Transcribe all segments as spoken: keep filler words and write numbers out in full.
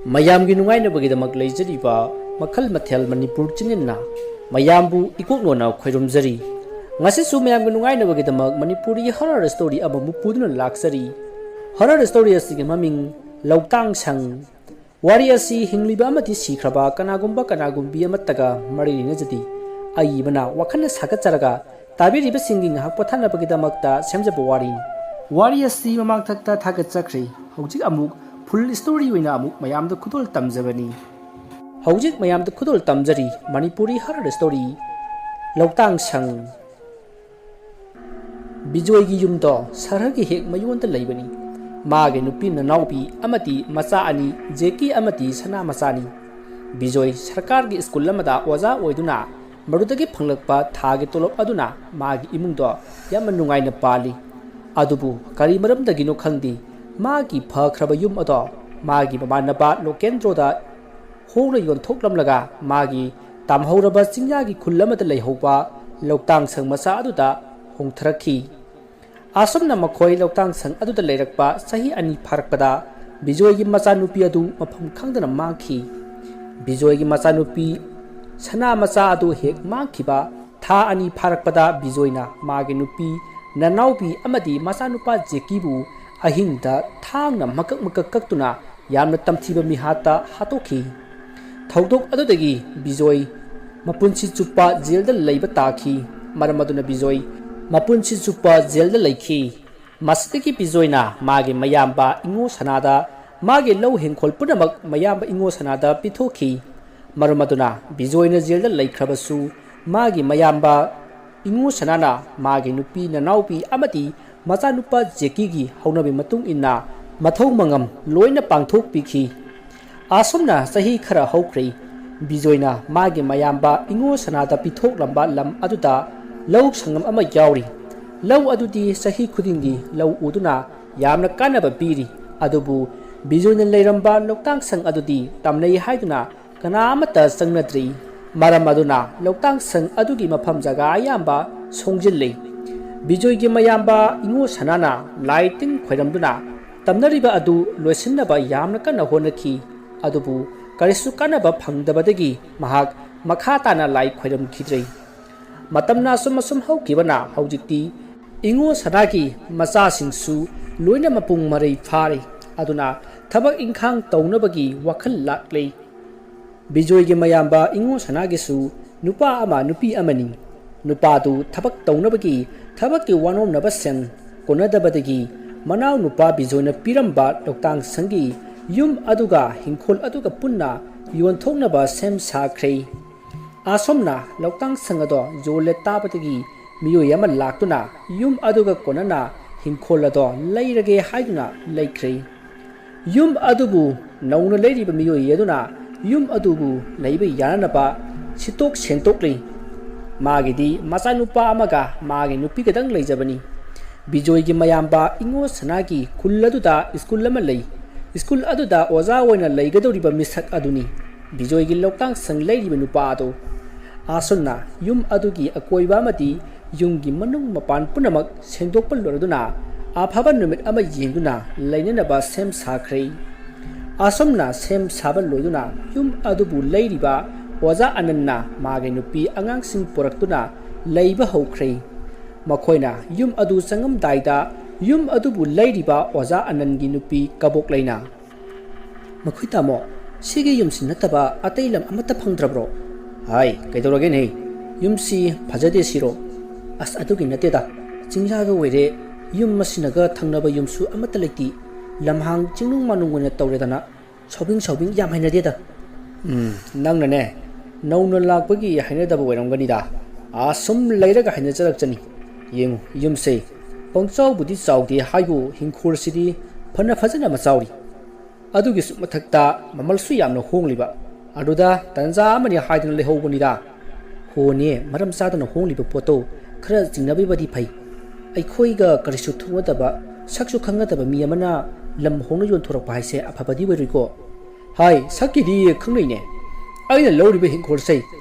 ꯃꯌꯥꯝꯒꯤ ꯅꯨꯡꯉꯥꯏꯅꯕꯒꯤꯗꯃꯛ ꯂꯩꯖꯔꯤꯕ ꯃꯈꯜ ꯃꯊꯦꯜ ꯃꯅꯤꯄꯨꯔ ꯆꯦꯅꯦꯜꯅ ꯃꯌꯥꯝꯕꯨ ꯏꯀꯣꯛꯅꯣꯅ ꯈꯣꯏꯔꯨꯝꯖꯔꯤ꯫ ꯉꯁꯤꯁꯨ ꯃꯌꯥꯝꯒꯤ ꯅꯨꯡꯉꯥꯏꯅꯕꯒꯤꯗꯃꯛ ꯃꯅꯤꯄꯨꯔꯤ ꯍꯣꯔꯔ ꯁ꯭ꯇꯣꯔꯤ ꯑꯃꯃꯨꯛ ꯄꯨꯗꯨꯅ ꯂꯥꯛꯆꯔꯤ꯫ ꯍꯣꯔꯔ ꯁ꯭ꯇꯣꯔꯤ ꯑꯁꯤꯒꯤ ꯃꯃꯤꯡ ꯂꯧꯇꯥꯡ ꯁꯪ꯫ ꯋꯥꯔꯤ ꯑꯁꯤ ꯍꯤꯡꯂꯤꯕ ꯑꯃꯗꯤ ꯁꯤꯈ꯭ꯔꯕ ꯀꯅꯥꯒꯨꯝꯕ ꯀꯅꯥꯒꯨꯝꯕꯤ ꯑꯃꯠꯇꯒ ꯃꯔꯤ ꯂꯩꯅꯖꯗꯦ꯫ ꯑꯏꯕꯅ ꯋꯥꯈꯜꯅ ꯁꯥꯒꯠꯆꯔꯒ ꯇꯥꯕꯤꯔꯤꯕꯁꯤꯡꯒꯤ ꯉꯥꯏꯍꯥꯛ ꯄꯣꯊꯥꯅꯕꯒꯤꯗꯃꯛꯇ ꯁꯦꯝꯖꯕ ꯋꯥꯔꯤꯅꯤ꯫ ꯋꯥꯔꯤ ꯑꯁꯤ ꯃꯃꯥꯡꯊꯛꯇ ꯊꯥꯒꯠꯆꯈ꯭ꯔꯦ꯫ ꯍꯧꯖꯤꯛ ꯑꯃꯨꯛ ꯐꯨꯜ ꯁ꯭ꯇꯣꯔꯤ ꯑꯣꯏꯅ ꯑꯃꯨꯛ ꯃꯌꯥꯝꯗ ꯈꯨꯗꯣꯜ ꯇꯝꯖꯕꯅꯤ꯫ ꯍꯧꯖꯤꯛ ꯃꯌꯥꯝꯗ ꯈꯨꯗꯣꯜ ꯇꯝꯖꯔꯤ ꯃꯅꯤꯄꯨꯔꯤ ꯍꯣꯔꯔ ꯁ꯭ꯇꯣꯔꯤ ꯂꯧꯇꯥꯡ ꯁꯪ꯫ ꯕꯤꯖꯣꯏꯒꯤ ꯌꯨꯝꯗꯣ ꯁꯍꯔꯒꯤ ꯍꯦꯛ ꯃꯌꯣꯟꯗ ꯂꯩꯕꯅꯤ꯫ ꯃꯥꯒꯤ ꯅꯨꯄꯤ ꯅꯅꯥꯎꯄꯤ ꯑꯃꯗꯤ ꯃꯆꯥ ꯑꯅꯤ, ꯖꯦꯀꯤ ꯑꯃꯗꯤ ꯁꯅꯥ ꯃꯆꯥꯅꯤ꯫ ꯕꯤꯖꯣꯏ ꯁꯔꯀꯥꯔꯒꯤ ꯁ꯭ꯀꯨꯜ ꯑꯃꯗ ꯑꯣꯖꯥ ꯑꯣꯏꯗꯨꯅ ꯃꯗꯨꯗꯒꯤ ꯐꯪꯂꯛꯄ ꯊꯥꯒꯤ ꯇꯣꯂꯣꯞ ꯑꯗꯨꯅ ꯃꯥꯒꯤ ꯏꯃꯨꯡꯗꯣ ꯌꯥꯝꯅ ꯅꯨꯡꯉꯥꯏꯅ ꯄꯥꯜꯂꯤ꯫ ꯑꯗꯨꯕꯨ ꯀꯔꯤ ꯃꯔꯝꯗꯒꯤꯅꯣ ꯈꯪꯗꯦ, ꯃꯥꯒꯤ ꯐꯈ꯭ꯔꯕ ꯌꯨꯝ ꯑꯗꯣ ꯃꯥꯒꯤ ꯃꯃꯥꯟꯅꯕ ꯂꯣꯀꯦꯟꯗ꯭ꯔꯣꯗ ꯍꯣꯡꯅ ꯌꯣꯟꯊꯣꯛꯂꯝꯂꯒ ꯃꯥꯒꯤ ꯇꯥꯝꯍꯧꯔꯕ ꯆꯤꯡꯌꯥꯒꯤ ꯈꯨꯜ ꯑꯃꯗ ꯂꯩꯍꯧꯕ ꯂꯧꯇꯥꯡ ꯁꯪ ꯃꯆꯥ ꯑꯗꯨꯗ ꯍꯣꯡꯊꯔꯛꯈꯤ꯫ ꯑꯁꯨꯝꯅ ꯃꯈꯣꯏ ꯂꯧꯇꯥꯡ ꯁꯪ ꯑꯗꯨꯗ ꯂꯩꯔꯛꯄ ꯆꯍꯤ ꯑꯅꯤ ꯐꯥꯔꯛꯄꯗ ꯕꯤꯖꯣꯏꯒꯤ ꯃꯆꯥꯅꯨꯄꯤ ꯑꯗꯨ ꯃꯐꯝ ꯈꯪꯗꯅ ꯃꯥꯡꯈꯤ꯫ ꯕꯤꯖꯣꯏꯒꯤ ꯃꯆꯥꯅꯨꯄꯤ ꯁꯅꯥ ꯃꯆꯥ ꯑꯗꯨ ꯍꯦꯛ ꯃꯥꯡꯈꯤꯕ ꯊꯥ ꯑꯅꯤ ꯐꯥꯔꯛꯄꯗ ꯕꯤꯖꯣꯏꯅ ꯃꯥꯒꯤ ꯅꯨꯄꯤ ꯅꯅꯥꯎꯄꯤ ꯑꯃꯗꯤ ꯃꯆꯥꯅꯨꯄꯥ ꯖꯦꯀꯤꯕꯨ ꯑꯍꯤꯡꯗ ꯊꯥꯡꯅ ꯃꯀꯛ ꯃꯀꯛ ꯀꯛꯇꯨꯅ ꯌꯥꯝꯅ ꯇꯝꯊꯤꯕ ꯃꯤꯍꯥꯠꯇ ꯍꯥꯠꯇꯣꯛꯈꯤ꯫ ꯊꯧꯗꯣꯛ ꯑꯗꯨꯗꯒꯤ ꯕꯤꯖꯣꯏ ꯃꯄꯨꯟꯁꯤ ꯆꯨꯞꯄ ꯖꯦꯜꯗ ꯂꯩꯕ ꯇꯥꯈꯤ꯫ ꯃꯔꯝ ꯑꯗꯨꯅ ꯕꯤꯖꯣꯏ ꯃꯄꯨꯟꯁꯤ ꯆꯨꯞꯄ ꯖꯦꯜꯗ ꯂꯩꯈꯤ꯫ ꯃꯁꯤꯗꯒꯤ ꯕꯤꯖꯣꯏꯅ ꯃꯥꯒꯤ ꯃꯌꯥꯝꯕ ꯏꯉꯣ ꯁꯅꯥꯗ ꯃꯥꯒꯤ ꯂꯧ ꯍꯤꯡꯈꯣꯜ ꯄꯨꯝꯅꯃꯛ ꯃꯌꯥꯝꯕ ꯏꯉꯣ ꯁꯅꯥꯗ ꯄꯤꯊꯣꯛꯈꯤ꯫ ꯃꯔꯝ ꯑꯗꯨꯅ ꯕꯤꯖꯣꯏꯅ ꯖꯦꯜꯗ ꯂꯩꯈ꯭ꯔꯕꯁꯨ ꯃꯥꯒꯤ ꯃꯌꯥꯝꯕ ꯏꯉꯣ ꯁꯅꯥꯅ ꯃꯥꯒꯤ ꯅꯨꯄꯤ ꯅꯅꯥꯎꯄꯤ ꯑꯃꯗꯤ ꯃꯆꯥꯅꯨꯄꯥ ꯖꯦꯀꯤꯒꯤ ꯍꯧꯅꯕꯤ ꯃꯇꯨꯡ ꯏꯟꯅ ꯃꯊꯧ ꯃꯉꯝ ꯂꯣꯏꯅ ꯄꯥꯡꯊꯣꯛꯄꯤꯈꯤ꯫ ꯑꯁꯨꯝꯅ ꯆꯍꯤ ꯈꯔ ꯍꯧꯈ꯭ꯔꯦ꯫ ꯕꯤꯖꯣꯏꯅ ꯃꯥꯒꯤ ꯃꯌꯥꯝꯕ ꯏꯉꯣ ꯁꯅꯥꯗ ꯄꯤꯊꯣꯛꯂꯝꯕ ꯂꯝ ꯑꯗꯨꯗ ꯂꯧ ꯁꯪꯉꯝ ꯑꯃ ꯌꯥꯎꯔꯤ꯫ ꯂꯧ ꯑꯗꯨꯗꯤ ꯆꯍꯤ ꯈꯨꯗꯤꯡꯒꯤ ꯂꯧ ꯎꯗꯨꯅ ꯌꯥꯝꯅ ꯀꯥꯟꯅꯕ ꯄꯤꯔꯤ꯫ ꯑꯗꯨꯕꯨ ꯕꯤꯖꯣꯏꯅ ꯂꯩꯔꯝꯕ ꯂꯧꯇꯥꯡ ꯁꯪ ꯑꯗꯨꯗꯤ ꯇꯝꯅꯩ ꯍꯥꯏꯗꯨꯅ ꯀꯅꯥ ꯑꯃꯠꯇ ꯆꯪꯅꯗ꯭ꯔꯤ꯫ ꯃꯔꯝ ꯑꯗꯨꯅ ꯂꯧꯇꯥꯡ ꯁꯪ ꯑꯗꯨꯒꯤ ꯃꯐꯝ ꯖꯒꯥ ꯑꯌꯥꯝꯕ ꯁꯣꯡꯖꯤꯜꯂꯤ꯫ ꯕꯤꯖꯣꯏꯒꯤ ꯃꯌꯥꯝꯕ ꯏꯉꯣ ꯁꯅꯥꯅ ꯂꯥꯏ ꯇꯤꯟ ꯈꯣꯏꯔꯝꯗꯨꯅ ꯇꯝꯅꯔꯤꯕ ꯑꯗꯨ ꯂꯣꯏꯁꯤꯟꯅꯕ ꯌꯥꯝꯅ ꯀꯟꯅ ꯍꯣꯠꯅꯈꯤ꯫ ꯑꯗꯨꯕꯨ ꯀꯔꯤꯁꯨ ꯀꯥꯟꯅꯕ ꯐꯪꯗꯕꯗꯒꯤ ꯃꯍꯥꯛ ꯃꯈꯥ ꯇꯥꯅ ꯂꯥꯏ ꯈꯣꯏꯔꯝꯈꯤꯗ꯭ꯔꯦ꯫ ꯃꯇꯝꯅ ꯑꯁꯨꯝ ꯑꯁꯨꯝ ꯍꯧꯈꯤꯕꯅ ꯍꯧꯖꯤꯛꯇꯤ ꯏꯉꯣ ꯁꯅꯥꯒꯤ ꯃꯆꯥꯁꯤꯡꯁꯨ ꯂꯣꯏꯅ ꯃꯄꯨꯡ ꯃꯔꯩ ꯐꯥꯔꯦ꯫ ꯑꯗꯨꯅ ꯊꯕꯛ ꯏꯪꯈꯥꯡ ꯇꯧꯅꯕꯒꯤ ꯋꯥꯈꯜ ꯂꯥꯛꯂꯦ꯫ ꯕꯤꯖꯣꯏꯒꯤ ꯃꯌꯥꯝꯕ ꯏꯉꯣ ꯁꯅꯥꯒꯤꯁꯨ ꯅꯨꯄꯥ ꯑꯃ ꯅꯨꯄꯤ ꯑꯃꯅꯤ꯫ ꯅꯨꯄꯥꯗꯨ ꯊꯕꯛ ꯇꯧꯅꯕꯒꯤ ꯊꯕꯛꯀꯤ ꯋꯥꯅꯣꯝꯅꯕ ꯁꯦꯟ ꯀꯣꯟꯅꯗꯕꯗꯒꯤ ꯃꯅꯥꯎ ꯅꯨꯄꯥ ꯕꯤꯖꯣꯏꯅ ꯄꯤꯔꯝꯕ ꯂꯧꯇꯥꯡ ꯁꯪꯒꯤ ꯌꯨꯝ ꯑꯗꯨꯒ ꯍꯤꯡꯈꯣꯜ ꯑꯗꯨꯒ ꯄꯨꯟꯅ ꯌꯣꯟꯊꯣꯛꯅꯕ ꯁꯦꯝ ꯁꯥꯈ꯭ꯔꯦ꯫ ꯑꯁꯣꯝꯅ ꯂꯧꯇꯥꯡ ꯁꯪ ꯑꯗꯣ ꯌꯣꯜꯂꯦ ꯇꯥꯕꯗꯒꯤ ꯃꯤꯑꯣꯏ ꯑꯃ ꯂꯥꯛꯇꯨꯅ ꯌꯨꯝ ꯑꯗꯨꯒ ꯀꯣꯟꯅꯅ ꯍꯤꯡꯈꯣꯜ ꯑꯗꯣ ꯂꯩꯔꯒꯦ ꯍꯥꯏꯗꯨꯅ ꯂꯩꯈ꯭ꯔꯦ꯫ ꯌꯨꯝ ꯑꯗꯨꯕꯨ ꯅꯧꯅ ꯂꯩꯔꯤꯕ ꯃꯤꯑꯣꯏ ꯑꯗꯨꯅ ꯌꯨꯝ ꯑꯗꯨꯕꯨ ꯂꯩꯕ ꯌꯥꯅꯅꯕ ꯁꯤꯠꯇꯣꯛ ꯁꯦꯡꯇꯣꯛꯂꯤ꯫ ꯃꯥꯒꯤꯗꯤ ꯃꯆꯥꯅꯨꯄꯥ ꯑꯃꯒ ꯃꯥꯒꯤ ꯅꯨꯄꯤ ꯈꯛꯇꯪ ꯂꯩꯖꯕꯅꯤ꯫ ꯕꯤꯖꯣꯏꯒꯤ ꯃꯌꯥꯝꯕ ꯏꯉꯣ ꯁꯅꯥꯒꯤ ꯈꯨꯜ ꯑꯗꯨꯗ ꯁ꯭ꯀꯨꯜ ꯑꯃ ꯂꯩ꯫ ꯁ꯭ꯀꯨꯜ ꯑꯗꯨꯗ ꯑꯣꯖꯥ ꯑꯣꯏꯅ ꯂꯩꯒꯗꯧꯔꯤꯕ ꯃꯤꯁꯛ ꯑꯗꯨꯅꯤ ꯕꯤꯖꯣꯏꯒꯤ ꯂꯧꯇꯥꯡ ꯁꯪ ꯂꯩꯔꯤꯕ ꯅꯨꯄꯥ ꯑꯗꯨ꯫ ꯑꯁꯨꯝꯅ ꯌꯨꯝ ꯑꯗꯨꯒꯤ ꯑꯀꯣꯏꯕ ꯑꯃꯗꯤ ꯌꯨꯝꯒꯤ ꯃꯅꯨꯡ ꯃꯄꯥꯟ ꯄꯨꯝꯅꯃꯛ ꯁꯦꯡꯗꯣꯛꯄ ꯂꯣꯏꯔꯗꯨꯅ ꯑꯐꯕ ꯅꯨꯃꯤꯠ ꯑꯃ ꯌꯦꯡꯗꯨꯅ ꯂꯩꯅꯅꯕ ꯁꯦꯝ ꯁꯥꯈ꯭ꯔꯦ꯫ ꯑꯁꯨꯝꯅ ꯁꯦꯝ ꯁꯥꯕ ꯂꯣꯏꯗꯨꯅ ꯌꯨꯝ ꯑꯗꯨꯕꯨ ꯂꯩꯔꯤꯕ ꯑꯣꯖꯥ ꯑꯅꯟꯅ ꯃꯥꯒꯤ ꯅꯨꯄꯤ ꯑꯉꯥꯡꯁꯤꯡ ꯄꯨꯔꯛꯇꯨꯅ ꯂꯩꯕ ꯍꯧꯈ꯭ꯔꯦ꯫ ꯃꯈꯣꯏꯅ ꯌꯨꯝ ꯑꯗꯨ ꯆꯪꯉꯝꯗꯥꯏꯗ ꯌꯨꯝ ꯑꯗꯨꯕꯨ ꯂꯩꯔꯤꯕ ꯑꯣꯖꯥ ꯑꯅꯟꯒꯤ ꯅꯨꯄꯤ ꯀꯕꯣꯛꯂꯩꯅ, "ꯃꯈꯣꯏ ꯇꯥꯃꯣ, ꯁꯤꯒꯤ ꯌꯨꯝꯁꯤ ꯅꯠꯇꯕ ꯑꯇꯩ ꯂꯝ ꯑꯃꯠꯇ ꯐꯪꯗ꯭ꯔꯕ꯭ꯔꯣ?" "ꯍꯥꯏ, ꯀꯩꯗꯧꯔꯒꯦꯅꯦ? ꯌꯨꯝꯁꯤ ꯐꯖꯗꯦ ꯁꯤꯔꯣ?" "ꯑꯁ, ꯑꯗꯨꯒꯤ ꯅꯠꯇꯦꯗ꯫ ꯆꯤꯡꯌꯥꯒ ꯑꯣꯏꯔꯦ, ꯌꯨꯝ ꯑꯁꯤꯅꯒ ꯊꯪꯅꯕ ꯌꯨꯝꯁꯨ ꯑꯃꯠꯇ ꯂꯩꯇꯦ꯫ ꯂꯝꯍꯥꯡ ꯆꯤꯡꯅꯨꯡ ꯃꯥꯅꯨꯡ ꯑꯣꯏꯅ ꯇꯧꯔꯦꯗꯅ꯫ ꯁꯥꯎꯕꯤꯡ ꯁꯥꯎꯕꯤꯡ ꯌꯥꯝ ꯍꯩꯅꯗꯦꯗ꯫" "ꯎꯝ, ꯅꯪꯅꯅꯦ, ꯅꯧꯅ ꯂꯥꯛꯄꯒꯤ ꯍꯩꯅꯗꯕ ꯑꯣꯏꯔꯝꯒꯅꯤꯗ꯫ ꯑꯥ ꯁꯨꯝ ꯂꯩꯔꯒ ꯍꯩꯅꯖꯔꯛꯆꯅꯤ꯫ ꯌꯦꯡꯉꯨ, ꯌꯨꯝꯁꯦ ꯄꯪꯆꯥꯎꯕꯨꯗꯤ ꯆꯥꯎꯗꯦ ꯍꯥꯏꯕꯨ ꯍꯤꯡꯈꯣꯜꯁꯤꯗꯤ ꯐꯅ ꯐꯖꯅ ꯑꯃ ꯆꯥꯎꯔꯤ꯫ ꯑꯗꯨꯒꯤꯁꯨ ꯃꯊꯛꯇ ꯃꯃꯜꯁꯨ ꯌꯥꯝꯅ ꯍꯣꯡꯂꯤꯕ꯫ ꯑꯗꯨꯗ ꯇꯟꯖꯥ ꯑꯃꯅꯤ ꯍꯥꯏꯗꯨꯅ ꯂꯩꯍꯧꯕꯅꯤꯗ꯫" "ꯍꯣꯅꯦ, ꯃꯔꯝ ꯆꯥꯗꯅ ꯍꯣꯡꯂꯤꯕ ꯄꯣꯠꯇꯣ ꯈꯔ ꯆꯤꯡꯅꯕꯤꯕꯗꯤ ꯐꯩ꯫ ꯑꯩꯈꯣꯏꯒ ꯀꯔꯤꯁꯨ ꯊꯣꯛꯅꯗꯕ, ꯁꯛꯁꯨ ꯈꯪꯅꯗꯕ ꯃꯤ ꯑꯃꯅ ꯂꯝ ꯍꯣꯡꯅ ꯌꯣꯟꯊꯣꯔꯛꯄ ꯍꯥꯏꯁꯦ ꯑꯐꯕꯗꯤ ꯑꯣꯏꯔꯣꯏꯀꯣ?" "ꯍꯥꯏ, ꯁꯛꯀꯤꯗꯤ ꯈꯪꯅꯩꯅꯦ꯫ ꯑꯩꯅ ꯂꯧꯔꯤꯕ ꯍꯤꯡꯈꯣꯜꯁꯦ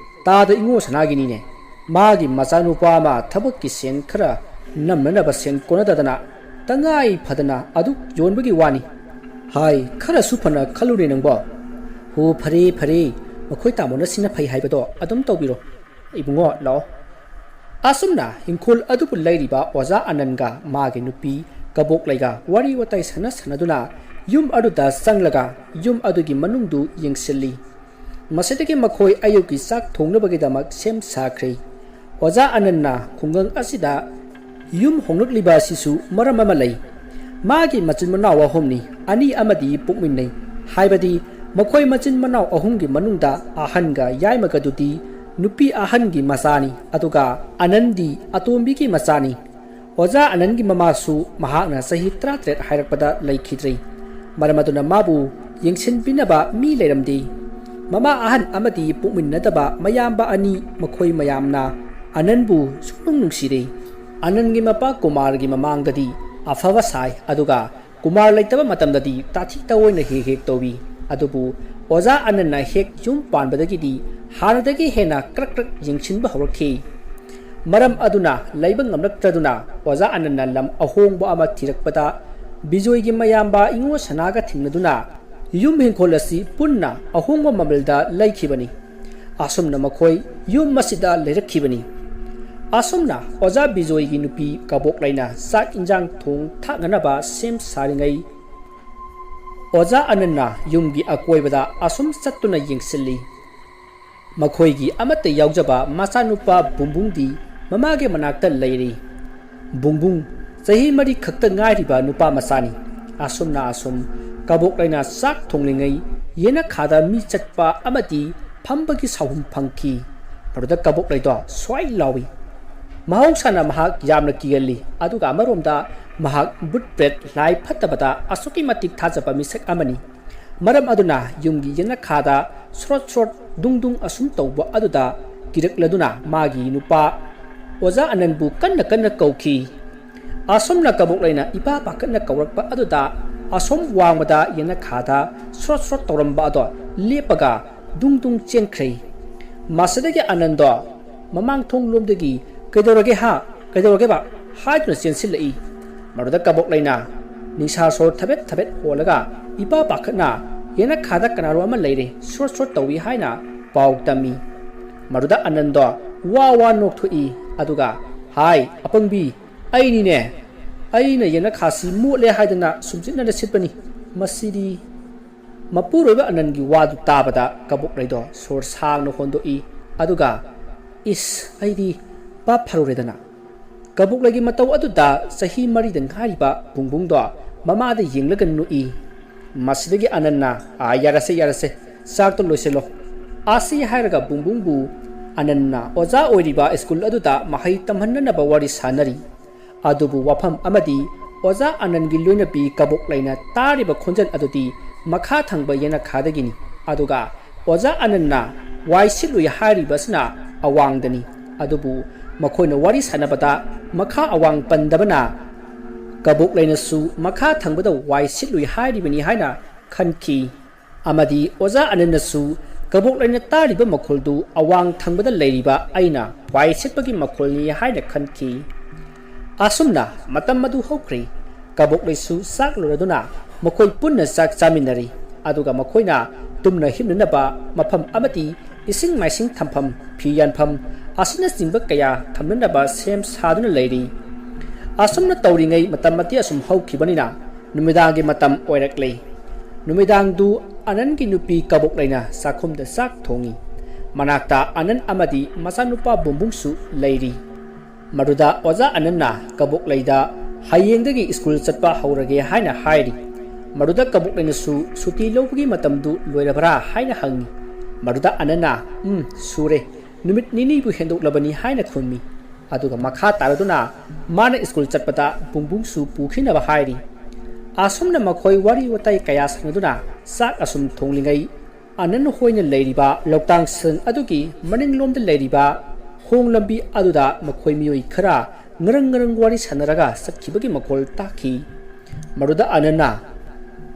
ꯇꯥꯗ ꯏꯉꯣ ꯁꯅꯥꯒꯤꯅꯤꯅꯦ꯫ ꯃꯥꯒꯤ ꯃꯆꯥꯅꯨꯄꯥ ꯑꯃ ꯊꯕꯛꯀꯤ ꯁꯦꯟ ꯈꯔ ꯅꯝꯅꯅꯕ ꯁꯦꯟ ꯀꯣꯟꯅꯗꯗꯅ ꯇꯉꯥꯏ ꯐꯗꯅ ꯑꯗꯨꯛ ꯌꯣꯟꯕꯒꯤ ꯋꯥꯅꯤ꯫ ꯍꯥꯏ, ꯈꯔꯁꯨ ꯐꯅ ꯈꯜꯂꯨꯅꯦ ꯅꯪꯕꯣ꯫ ꯍꯣ, ꯐꯔꯦ, ꯐꯔꯦ꯫ ꯃꯈꯣꯏ ꯇꯥꯃꯣꯅ ꯁꯤꯅ ꯐꯩ ꯍꯥꯏꯕꯗꯣ ꯑꯗꯨꯝ ꯇꯧꯕꯤꯔꯣ꯫ ꯏꯕꯨꯡꯉꯣ, ꯂꯥꯛꯑꯣ꯫ ꯑꯁꯨꯝꯅ ꯏꯪꯈꯣꯜ ꯑꯗꯨꯕꯨ ꯂꯩꯔꯤꯕ ꯑꯣꯖꯥ ꯑꯅꯟꯒ ꯃꯥꯒꯤ ꯅꯨꯄꯤ ꯀꯕꯣꯛꯂꯩꯒ ꯋꯥꯔꯤ ꯋꯥꯇꯥꯏ ꯁꯥꯟꯅ ꯁꯥꯟꯅꯗꯨꯅ ꯌꯨꯝ ꯑꯗꯨꯗ ꯆꯪꯂꯒ ꯌꯨꯝ ꯑꯗꯨꯒꯤ ꯃꯅꯨꯡꯗꯨ ꯌꯦꯡꯁꯤꯜꯂꯤ꯫ ꯃꯁꯤꯗꯒꯤ ꯃꯈꯣꯏ ꯑꯌꯨꯛꯀꯤ ꯆꯥꯛ ꯊꯣꯡꯅꯕꯒꯤꯗꯃꯛ ꯁꯦꯝ ꯁꯥꯈ꯭ꯔꯦ꯫ ꯑꯣꯖꯥ ꯑꯅꯟꯅ ꯈꯨꯡꯒꯪ ꯑꯁꯤꯗ ꯌꯨꯝ ꯍꯣꯡꯂꯛꯂꯤꯕ ꯑꯁꯤꯁꯨ ꯃꯔꯝ ꯑꯃ ꯂꯩ꯫ ꯃꯥꯒꯤ ꯃꯆꯤꯟ ꯃꯅꯥꯎ ꯑꯍꯨꯝꯅꯤ, ꯑꯅꯤ ꯑꯃꯗꯤ ꯄꯣꯛꯃꯤꯟꯅꯩ꯫ ꯍꯥꯏꯕꯗꯤ ꯃꯈꯣꯏ ꯃꯆꯤꯟ ꯃꯅꯥꯎ ꯑꯍꯨꯝꯒꯤ ꯃꯅꯨꯡꯗ ꯑꯍꯟꯒ ꯌꯥꯏꯃꯒꯗꯨꯗꯤ ꯅꯨꯄꯤ ꯑꯍꯟꯒꯤ ꯃꯆꯥꯅꯤ, ꯑꯗꯨꯒ ꯑꯅꯟꯗꯤ ꯑꯇꯣꯝꯕꯤꯒꯤ ꯃꯆꯥꯅꯤ꯫ ꯑꯣꯖꯥ ꯑꯅꯟꯒꯤ ꯃꯃꯥꯁꯨ ꯃꯍꯥꯛꯅ ꯆꯍꯤ ꯇꯔꯥꯇꯔꯦꯠ ꯍꯥꯏꯔꯛꯄꯗ ꯂꯩꯈꯤꯗ꯭ꯔꯦ꯫ ꯃꯔꯝ ꯑꯗꯨꯅ ꯃꯥꯕꯨ ꯌꯦꯡꯁꯤꯟꯕꯤꯅꯕ ꯃꯤ ꯂꯩꯔꯝꯗꯦ꯫ ꯃꯃꯥ ꯑꯍꯟ ꯑꯃꯗꯤ ꯄꯣꯛꯃꯤꯟꯅꯗꯕ ꯃꯌꯥꯝꯕ ꯑꯅꯤ, ꯃꯈꯣꯏ ꯃꯌꯥꯝꯅ ꯑꯅꯟꯕꯨ ꯁꯨꯛꯅꯨꯡ ꯅꯨꯡꯁꯤꯔꯦ꯫ ꯑꯅꯟꯒꯤ ꯃꯄꯥ ꯀꯨꯃꯥꯔꯒꯤ ꯃꯃꯥꯡꯗꯗꯤ ꯑꯐꯕ ꯁꯥꯏ, ꯑꯗꯨꯒ ꯀꯨꯃꯥꯔ ꯂꯩꯇꯕ ꯃꯇꯝꯗꯗꯤ ꯇꯥꯊꯤ ꯇꯥꯑꯣꯏꯅ ꯍꯦꯛ ꯍꯦꯛ ꯇꯧꯏ꯫ ꯑꯗꯨꯕꯨ ꯑꯣꯖꯥ ꯑꯅꯟꯅ ꯍꯦꯛ ꯌꯨꯝ ꯄꯥꯟꯕꯗꯒꯤꯗꯤ ꯍꯥꯟꯅꯗꯒꯤ ꯍꯦꯟꯅ ꯀ꯭ꯔꯛ ꯀ꯭ꯔꯛ ꯌꯦꯡꯁꯤꯟꯕ ꯍꯧꯔꯛꯈꯤ꯫ ꯃꯔꯝ ꯑꯗꯨꯅ ꯂꯩꯕ ꯉꯝꯂꯛꯇ꯭ꯔꯗꯨꯅ ꯑꯣꯖꯥ ꯑꯅꯟꯅ ꯂꯝ ꯑꯍꯣꯡꯕ ꯑꯃ ꯊꯤꯔꯛꯄꯗ ꯕꯤꯖꯣꯏꯒꯤ ꯃꯌꯥꯝꯕ ꯏꯉꯣ ꯁꯅꯥꯒ ꯊꯦꯡꯅꯗꯨꯅ ꯌꯨꯝ ꯍꯤꯡꯈꯣꯜ ꯑꯁꯤ ꯄꯨꯟꯅ ꯑꯍꯣꯡꯕ ꯃꯃꯜꯗ ꯂꯩꯈꯤꯕꯅꯤ꯫ ꯑꯁꯨꯝꯅ ꯃꯈꯣꯏ ꯌꯨꯝ ꯑꯁꯤꯗ ꯂꯩꯔꯛꯈꯤꯕꯅꯤ꯫ ꯑꯁꯨꯝꯅ ꯑꯣꯖꯥ ꯕꯤꯖꯣꯏꯒꯤ ꯅꯨꯄꯤ ꯀꯕꯣꯛꯂꯩꯅ ꯆꯥꯛ ꯏꯟꯖꯥꯡ ꯊꯣꯡ ꯊꯥꯛꯅꯅꯕ ꯁꯦꯝ ꯁꯥꯔꯤꯉꯩ, ꯑꯣꯖꯥ ꯑꯅꯟꯅ ꯌꯨꯝꯒꯤ ꯑꯀꯣꯏꯕꯗ ꯑꯁꯨꯝ ꯆꯠꯇꯨꯅ ꯌꯦꯡꯁꯤꯜꯂꯤ꯫ ꯃꯈꯣꯏꯒꯤ ꯑꯃꯠꯇ ꯌꯥꯎꯖꯕ ꯃꯆꯥꯅꯨꯄꯥ ꯕꯨꯡꯕꯨꯡꯗꯤ ꯃꯃꯥꯒꯤ ꯃꯅꯥꯛꯇ ꯂꯩꯔꯤ꯫ ꯕꯨꯡꯕꯨꯡ ꯆꯍꯤ ꯃꯔꯤ ꯈꯛꯇ ꯉꯥꯏꯔꯤꯕ ꯅꯨꯄꯥ ꯃꯆꯥꯅꯤ꯫ ꯑꯁꯨꯝꯅ ꯑꯁꯨꯝ ꯀꯕꯣꯛꯂꯩꯅ ꯆꯥꯛ ꯊꯣꯡꯂꯤꯉꯩ ꯌꯦꯅꯈꯥꯗ ꯃꯤ ꯆꯠꯄ ꯑꯃꯗꯤ ꯐꯝꯕꯒꯤ ꯁꯥꯎꯍꯨꯝ ꯐꯪꯈꯤ꯫ ꯃꯗꯨꯗ ꯀꯕꯣꯛꯂꯩꯗꯣ ꯁ꯭ꯋꯥꯏ ꯂꯥꯎꯏ꯫ ꯃꯍꯧꯁꯥꯅ ꯃꯍꯥꯛ ꯌꯥꯝꯅ ꯀꯤꯒꯜꯂꯤ, ꯑꯗꯨꯒ ꯑꯃꯔꯣꯝꯗ ꯃꯍꯥꯛ ꯚꯨꯠ ꯄ꯭ꯔꯦꯠ ꯂꯥꯏ ꯐꯠꯇꯕꯗ ꯑꯁꯨꯛꯀꯤ ꯃꯇꯤꯛ ꯊꯥꯖꯕ ꯃꯤꯁꯛ ꯑꯃꯅꯤ꯫ ꯃꯔꯝ ꯑꯗꯨꯅ ꯌꯨꯝꯒꯤ ꯌꯦꯅꯈꯥꯗ ꯁ꯭ꯔꯣꯠ ꯁ꯭ꯔꯣꯠ ꯗꯨꯡ ꯗꯨꯡ ꯑꯁꯨꯝ ꯇꯧꯕ ꯑꯗꯨꯗ ꯀꯤꯔꯛꯂꯗꯨꯅ ꯃꯥꯒꯤ ꯅꯨꯄꯥ ꯑꯣꯖꯥ ꯑꯅꯟꯕꯨ ꯀꯟꯅ ꯀꯟꯅ ꯀꯧꯈꯤ꯫ ꯑꯁꯨꯝꯅ ꯀꯕꯣꯛꯂꯩꯅ ꯏꯄꯥ ꯄꯥꯈꯠꯅ ꯀꯧꯔꯛꯄ ꯑꯗꯨꯗ ꯑꯁꯣꯝ ꯋꯥꯡꯃꯗ ꯌꯦꯅꯈꯥꯗ ꯁ꯭ꯔꯣꯠ ꯁ꯭ꯔꯣꯠ ꯇꯧꯔꯝꯕ ꯑꯗꯣ ꯂꯦꯞꯄꯒ ꯗꯨꯡ ꯗꯨꯡ ꯆꯦꯟꯈ꯭ꯔꯦ꯫ ꯃꯁꯤꯗꯒꯤ ꯑꯅꯟꯗꯣ ꯃꯃꯥꯡ ꯊꯣꯡ ꯂꯣꯝꯗꯒꯤ "ꯀꯩꯗꯧꯔꯒꯦ ꯍꯥ? ꯀꯩꯗꯧꯔꯒꯦꯕ?" ꯍꯥꯏꯗꯨꯅ ꯆꯦꯟꯁꯤꯜꯂꯛꯏ꯫ ꯃꯗꯨꯗ ꯀꯕꯣꯛꯂꯩꯅ ꯅꯤꯡꯁꯥ ꯁꯣꯔ ꯊꯕꯦꯠ ꯊꯕꯦꯠ ꯍꯣꯜꯂꯒ ꯏꯄꯥ ꯄꯥꯈꯠꯅ ꯌꯦꯅꯈꯥꯗ ꯀꯅꯥꯅꯣ ꯑꯃ ꯂꯩꯔꯦ, ꯁꯣꯔꯠ ꯁꯣꯔꯠ ꯇꯧꯏ ꯍꯥꯏꯅ ꯄꯥꯎ ꯇꯝꯃꯤ꯫ ꯃꯗꯨꯗ ꯑꯅꯟꯗꯣ ꯋꯥ ꯋꯥ ꯅꯣꯛꯊꯣꯛꯏ, ꯑꯗꯨꯒ, "ꯍꯥꯏ, ꯑꯄꯪꯕꯤ, ꯑꯩꯅꯤꯅꯦ꯫ ꯑꯩꯅ ꯌꯦꯅꯈꯥꯁꯤ ꯃꯣꯠꯂꯦ ꯍꯥꯏꯗꯅ ꯁꯨꯝꯖꯤꯠꯅꯅ ꯁꯤꯠꯄꯅꯤ꯫ ꯃꯁꯤꯗꯤ"꯫ ꯃꯄꯨꯔꯣꯏꯕ ꯑꯅꯟꯒꯤ ꯋꯥꯗꯨ ꯇꯥꯕꯗ ꯀꯕꯣꯛꯂꯩꯗꯣ ꯁꯣꯔ ꯁꯥꯡꯅ ꯍꯣꯟꯗꯣꯛꯏ, ꯑꯗꯨꯒ, "ꯏꯁ, ꯑꯩꯗꯤ ꯚꯥꯞ ꯐꯔꯨꯔꯦꯗꯅ"꯫ ꯀꯕꯣꯛꯂꯩꯒꯤ ꯃꯇꯧ ꯑꯗꯨꯗ ꯆꯍꯤ ꯃꯔꯤꯗ ꯉꯥꯏꯔꯤꯕ ꯕꯨꯡꯕꯨꯡꯗꯣ ꯃꯃꯥꯗ ꯌꯦꯡꯂꯒ ꯅꯣꯛꯏ꯫ ꯃꯁꯤꯗꯒꯤ ꯑꯅꯟꯅ, "ꯑꯥ, ꯌꯥꯔꯁꯦ, ꯌꯥꯔꯁꯦ, ꯆꯥꯛꯇꯣ ꯂꯣꯏꯁꯤꯜꯂꯣ"꯫ ꯑꯁꯤ ꯍꯥꯏꯔꯒ ꯕꯨꯡꯕꯨꯡꯕꯨ ꯑꯅꯟꯅ ꯑꯣꯖꯥ ꯑꯣꯏꯔꯤꯕ ꯁ꯭ꯀꯨꯜ ꯑꯗꯨꯗ ꯃꯍꯩ ꯇꯝꯍꯟꯅꯅꯕ ꯋꯥꯔꯤ ꯁꯥꯅꯔꯤ꯫ ꯑꯗꯨꯕꯨ ꯋꯥꯐꯝ ꯑꯃꯗꯤ ꯑꯣꯖꯥ ꯑꯅꯟꯒꯤ ꯂꯣꯏꯅꯕꯤ ꯀꯕꯣꯛꯂꯩꯅ ꯇꯥꯔꯤꯕ ꯈꯣꯟꯖꯦꯜ ꯑꯗꯨꯗꯤ ꯃꯈꯥ ꯊꯪꯕ ꯌꯦꯅꯈꯥꯗꯒꯤꯅꯤ꯫ ꯑꯗꯨꯒ ꯑꯣꯖꯥ ꯑꯅꯟꯅ ꯋꯥꯏ ꯁꯤꯠꯂꯨꯏ ꯍꯥꯏꯔꯤꯕꯁꯤꯅ ꯑꯋꯥꯡꯗꯅꯤ꯫ ꯑꯗꯨꯕꯨ ꯃꯈꯣꯏꯅ ꯋꯥꯔꯤ ꯁꯥꯟꯅꯕꯗ ꯃꯈꯥ ꯑꯋꯥꯡ ꯄꯟꯗꯕꯅ ꯀꯕꯣꯛꯂꯩꯅꯁꯨ ꯃꯈꯥ ꯊꯪꯕꯗ ꯋꯥꯏ ꯁꯤꯠꯂꯨꯏ ꯍꯥꯏꯔꯤꯕꯅꯤ ꯍꯥꯏꯅ ꯈꯟꯈꯤ꯫ ꯑꯃꯗꯤ ꯑꯣꯖꯥ ꯑꯅꯟꯅꯁꯨ ꯀꯕꯣꯛꯂꯩꯅ ꯇꯥꯔꯤꯕ ꯃꯈꯣꯜꯗꯨ ꯑꯋꯥꯡ ꯊꯪꯕꯗ ꯂꯩꯔꯤꯕ ꯑꯩꯅ ꯋꯥꯏ ꯁꯤꯠꯄꯒꯤ ꯃꯈꯣꯜꯅꯤ ꯍꯥꯏꯅ ꯈꯟꯈꯤ꯫ ꯑꯁꯨꯝꯅ ꯃꯇꯝ ꯑꯗꯨ ꯍꯧꯈ꯭ꯔꯦ꯫ ꯀꯕꯣꯛꯂꯩꯁꯨ ꯆꯥꯛ ꯂꯣꯏꯔꯗꯨꯅ ꯃꯈꯣꯏ ꯄꯨꯟꯅ ꯆꯥꯛ ꯆꯥꯃꯤꯟꯅꯔꯤ꯫ ꯑꯗꯨꯒ ꯃꯈꯣꯏꯅ ꯇꯨꯝꯅ ꯍꯤꯞꯅꯅꯕ ꯃꯐꯝ ꯑꯃꯗꯤ ꯏꯁꯤꯡ ꯃꯥꯏꯁꯤꯡ ꯊꯝꯐꯝ, ꯐꯤ ꯌꯥꯟꯐꯝ ꯑꯁꯤꯅꯆꯤꯡꯕ ꯀꯌꯥ ꯊꯝꯅꯅꯕ ꯁꯦꯝ ꯁꯥꯗꯨꯅ ꯂꯩꯔꯤ꯫ ꯑꯁꯨꯝꯅ ꯇꯧꯔꯤꯉꯩ ꯃꯇꯝ ꯑꯇꯦꯛ ꯑꯁꯨꯝ ꯍꯧꯈꯤꯕꯅꯤꯅ ꯅꯨꯃꯤꯗꯥꯡꯒꯤ ꯃꯇꯝ ꯑꯣꯏꯔꯛꯂꯦ꯫ ꯅꯨꯃꯤꯗꯥꯡꯗꯨ ꯑꯅꯟꯒꯤ ꯅꯨꯄꯤ ꯀꯕꯣꯛꯂꯩꯅ ꯆꯥꯛꯈꯨꯝꯗ ꯆꯥꯛ ꯊꯣꯡꯉꯤ꯫ ꯃꯅꯥꯛꯇ ꯑꯅꯟ ꯑꯃꯗꯤ ꯃꯆꯥꯅꯨꯄꯥ ꯕꯨꯝꯕꯨꯡꯁꯨ ꯂꯩꯔꯤ꯫ ꯃꯗꯨꯗ ꯑꯣꯖꯥ ꯑꯅꯟꯅ ꯀꯕꯣꯛꯂꯩꯗ ꯍꯌꯦꯡꯗꯒꯤ ꯁ꯭ꯀꯨꯜ ꯆꯠꯄ ꯍꯧꯔꯒꯦ ꯍꯥꯏꯅ ꯍꯥꯏꯔꯤ꯫ ꯃꯗꯨꯗ ꯀꯕꯣꯛꯂꯩꯅꯁꯨ ꯁꯨꯇꯤ ꯂꯧꯕꯒꯤ ꯃꯇꯝꯗꯨ ꯂꯣꯏꯔꯕ꯭ꯔꯥ ꯍꯥꯏꯅ ꯍꯪꯉꯤ꯫ ꯃꯗꯨꯗ ꯑꯅꯟꯅ, "ꯎꯝ, ꯁꯨꯔꯦ꯫ ꯅꯨꯃꯤꯠ ꯅꯤꯅꯤꯕꯨ ꯍꯦꯟꯗꯣꯛꯂꯕꯅꯤ" ꯍꯥꯏꯅ ꯈꯨꯝꯃꯤ꯫ ꯑꯗꯨꯒ ꯃꯈꯥ ꯇꯥꯔꯗꯨꯅ ꯃꯥꯅ ꯁ꯭ꯀꯨꯜ ꯆꯠꯄꯗ ꯕꯨꯡꯕꯨꯡꯁꯨ ꯄꯨꯈꯤꯅꯕ ꯍꯥꯏꯔꯤ꯫ ꯑꯁꯨꯝꯅ ꯃꯈꯣꯏ ꯋꯥꯔꯤ ꯋꯥꯇꯥꯏ ꯀꯌꯥ ꯁꯥꯟꯅꯗꯨꯅ ꯆꯥꯛ ꯑꯁꯨꯝ ꯊꯣꯡꯂꯤꯉꯩ, ꯑꯅꯟ ꯍꯣꯏꯅ ꯂꯩꯔꯤꯕ ꯂꯧꯇꯥꯡ ꯁꯪ ꯑꯗꯨꯒꯤ ꯃꯅꯤꯡꯂꯣꯝꯗ ꯂꯩꯔꯤꯕ ꯈꯣꯡ ꯂꯝꯕꯤ ꯑꯗꯨꯗ ꯃꯈꯣꯏ ꯃꯤꯑꯣꯏ ꯈꯔ ꯉꯔꯪ ꯉꯔꯪ ꯋꯥꯔꯤ ꯁꯥꯟꯅꯔꯒ ꯆꯠꯈꯤꯕꯒꯤ ꯃꯈꯣꯜ ꯇꯥꯈꯤ꯫ ꯃꯗꯨꯗ ꯑꯅꯟꯅ,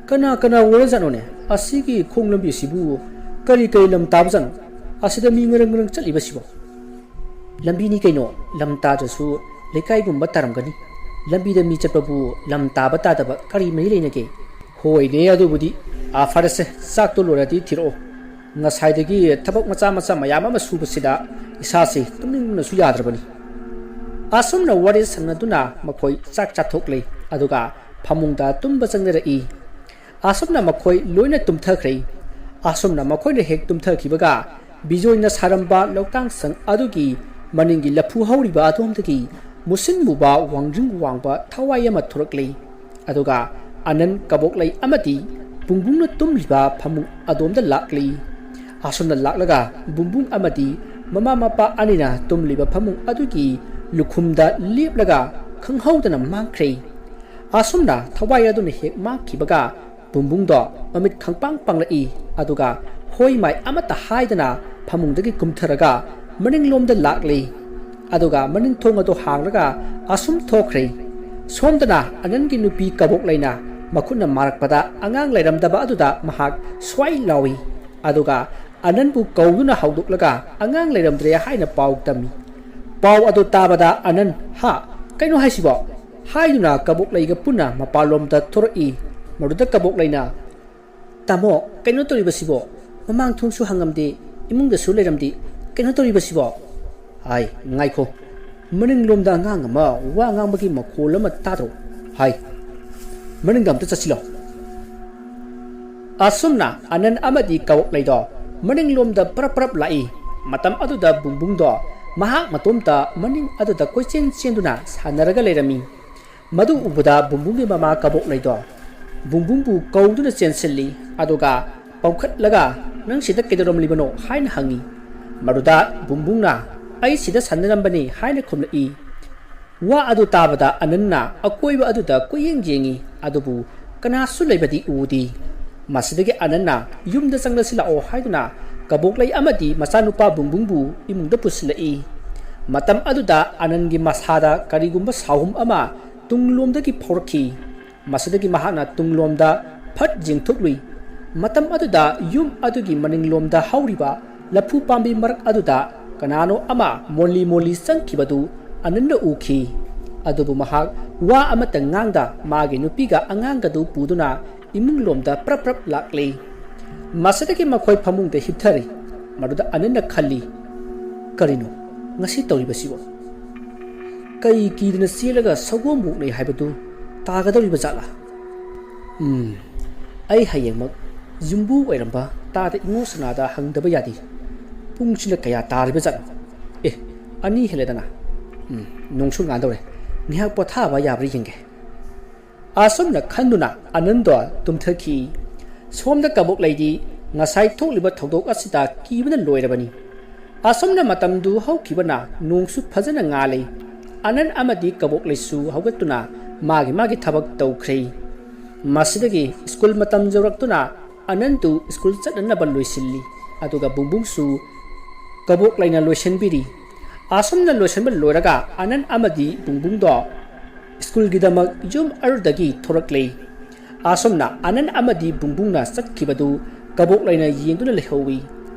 "ꯀꯅꯥ ꯀꯅꯥ ꯑꯣꯏꯔꯖꯥꯠꯅꯣꯅꯦ? ꯑꯁꯤꯒꯤ ꯈꯣꯡ ꯂꯝꯕꯤ ꯑꯁꯤꯕꯨ ꯀꯔꯤ ꯀꯔꯤ ꯂꯝ ꯇꯥꯕꯖꯥꯠꯅꯣ? ꯑꯁꯤꯗ ꯃꯤ ꯉꯔꯪ ꯉꯔꯪ ꯆꯠꯂꯤꯕꯁꯤꯕꯣ?" "ꯂꯝꯕꯤꯅꯤ ꯀꯩꯅꯣ, ꯂꯝ ꯇꯥꯗ꯭ꯔꯁꯨ ꯂꯩꯀꯥꯏꯒꯨꯝꯕ ꯇꯥꯔꯝꯒꯅꯤ꯫ ꯂꯝꯕꯤꯗ ꯃꯤ ꯆꯠꯄꯕꯨ ꯂꯝ ꯇꯥꯕ ꯇꯥꯗꯕ ꯀꯔꯤ ꯃꯔꯤ ꯂꯩꯅꯒꯦ?" "ꯍꯣꯏꯅꯦ, ꯑꯗꯨꯕꯨꯗꯤ꯫ ꯑꯥ, ꯐꯔꯦꯁꯦ, ꯆꯥꯛꯇꯣ ꯂꯣꯏꯔꯗꯤ ꯊꯤꯔꯛꯑꯣ꯫ ꯉꯁꯥꯏꯗꯒꯤ ꯊꯕꯛ ꯃꯆꯥ ꯃꯆꯥ ꯃꯌꯥꯝ ꯑꯃ ꯁꯨꯕꯁꯤꯗ ꯏꯁꯥꯁꯤ ꯇꯨꯝꯅꯤꯡꯕꯅꯁꯨ ꯌꯥꯗ꯭ꯔꯕꯅꯤ꯫ ꯑꯁꯨꯝꯅ ꯋꯥꯔꯤ ꯁꯥꯟꯅꯗꯨꯅ ꯃꯈꯣꯏ ꯆꯥꯛ ꯆꯥꯊꯣꯛꯂꯦ, ꯑꯗꯨꯒ ꯐꯃꯨꯡꯗ ꯇꯨꯝꯕ ꯆꯪꯅꯔꯛꯏ꯫ ꯑꯁꯨꯝꯅ ꯃꯈꯣꯏ ꯂꯣꯏꯅ ꯇꯨꯝꯊꯈ꯭ꯔꯦ꯫ ꯑꯁꯨꯝꯅ ꯃꯈꯣꯏꯅ ꯍꯦꯛ ꯇꯨꯝꯊꯈꯤꯕꯒ, ꯕꯤꯖꯣꯏꯅ ꯁꯥꯔꯝꯕ ꯂꯧꯇꯥꯡ ꯁꯪ ꯑꯗꯨꯒꯤ ꯃꯅꯤꯡꯒꯤ ꯂꯐꯨ ꯍꯧꯔꯤꯕ ꯑꯗꯣꯝꯗꯒꯤ ꯃꯨꯁꯤꯟ ꯃꯨꯕ ꯋꯥꯡꯖꯤꯡ ꯋꯥꯡꯕ ꯊꯋꯥꯏ ꯑꯃ ꯊꯣꯔꯛꯂꯦ꯫ ꯑꯗꯨꯒ ꯑꯅꯟ ꯀꯕꯣꯛꯂꯩ ꯑꯃꯗꯤ ꯕꯨꯡꯕꯨꯡꯅ ꯇꯨꯝꯂꯤꯕ ꯐꯃꯨꯡ ꯑꯗꯣꯝꯗ ꯂꯥꯛꯂꯤ꯫ ꯑꯁꯨꯝꯅ ꯂꯥꯛꯂꯒ ꯕꯨꯡꯕꯨꯡ ꯑꯃꯗꯤ ꯃꯃꯥ ꯃꯄꯥ ꯑꯅꯤꯅ ꯇꯨꯝꯂꯤꯕ ꯐꯃꯨꯡ ꯑꯗꯨꯒꯤ ꯂꯨꯈꯨꯝꯗ ꯂꯦꯞꯂꯒ ꯈꯪꯍꯧꯗꯅ ꯃꯥꯡꯈ꯭ꯔꯦ꯫ ꯑꯁꯨꯝꯅ ꯊꯋꯥꯏ ꯑꯗꯨꯅ ꯍꯦꯛ ꯃꯥꯡꯈꯤꯕꯒ, ꯕꯨꯡꯕꯨꯡꯗꯣ ꯃꯃꯤꯠ ꯈꯪꯄꯥꯡ ꯄꯥꯡꯂꯛꯏ, ꯑꯗꯨꯒ ꯍꯣꯏ ꯃꯥꯏ ꯑꯃꯠꯇ ꯍꯥꯏꯗꯅ ꯐꯃꯨꯡꯗꯒꯤ ꯀꯨꯝꯊꯔꯒ ꯃꯅꯤꯡꯂꯣꯝꯗ ꯂꯥꯛꯂꯤ꯫ ꯑꯗꯨꯒ ꯃꯅꯤꯡ ꯊꯣꯡ ꯑꯗꯨ ꯍꯥꯡꯂꯒ ꯑꯁꯨꯝ ꯊꯣꯛꯈ꯭ꯔꯦ꯫ ꯁꯣꯝꯗꯅ ꯑꯅꯟꯒꯤ ꯅꯨꯄꯤ ꯀꯕꯣꯛꯂꯩꯅ ꯃꯈꯨꯠꯅ ꯃꯥꯔꯛꯄꯗ ꯑꯉꯥꯡ ꯂꯩꯔꯝꯗꯕ ꯑꯗꯨꯗ ꯃꯍꯥꯛ ꯁ꯭ꯋꯥꯏ ꯂꯥꯎꯏ꯫ ꯑꯗꯨꯒ ꯑꯅꯟꯕꯨ ꯀꯧꯗꯨꯅ ꯍꯧꯗꯣꯛꯂꯒ ꯑꯉꯥꯡ ꯂꯩꯔꯝꯗ꯭ꯔꯦ ꯍꯥꯏꯅ ꯄꯥꯎ ꯇꯝꯃꯤ꯫ ꯄꯥꯎ ꯑꯗꯨ ꯇꯥꯕꯗ ꯑꯅꯟ, "ꯍꯥ? ꯀꯩꯅꯣ ꯍꯥꯏꯁꯤꯕꯣ?" ꯍꯥꯏꯗꯨꯅ ꯀꯕꯣꯛꯂꯩꯒ ꯄꯨꯟꯅ ꯃꯄꯥꯟꯂꯣꯝꯗ ꯊꯣꯔꯛꯏ꯫ ꯃꯗꯨꯗ ꯀꯕꯣꯛꯂꯩꯅ, "ꯇꯥꯃꯣ, ꯀꯩꯅꯣ ꯇꯧꯔꯤꯕꯁꯤꯕꯣ? ꯃꯃꯥꯡ ꯊꯣꯡꯁꯨ ꯍꯥꯡꯉꯝꯗꯦ, ꯏꯃꯨꯡꯗꯁꯨ ꯂꯩꯔꯝꯗꯦ꯫ ꯀꯩꯅꯣ ꯇꯧꯔꯤꯕꯁꯤꯕꯣ?" ꯍꯥꯏ, "ꯉꯥꯏꯈꯣ, ꯃꯅꯤꯡꯂꯣꯝꯗ ꯑꯉꯥꯡ ꯑꯃ ꯋꯥ ꯉꯥꯡꯕꯒꯤ ꯃꯈꯣꯜ ꯑꯃ ꯇꯥꯗ꯭ꯔꯣ?" ꯍꯥꯏ, "ꯃꯅꯤꯡꯗ ꯑꯝꯇ ꯆꯠꯁꯤꯜꯂꯣ꯫" ꯑꯁꯨꯝꯅ ꯑꯅꯟ ꯑꯃꯗꯤ ꯀꯕꯣꯛꯂꯩꯗꯣ ꯃꯅꯤꯡꯂꯣꯝꯗ ꯄꯔꯞ ꯄꯔꯞ ꯂꯥꯛꯏ꯫ ꯃꯇꯝ ꯑꯗꯨꯗ ꯕꯨꯡꯕꯨꯡꯗꯣ ꯃꯍꯥꯛ ꯃꯇꯣꯝꯇ ꯃꯅꯤꯡ ꯑꯗꯨꯗ ꯀꯣꯏꯆꯦꯟ ꯆꯦꯟꯗꯨꯅ ꯁꯥꯟꯅꯔꯒ ꯂꯩꯔꯝꯃꯤ꯫ ꯃꯗꯨ ꯎꯕꯗ ꯕꯨꯡꯕꯨꯡꯒꯤ ꯃꯃꯥ ꯀꯕꯣꯛꯂꯩꯗꯣ ꯕꯨꯡꯕꯨꯡꯕꯨ ꯀꯧꯗꯨꯅ ꯆꯦꯟꯁꯤꯜꯂꯤ, ꯑꯗꯨꯒ ꯄꯝꯈꯠꯂꯒ, "ꯅꯪ ꯁꯤꯗ ꯀꯩꯗꯧꯔꯝꯂꯤꯕꯅꯣ?" ꯍꯥꯏꯅ ꯍꯪꯉꯤ꯫ ꯃꯗꯨꯗ ꯕꯨꯡꯕꯨꯡꯅ, "ꯑꯩ ꯁꯤꯗ ꯁꯥꯟꯅꯔꯝꯕꯅꯤ" ꯍꯥꯏꯅ ꯈꯨꯝꯂꯛꯏ꯫ ꯋꯥ ꯑꯗꯨ ꯇꯥꯕꯗ ꯑꯅꯟꯅ ꯑꯀꯣꯏꯕ ꯑꯗꯨꯗ ꯀꯣꯏꯌꯦꯡ ꯌꯦꯡꯉꯤ, ꯑꯗꯨꯕꯨ ꯀꯅꯥꯁꯨ ꯂꯩꯕꯗꯤ ꯎꯗꯦ꯫ ꯃꯁꯤꯗꯒꯤ ꯑꯅꯟꯅ ꯌꯨꯝꯗ ꯆꯪꯂꯁꯤ ꯂꯥꯛꯑꯣ ꯍꯥꯏꯗꯨꯅ ꯀꯕꯣꯛꯂꯩ ꯑꯃꯗꯤ ꯃꯆꯥꯅꯨꯄꯥ ꯕꯨꯡꯕꯨꯡꯕꯨ ꯏꯃꯨꯡꯗ ꯄꯨꯁꯤꯜꯂꯛꯏ꯫ ꯃꯇꯝ ꯑꯗꯨꯗ ꯑꯅꯟꯒꯤ ꯃꯁꯥꯗ ꯀꯔꯤꯒꯨꯝꯕ ꯁꯥꯍꯨꯝ ꯑꯃ ꯇꯨꯡꯂꯣꯝꯗꯒꯤ ꯐꯥꯎꯔꯛꯈꯤ꯫ ꯃꯁꯤꯗꯒꯤ ꯃꯍꯥꯛꯅ ꯇꯨꯡꯂꯣꯝꯗ ꯐꯠ ꯌꯦꯡꯊꯣꯛꯂꯨꯏ꯫ ꯃꯇꯝ ꯑꯗꯨꯗ ꯌꯨꯝ ꯑꯗꯨꯒꯤ ꯃꯅꯤꯡꯂꯣꯝꯗ ꯍꯧꯔꯤꯕ ꯂꯐꯨ ꯄꯥꯝꯕꯤ ꯃꯔꯛ ꯑꯗꯨꯗ ꯀꯅꯥꯅꯣ ꯑꯃ ꯃꯣꯜꯂꯤ ꯃꯣꯜꯂꯤ ꯆꯪꯈꯤꯕꯗꯨ ꯑꯅꯟꯅ ꯎꯈꯤ꯫ ꯑꯗꯨꯕꯨ ꯃꯍꯥꯛ ꯋꯥ ꯑꯃꯠꯇ ꯉꯥꯡꯗ ꯃꯥꯒꯤ ꯅꯨꯄꯤꯒ ꯑꯉꯥꯡꯒꯗꯨ ꯄꯨꯗꯨꯅ ꯏꯃꯨꯡ ꯂꯣꯝꯗ ꯄ꯭ꯔꯞ ꯄ꯭ꯔꯞ ꯂꯥꯛꯂꯦ꯫ ꯃꯁꯤꯗꯒꯤ ꯃꯈꯣꯏ ꯐꯃꯨꯡꯗ ꯍꯤꯞꯊꯔꯤ꯫ ꯃꯗꯨꯗ ꯑꯅꯟꯅ ꯈꯜꯂꯤ, "ꯀꯔꯤꯅꯣ ꯉꯁꯤ ꯇꯧꯔꯤꯕꯁꯤꯕꯣ? ꯀꯩ ꯀꯤꯗꯅ ꯆꯦꯜꯂꯒ ꯁꯒꯣꯝ ꯃꯣꯛꯅꯩ ꯍꯥꯏꯕꯗꯨ ꯇꯥꯒꯗꯧꯔꯤꯕ ꯖꯥꯠꯂꯥ? ꯎꯝ, ꯑꯩ ꯍꯌꯦꯡꯃꯛ ꯌꯨꯝꯕꯨ ꯑꯣꯏꯔꯝꯕ ꯇꯥꯗ ꯏꯉꯣ ꯁꯅꯥꯗ ꯍꯪꯗꯕ ꯌꯥꯗꯦ꯫ ꯄꯨꯡꯁꯤꯅ ꯀꯌꯥ ꯇꯥꯔꯤꯕ ꯖꯥꯠꯅꯣ? ꯑꯦ, ꯑꯅꯤ ꯍꯦꯜꯂꯦꯗꯅ꯫ ꯎꯝ, ꯅꯣꯡꯁꯨ ꯉꯥꯟꯗꯧꯔꯦ꯫ ꯉꯥꯏꯍꯥꯛ ꯄꯣꯊꯥꯕ ꯌꯥꯕ꯭ꯔꯥ ꯌꯦꯡꯒꯦ"꯫ ꯑꯁꯨꯝꯅ ꯈꯟꯗꯨꯅ ꯑꯅꯟꯗꯣ ꯇꯨꯝꯊꯈꯤ꯫ ꯁꯣꯝꯗ ꯀꯕꯣꯛꯂꯩꯗꯤ ꯉꯁꯥꯏ ꯊꯣꯛꯂꯤꯕ ꯊꯧꯗꯣꯛ ꯑꯁꯤꯗ ꯀꯤꯕꯅ ꯂꯣꯏꯔꯕꯅꯤ꯫ ꯑꯁꯨꯝꯅ ꯃꯇꯝꯗꯨ ꯍꯧꯈꯤꯕꯅ ꯅꯣꯡꯁꯨ ꯐꯖꯅ ꯉꯥꯜꯂꯤ꯫ ꯑꯅꯟ ꯑꯃꯗꯤ ꯀꯕꯣꯛꯂꯩꯁꯨ ꯍꯧꯒꯠꯇꯨꯅ ꯃꯥꯒꯤ ꯃꯥꯒꯤ ꯊꯕꯛ ꯇꯧꯈ꯭ꯔꯦ꯫ ꯃꯁꯤꯗꯒꯤ ꯁ꯭ꯀꯨꯜ ꯃꯇꯝ ꯌꯧꯔꯛꯇꯨꯅ ꯑꯅꯟꯗꯨ ꯁ꯭ꯀꯨꯜ ꯆꯠꯅꯅꯕ ꯂꯣꯏꯁꯤꯜꯂꯤ꯫ ꯑꯗꯨꯒ ꯕꯨꯡꯕꯨꯡꯁꯨ ꯀꯕꯣꯛꯂꯩꯅ ꯂꯣꯏꯁꯤꯟꯕꯤꯔꯤ꯫ ꯑꯁꯨꯝꯅ ꯂꯣꯏꯁꯤꯟꯕ ꯂꯣꯏꯔꯒ ꯑꯅꯟ ꯑꯃꯗꯤ ꯕꯨꯡꯕꯨꯡꯗꯣ ꯁ꯭ꯀꯨꯜꯒꯤꯗꯃꯛ ꯌꯨꯝ ꯑꯗꯨꯗꯒꯤ ꯊꯣꯔꯛꯂꯦ꯫ ꯑꯁꯨꯝꯅ ꯑꯅꯟ ꯑꯃꯗꯤ ꯕꯨꯡꯕꯨꯡꯅ ꯆꯠꯈꯤꯕꯗꯨ ꯀꯕꯣꯛꯂꯩꯅ ꯌꯦꯡꯗꯨꯅ ꯂꯩꯍꯧꯏ꯫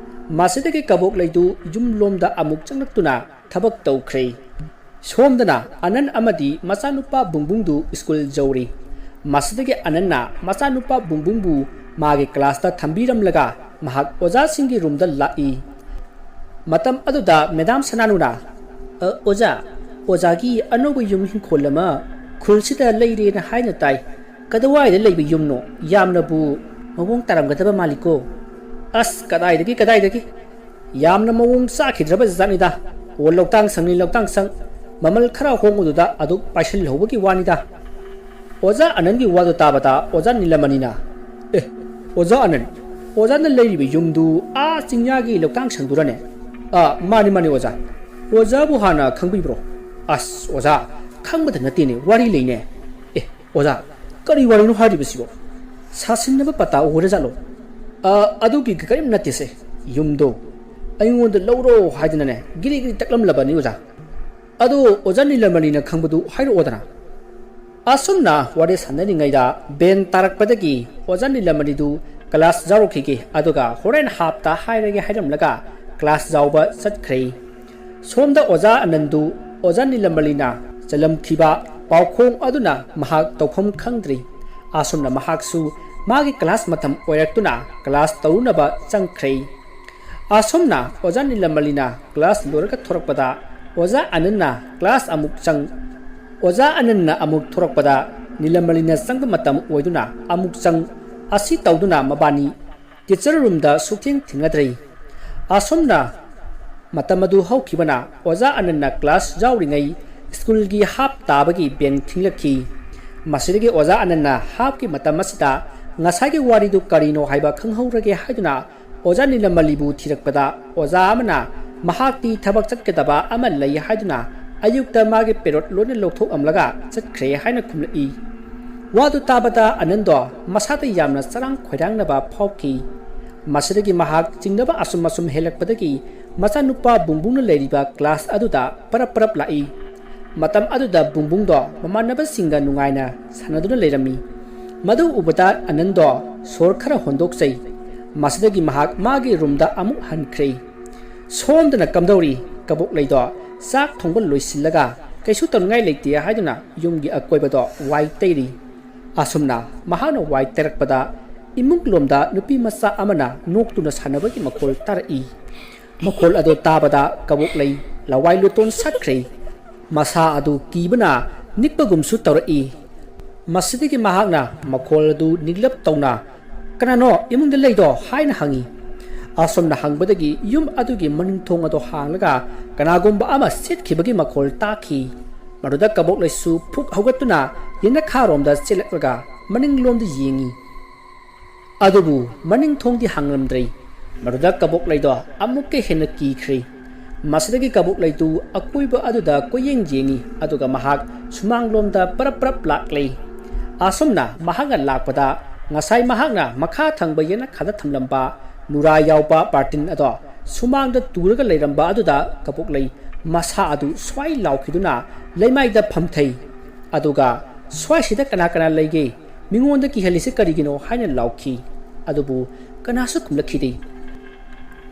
ꯃꯁꯤꯗꯒꯤ ꯀꯕꯣꯛꯂꯩꯗꯨ ꯌꯨꯝꯂꯣꯝꯗ ꯑꯃꯨꯛ ꯆꯪꯂꯛꯇꯨꯅ ꯊꯕꯛ ꯇꯧꯈ꯭ꯔꯦ꯫ ꯁꯣꯝꯗꯅ ꯑꯅꯟ ꯑꯃꯗꯤ ꯃꯆꯥꯅꯨꯄꯥ ꯕꯨꯡꯕꯨꯡꯗꯨ ꯁ꯭ꯀꯨꯜ ꯌꯧꯔꯤ꯫ ꯃꯁꯤꯗꯒꯤ ꯑꯅꯟꯅ ꯃꯆꯥꯅꯨꯄꯥ ꯕꯨꯡꯕꯨꯡꯕꯨ ꯃꯥꯒꯤ ꯀ꯭ꯂꯥꯁꯇ ꯊꯝꯕꯤꯔꯝꯂꯒ ꯃꯍꯥꯛ ꯑꯣꯖꯥꯁꯤꯡꯒꯤ ꯔꯨꯝꯗ ꯂꯥꯛꯏ꯫ ꯃꯇꯝ ꯑꯗꯨꯗ ꯃꯦꯗꯥꯝ ꯁꯅꯥꯅꯨꯅ, "ꯑ, ꯑꯣꯖꯥ, ꯑꯣꯖꯥꯒꯤ ꯑꯅꯧꯕ ꯌꯨꯝ ꯏꯪꯈꯣꯜ ꯑꯃ ꯈꯨꯜꯁꯤꯗ ꯂꯩꯔꯦꯅ ꯍꯥꯏꯅ ꯇꯥꯏ꯫ ꯀꯗꯥꯏꯋꯥꯏꯗ ꯂꯩꯕ ꯌꯨꯝꯅꯣ? ꯌꯥꯝꯅꯕꯨ ꯃꯑꯣꯡ ꯇꯥꯔꯝꯒꯗꯕ ꯃꯥꯜꯂꯤꯀꯣ?" "ꯑꯁ, ꯀꯗꯥꯏꯗꯒꯤ, ꯀꯗꯥꯏꯗꯒꯤ? ꯌꯥꯝꯅ ꯃꯑꯣꯡ ꯆꯥꯈꯤꯗ꯭ꯔꯕ ꯖꯥꯠꯅꯤꯗ꯫ ꯑꯣ, ꯂꯧꯇꯥꯡ ꯁꯪꯅꯤ, ꯂꯧꯇꯥꯡ ꯁꯪ꯫ ꯃꯃꯜ ꯈꯔ ꯍꯣꯡꯕꯗꯨꯗ ꯑꯗꯨꯛ ꯄꯥꯏꯁꯤꯜꯍꯧꯕꯒꯤ ꯋꯥꯅꯤꯗ"꯫ ꯑꯣꯖꯥ ꯑꯅꯟꯒꯤ ꯋꯥꯗꯨ ꯇꯥꯕꯗ ꯑꯣꯖꯥ ꯅꯤꯂꯃꯅꯤꯅ, "ꯑꯦ, ꯑꯣꯖꯥ ꯑꯅꯟ, ꯑꯣꯖꯥꯅ ꯂꯩꯔꯤꯕ ꯌꯨꯝꯗꯨ ꯑꯥ ꯆꯤꯡꯌꯥꯒꯤ ꯂꯧꯇꯥꯡ ꯁꯪꯗꯨꯔꯅꯦ?" "ꯑꯥ, ꯃꯥꯅꯤ, ꯃꯥꯅꯤ ꯑꯣꯖꯥ꯫ ꯑꯣꯖꯥꯕꯨ ꯍꯥꯟꯅ ꯈꯪꯕꯤꯕ꯭ꯔꯣ?" "ꯑꯁ ꯑꯣꯖꯥ, ꯈꯪꯕꯗ ꯅꯠꯇꯦꯅꯦ, ꯋꯥꯔꯤ ꯂꯩꯅꯦ"꯫ "ꯑꯦ ꯑꯣꯖꯥ, ꯀꯔꯤ ꯋꯥꯔꯤꯅꯣ ꯍꯥꯏꯔꯤꯕꯁꯤꯕꯣ?" "ꯁꯥꯁꯤꯟꯅꯕ ꯄꯇꯥ ꯑꯣꯏꯔꯖꯥꯠꯂꯣ?" "ꯑ, ꯑꯗꯨꯒꯤ ꯀꯔꯤꯝ ꯅꯠꯇꯦꯁꯦ꯫ ꯌꯨꯝꯗꯣ ꯑꯩꯉꯣꯟꯗ ꯂꯧꯔꯣ ꯍꯥꯏꯗꯅꯅꯦ ꯒꯤꯔꯤ ꯒꯤꯔꯤ ꯇꯛꯂꯝꯂꯕꯅꯤ ꯑꯣꯖꯥ꯫ ꯑꯗꯣ ꯑꯣꯖꯥ ꯅꯤꯂꯃꯅꯤꯅ ꯈꯪꯕꯗꯨ ꯍꯥꯏꯔꯛꯑꯣꯗꯅ"꯫ ꯑꯁꯨꯝꯅ ꯋꯥꯔꯤ ꯁꯥꯟꯅꯔꯤꯉꯩꯗ ꯕꯦꯟ ꯇꯥꯔꯛꯄꯗꯒꯤ ꯑꯣꯖꯥ ꯅꯤꯂꯃꯅꯤꯗꯨ ꯀ꯭ꯂꯥꯁ ꯌꯥꯎꯔꯛꯈꯤꯒꯦ, ꯑꯗꯨꯒ ꯍꯣꯔꯦꯟ ꯍꯥꯞꯇ ꯍꯥꯏꯔꯒꯦ ꯍꯥꯏꯔꯝꯂꯒ ꯀ꯭ꯂꯥꯁ ꯌꯥꯎꯕ ꯆꯠꯈ꯭ꯔꯦ꯫ ꯁꯣꯝꯗ ꯑꯣꯖꯥ ꯑꯅꯟꯗꯨ ꯑꯣꯖꯥ ꯅꯤꯂꯃꯅꯤꯅ ꯆꯜꯂꯝꯈꯤꯕ ꯄꯥꯎꯈꯣꯡ ꯑꯗꯨꯅ ꯃꯍꯥꯛ ꯇꯧꯐꯝ ꯈꯪꯗ꯭ꯔꯤ꯫ ꯑꯁꯨꯝꯅ ꯃꯍꯥꯛꯁꯨ ꯃꯥꯒꯤ ꯀ꯭ꯂꯥꯁ ꯃꯇꯝ ꯑꯣꯏꯔꯛꯇꯨꯅ ꯀ꯭ꯂꯥꯁ ꯇꯧꯔꯨꯅꯕ ꯆꯪꯈ꯭ꯔꯦ꯫ ꯑꯁꯨꯝꯅ ꯑꯣꯖꯥ ꯅꯤꯂꯃꯂꯤꯅ ꯀ꯭ꯂꯥꯁ ꯂꯣꯏꯔꯒ ꯊꯣꯔꯛꯄꯗ ꯑꯣꯖꯥ ꯑꯅꯟꯅ ꯀ꯭ꯂꯥꯁ ꯑꯃꯨꯛ ꯆꯪ ꯑꯣꯖꯥ ꯑꯅꯟꯅ ꯑꯃꯨꯛ ꯊꯣꯔꯛꯄꯗ ꯅꯤꯂꯃꯂꯤꯅ ꯆꯪꯕ ꯃꯇꯝ ꯑꯣꯏꯗꯨꯅ ꯑꯃꯨꯛ ꯆꯪ ꯑꯁꯤ ꯇꯧꯗꯨꯅ ꯃꯕꯥꯅꯤ ꯇꯤꯆꯔ ꯔꯨꯝꯗ ꯁꯨꯛꯊꯦꯡ ꯊꯦꯡꯅꯗ꯭ꯔꯦ꯫ ꯑꯁꯨꯝꯅ ꯃꯇꯝ ꯑꯗꯨ ꯍꯧꯈꯤꯕꯅ ꯑꯣꯖꯥ ꯑꯅꯟꯅ ꯀ꯭ꯂꯥꯁ ꯌꯥꯎꯔꯤꯉꯩ ꯁ꯭ꯀꯨꯜꯒꯤ ꯍꯥꯞ ꯇꯥꯕꯒꯤ ꯕꯦꯡ ꯊꯤꯡꯂꯛꯈꯤ꯫ ꯃꯁꯤꯗꯒꯤ ꯑꯣꯖꯥ ꯑꯅꯟꯅ ꯍꯥꯞꯀꯤ ꯃꯇꯝ ꯑꯁꯤꯗ ꯉꯁꯥꯏꯒꯤ ꯋꯥꯔꯤꯗꯨ ꯀꯔꯤꯅꯣ ꯍꯥꯏꯕ ꯈꯪꯍꯧꯔꯒꯦ ꯍꯥꯏꯗꯨꯅ ꯑꯣꯖꯥ ꯅꯤꯂꯃꯂꯤꯕꯨ ꯊꯤꯔꯛꯄꯗ ꯑꯣꯖꯥ ꯑꯃꯅ ꯃꯍꯥꯛꯇꯤ ꯊꯕꯛ ꯆꯠꯀꯗꯕ ꯑꯃ ꯂꯩ ꯍꯥꯏꯗꯨꯅ ꯑꯌꯨꯛꯇ ꯃꯥꯒꯤ ꯄꯦꯔꯣꯠ ꯂꯣꯏꯅ ꯂꯧꯊꯣꯛꯂꯝꯂꯒ ꯆꯠꯈ꯭ꯔꯦ ꯍꯥꯏꯅ ꯈꯨꯝꯂꯛꯏ꯫ ꯋꯥꯗꯨ ꯇꯥꯕꯗ ꯑꯅꯟꯗꯣ ꯃꯁꯥꯗ ꯌꯥꯝꯅ ꯆꯔꯥꯡ ꯈꯣꯏꯔꯥꯡꯅꯕ ꯐꯥꯎꯈꯤ꯫ ꯃꯁꯤꯗꯒꯤ ꯃꯍꯥꯛ ꯆꯤꯡꯅꯕ ꯑꯁꯨꯝ ꯑꯁꯨꯝ ꯍꯦꯜꯂꯛꯄꯗꯒꯤ ꯃꯆꯥꯅꯨꯄꯥ ꯕꯨꯡꯕꯨꯡꯅ ꯂꯩꯔꯤꯕ ꯀ꯭ꯂꯥꯁ ꯑꯗꯨꯗ ꯄꯔꯞ ꯄꯔꯞ ꯂꯥꯛꯏ꯫ ꯃꯇꯝ ꯑꯗꯨꯗ ꯕꯨꯡꯕꯨꯡꯗꯣ ꯃꯃꯥꯟꯅꯕꯁꯤꯡꯒ ꯅꯨꯡꯉꯥꯏꯅ ꯁꯥꯟꯅꯗꯨꯅ ꯂꯩꯔꯝꯃꯤ꯫ ꯃꯗꯨ ꯎꯕꯗ ꯑꯅꯟꯗꯣ ꯁꯣꯔ ꯈꯔ ꯍꯣꯟꯗꯣꯛꯆꯩ꯫ ꯃꯁꯤꯗꯒꯤ ꯃꯍꯥꯛ ꯃꯥꯒꯤ ꯔꯨꯝꯗ ꯑꯃꯨꯛ ꯍꯟꯈ꯭ꯔꯦ꯫ ꯁꯣꯝꯗꯅ ꯀꯝꯗꯧꯔꯤ? ꯀꯕꯣꯛꯂꯩꯗꯣ ꯆꯥꯛ ꯊꯣꯡꯕ ꯂꯣꯏꯁꯤꯜꯂꯒ ꯀꯩꯁꯨ ꯇꯧꯅꯤꯡꯉꯥꯏ ꯂꯩꯇꯦ ꯍꯥꯏꯗꯨꯅ ꯌꯨꯝꯒꯤ ꯑꯀꯣꯏꯕꯗꯣ ꯋꯥꯏ ꯇꯩꯔꯤ꯫ ꯑꯁꯨꯝꯅ ꯃꯍꯥꯛꯅ ꯋꯥꯏ ꯇꯩꯔꯛꯄꯗ ꯏꯃꯨꯡꯂꯣꯝꯗ ꯅꯨꯄꯤ ꯃꯆꯥ ꯑꯃꯅ ꯅꯣꯛꯇꯨꯅ ꯁꯥꯟꯅꯕꯒꯤ ꯃꯈꯣꯜ ꯇꯥꯔꯛꯏ꯫ ꯃꯈꯣꯜ ꯑꯗꯨ ꯇꯥꯕꯗ ꯀꯕꯣꯛꯂꯩ ꯂꯋꯥꯏ ꯂꯨꯇꯣꯟ ꯁꯠꯈ꯭ꯔꯦ꯫ ꯃꯁꯥ ꯑꯗꯨ ꯀꯤꯕꯅ ꯅꯤꯛꯄꯒꯨꯝꯁꯨ ꯇꯧꯔꯛꯏ꯫ ꯃꯁꯤꯗꯒꯤ ꯃꯍꯥꯛꯅ ꯃꯈꯣꯜ ꯑꯗꯨ ꯅꯤꯛꯂꯞ ꯇꯧꯅ "ꯀꯅꯥꯅꯣ ꯏꯃꯨꯡꯗ ꯂꯩꯗꯣ?" ꯍꯥꯏꯅ ꯍꯪꯉꯤ꯫ ꯑꯁꯨꯝꯅ ꯍꯪꯕꯗꯒꯤ ꯌꯨꯝ ꯑꯗꯨꯒꯤ ꯃꯅꯤꯡ ꯊꯣꯡ ꯑꯗꯨ ꯍꯥꯡꯂꯒ ꯀꯅꯥꯒꯨꯝꯕ ꯑꯃ ꯆꯦꯠꯈꯤꯕꯒꯤ ꯃꯈꯣꯜ ꯇꯥꯈꯤ꯫ ꯃꯗꯨꯗ ꯀꯕꯣꯛꯂꯩꯁꯨ ꯐꯨꯛ ꯍꯧꯒꯠꯇꯨꯅ ꯌꯦꯅꯈꯥꯔꯣꯝꯗ ꯆꯦꯜꯂꯛꯂꯒ ꯃꯅꯤꯡꯂꯣꯝꯗ ꯌꯦꯡꯉꯤ꯫ ꯑꯗꯨꯕꯨ ꯃꯅꯤꯡ ꯊꯣꯡꯗꯤ ꯍꯥꯡꯂꯝꯗ꯭ꯔꯦ꯫ ꯃꯗꯨꯗ ꯀꯕꯣꯛꯂꯩꯗꯣ ꯑꯃꯨꯛꯀ ꯍꯦꯟꯅ ꯀꯤꯈ꯭ꯔꯦ꯫ ꯃꯁꯤꯗꯒꯤ ꯀꯕꯣꯛꯂꯩꯗꯨ ꯑꯀꯣꯏꯕ ꯑꯗꯨꯗ ꯀꯣꯏꯌꯦꯡ ꯌꯦꯡꯉꯤ, ꯑꯗꯨꯒ ꯃꯍꯥꯛ ꯁꯨꯃꯥꯡꯂꯣꯝꯗ ꯄꯔꯞ ꯄꯔꯞ ꯂꯥꯛꯂꯦ꯫ ꯑꯁꯨꯝꯅ ꯃꯍꯥꯛꯅ ꯂꯥꯛꯄꯗ ꯉꯁꯥꯏ ꯃꯍꯥꯛꯅ ꯃꯈꯥ ꯊꯪꯕ ꯌꯦꯅꯈꯥꯗ ꯊꯝꯂꯝꯕ ꯅꯨꯔꯥ ꯌꯥꯎꯕ ꯕꯥꯔꯇꯤꯟ ꯑꯗꯣ ꯁꯨꯃꯥꯡꯗ ꯇꯨꯔꯒ ꯂꯩꯔꯝꯕ ꯑꯗꯨꯗ ꯀꯕꯣꯛꯂꯩ ꯃꯁꯥ ꯑꯗꯨ ꯁ꯭ꯋꯥꯏ ꯂꯥꯎꯈꯤꯗꯨꯅ ꯂꯩꯃꯥꯏꯗ ꯐꯝꯊꯩ꯫ ꯑꯗꯨꯒ "ꯁ꯭ꯋꯥꯏꯁꯤꯗ ꯀꯅꯥ ꯀꯅꯥ ꯂꯩꯒꯦ? ꯃꯤꯉꯣꯟꯗ ꯀꯤꯍꯜꯂꯤꯁꯤ ꯀꯔꯤꯒꯤꯅꯣ?" ꯍꯥꯏꯅ ꯂꯥꯎꯈꯤ꯫ ꯑꯗꯨꯕꯨ ꯀꯅꯥꯁꯨ ꯈꯨꯝꯂꯛꯈꯤꯗꯦ꯫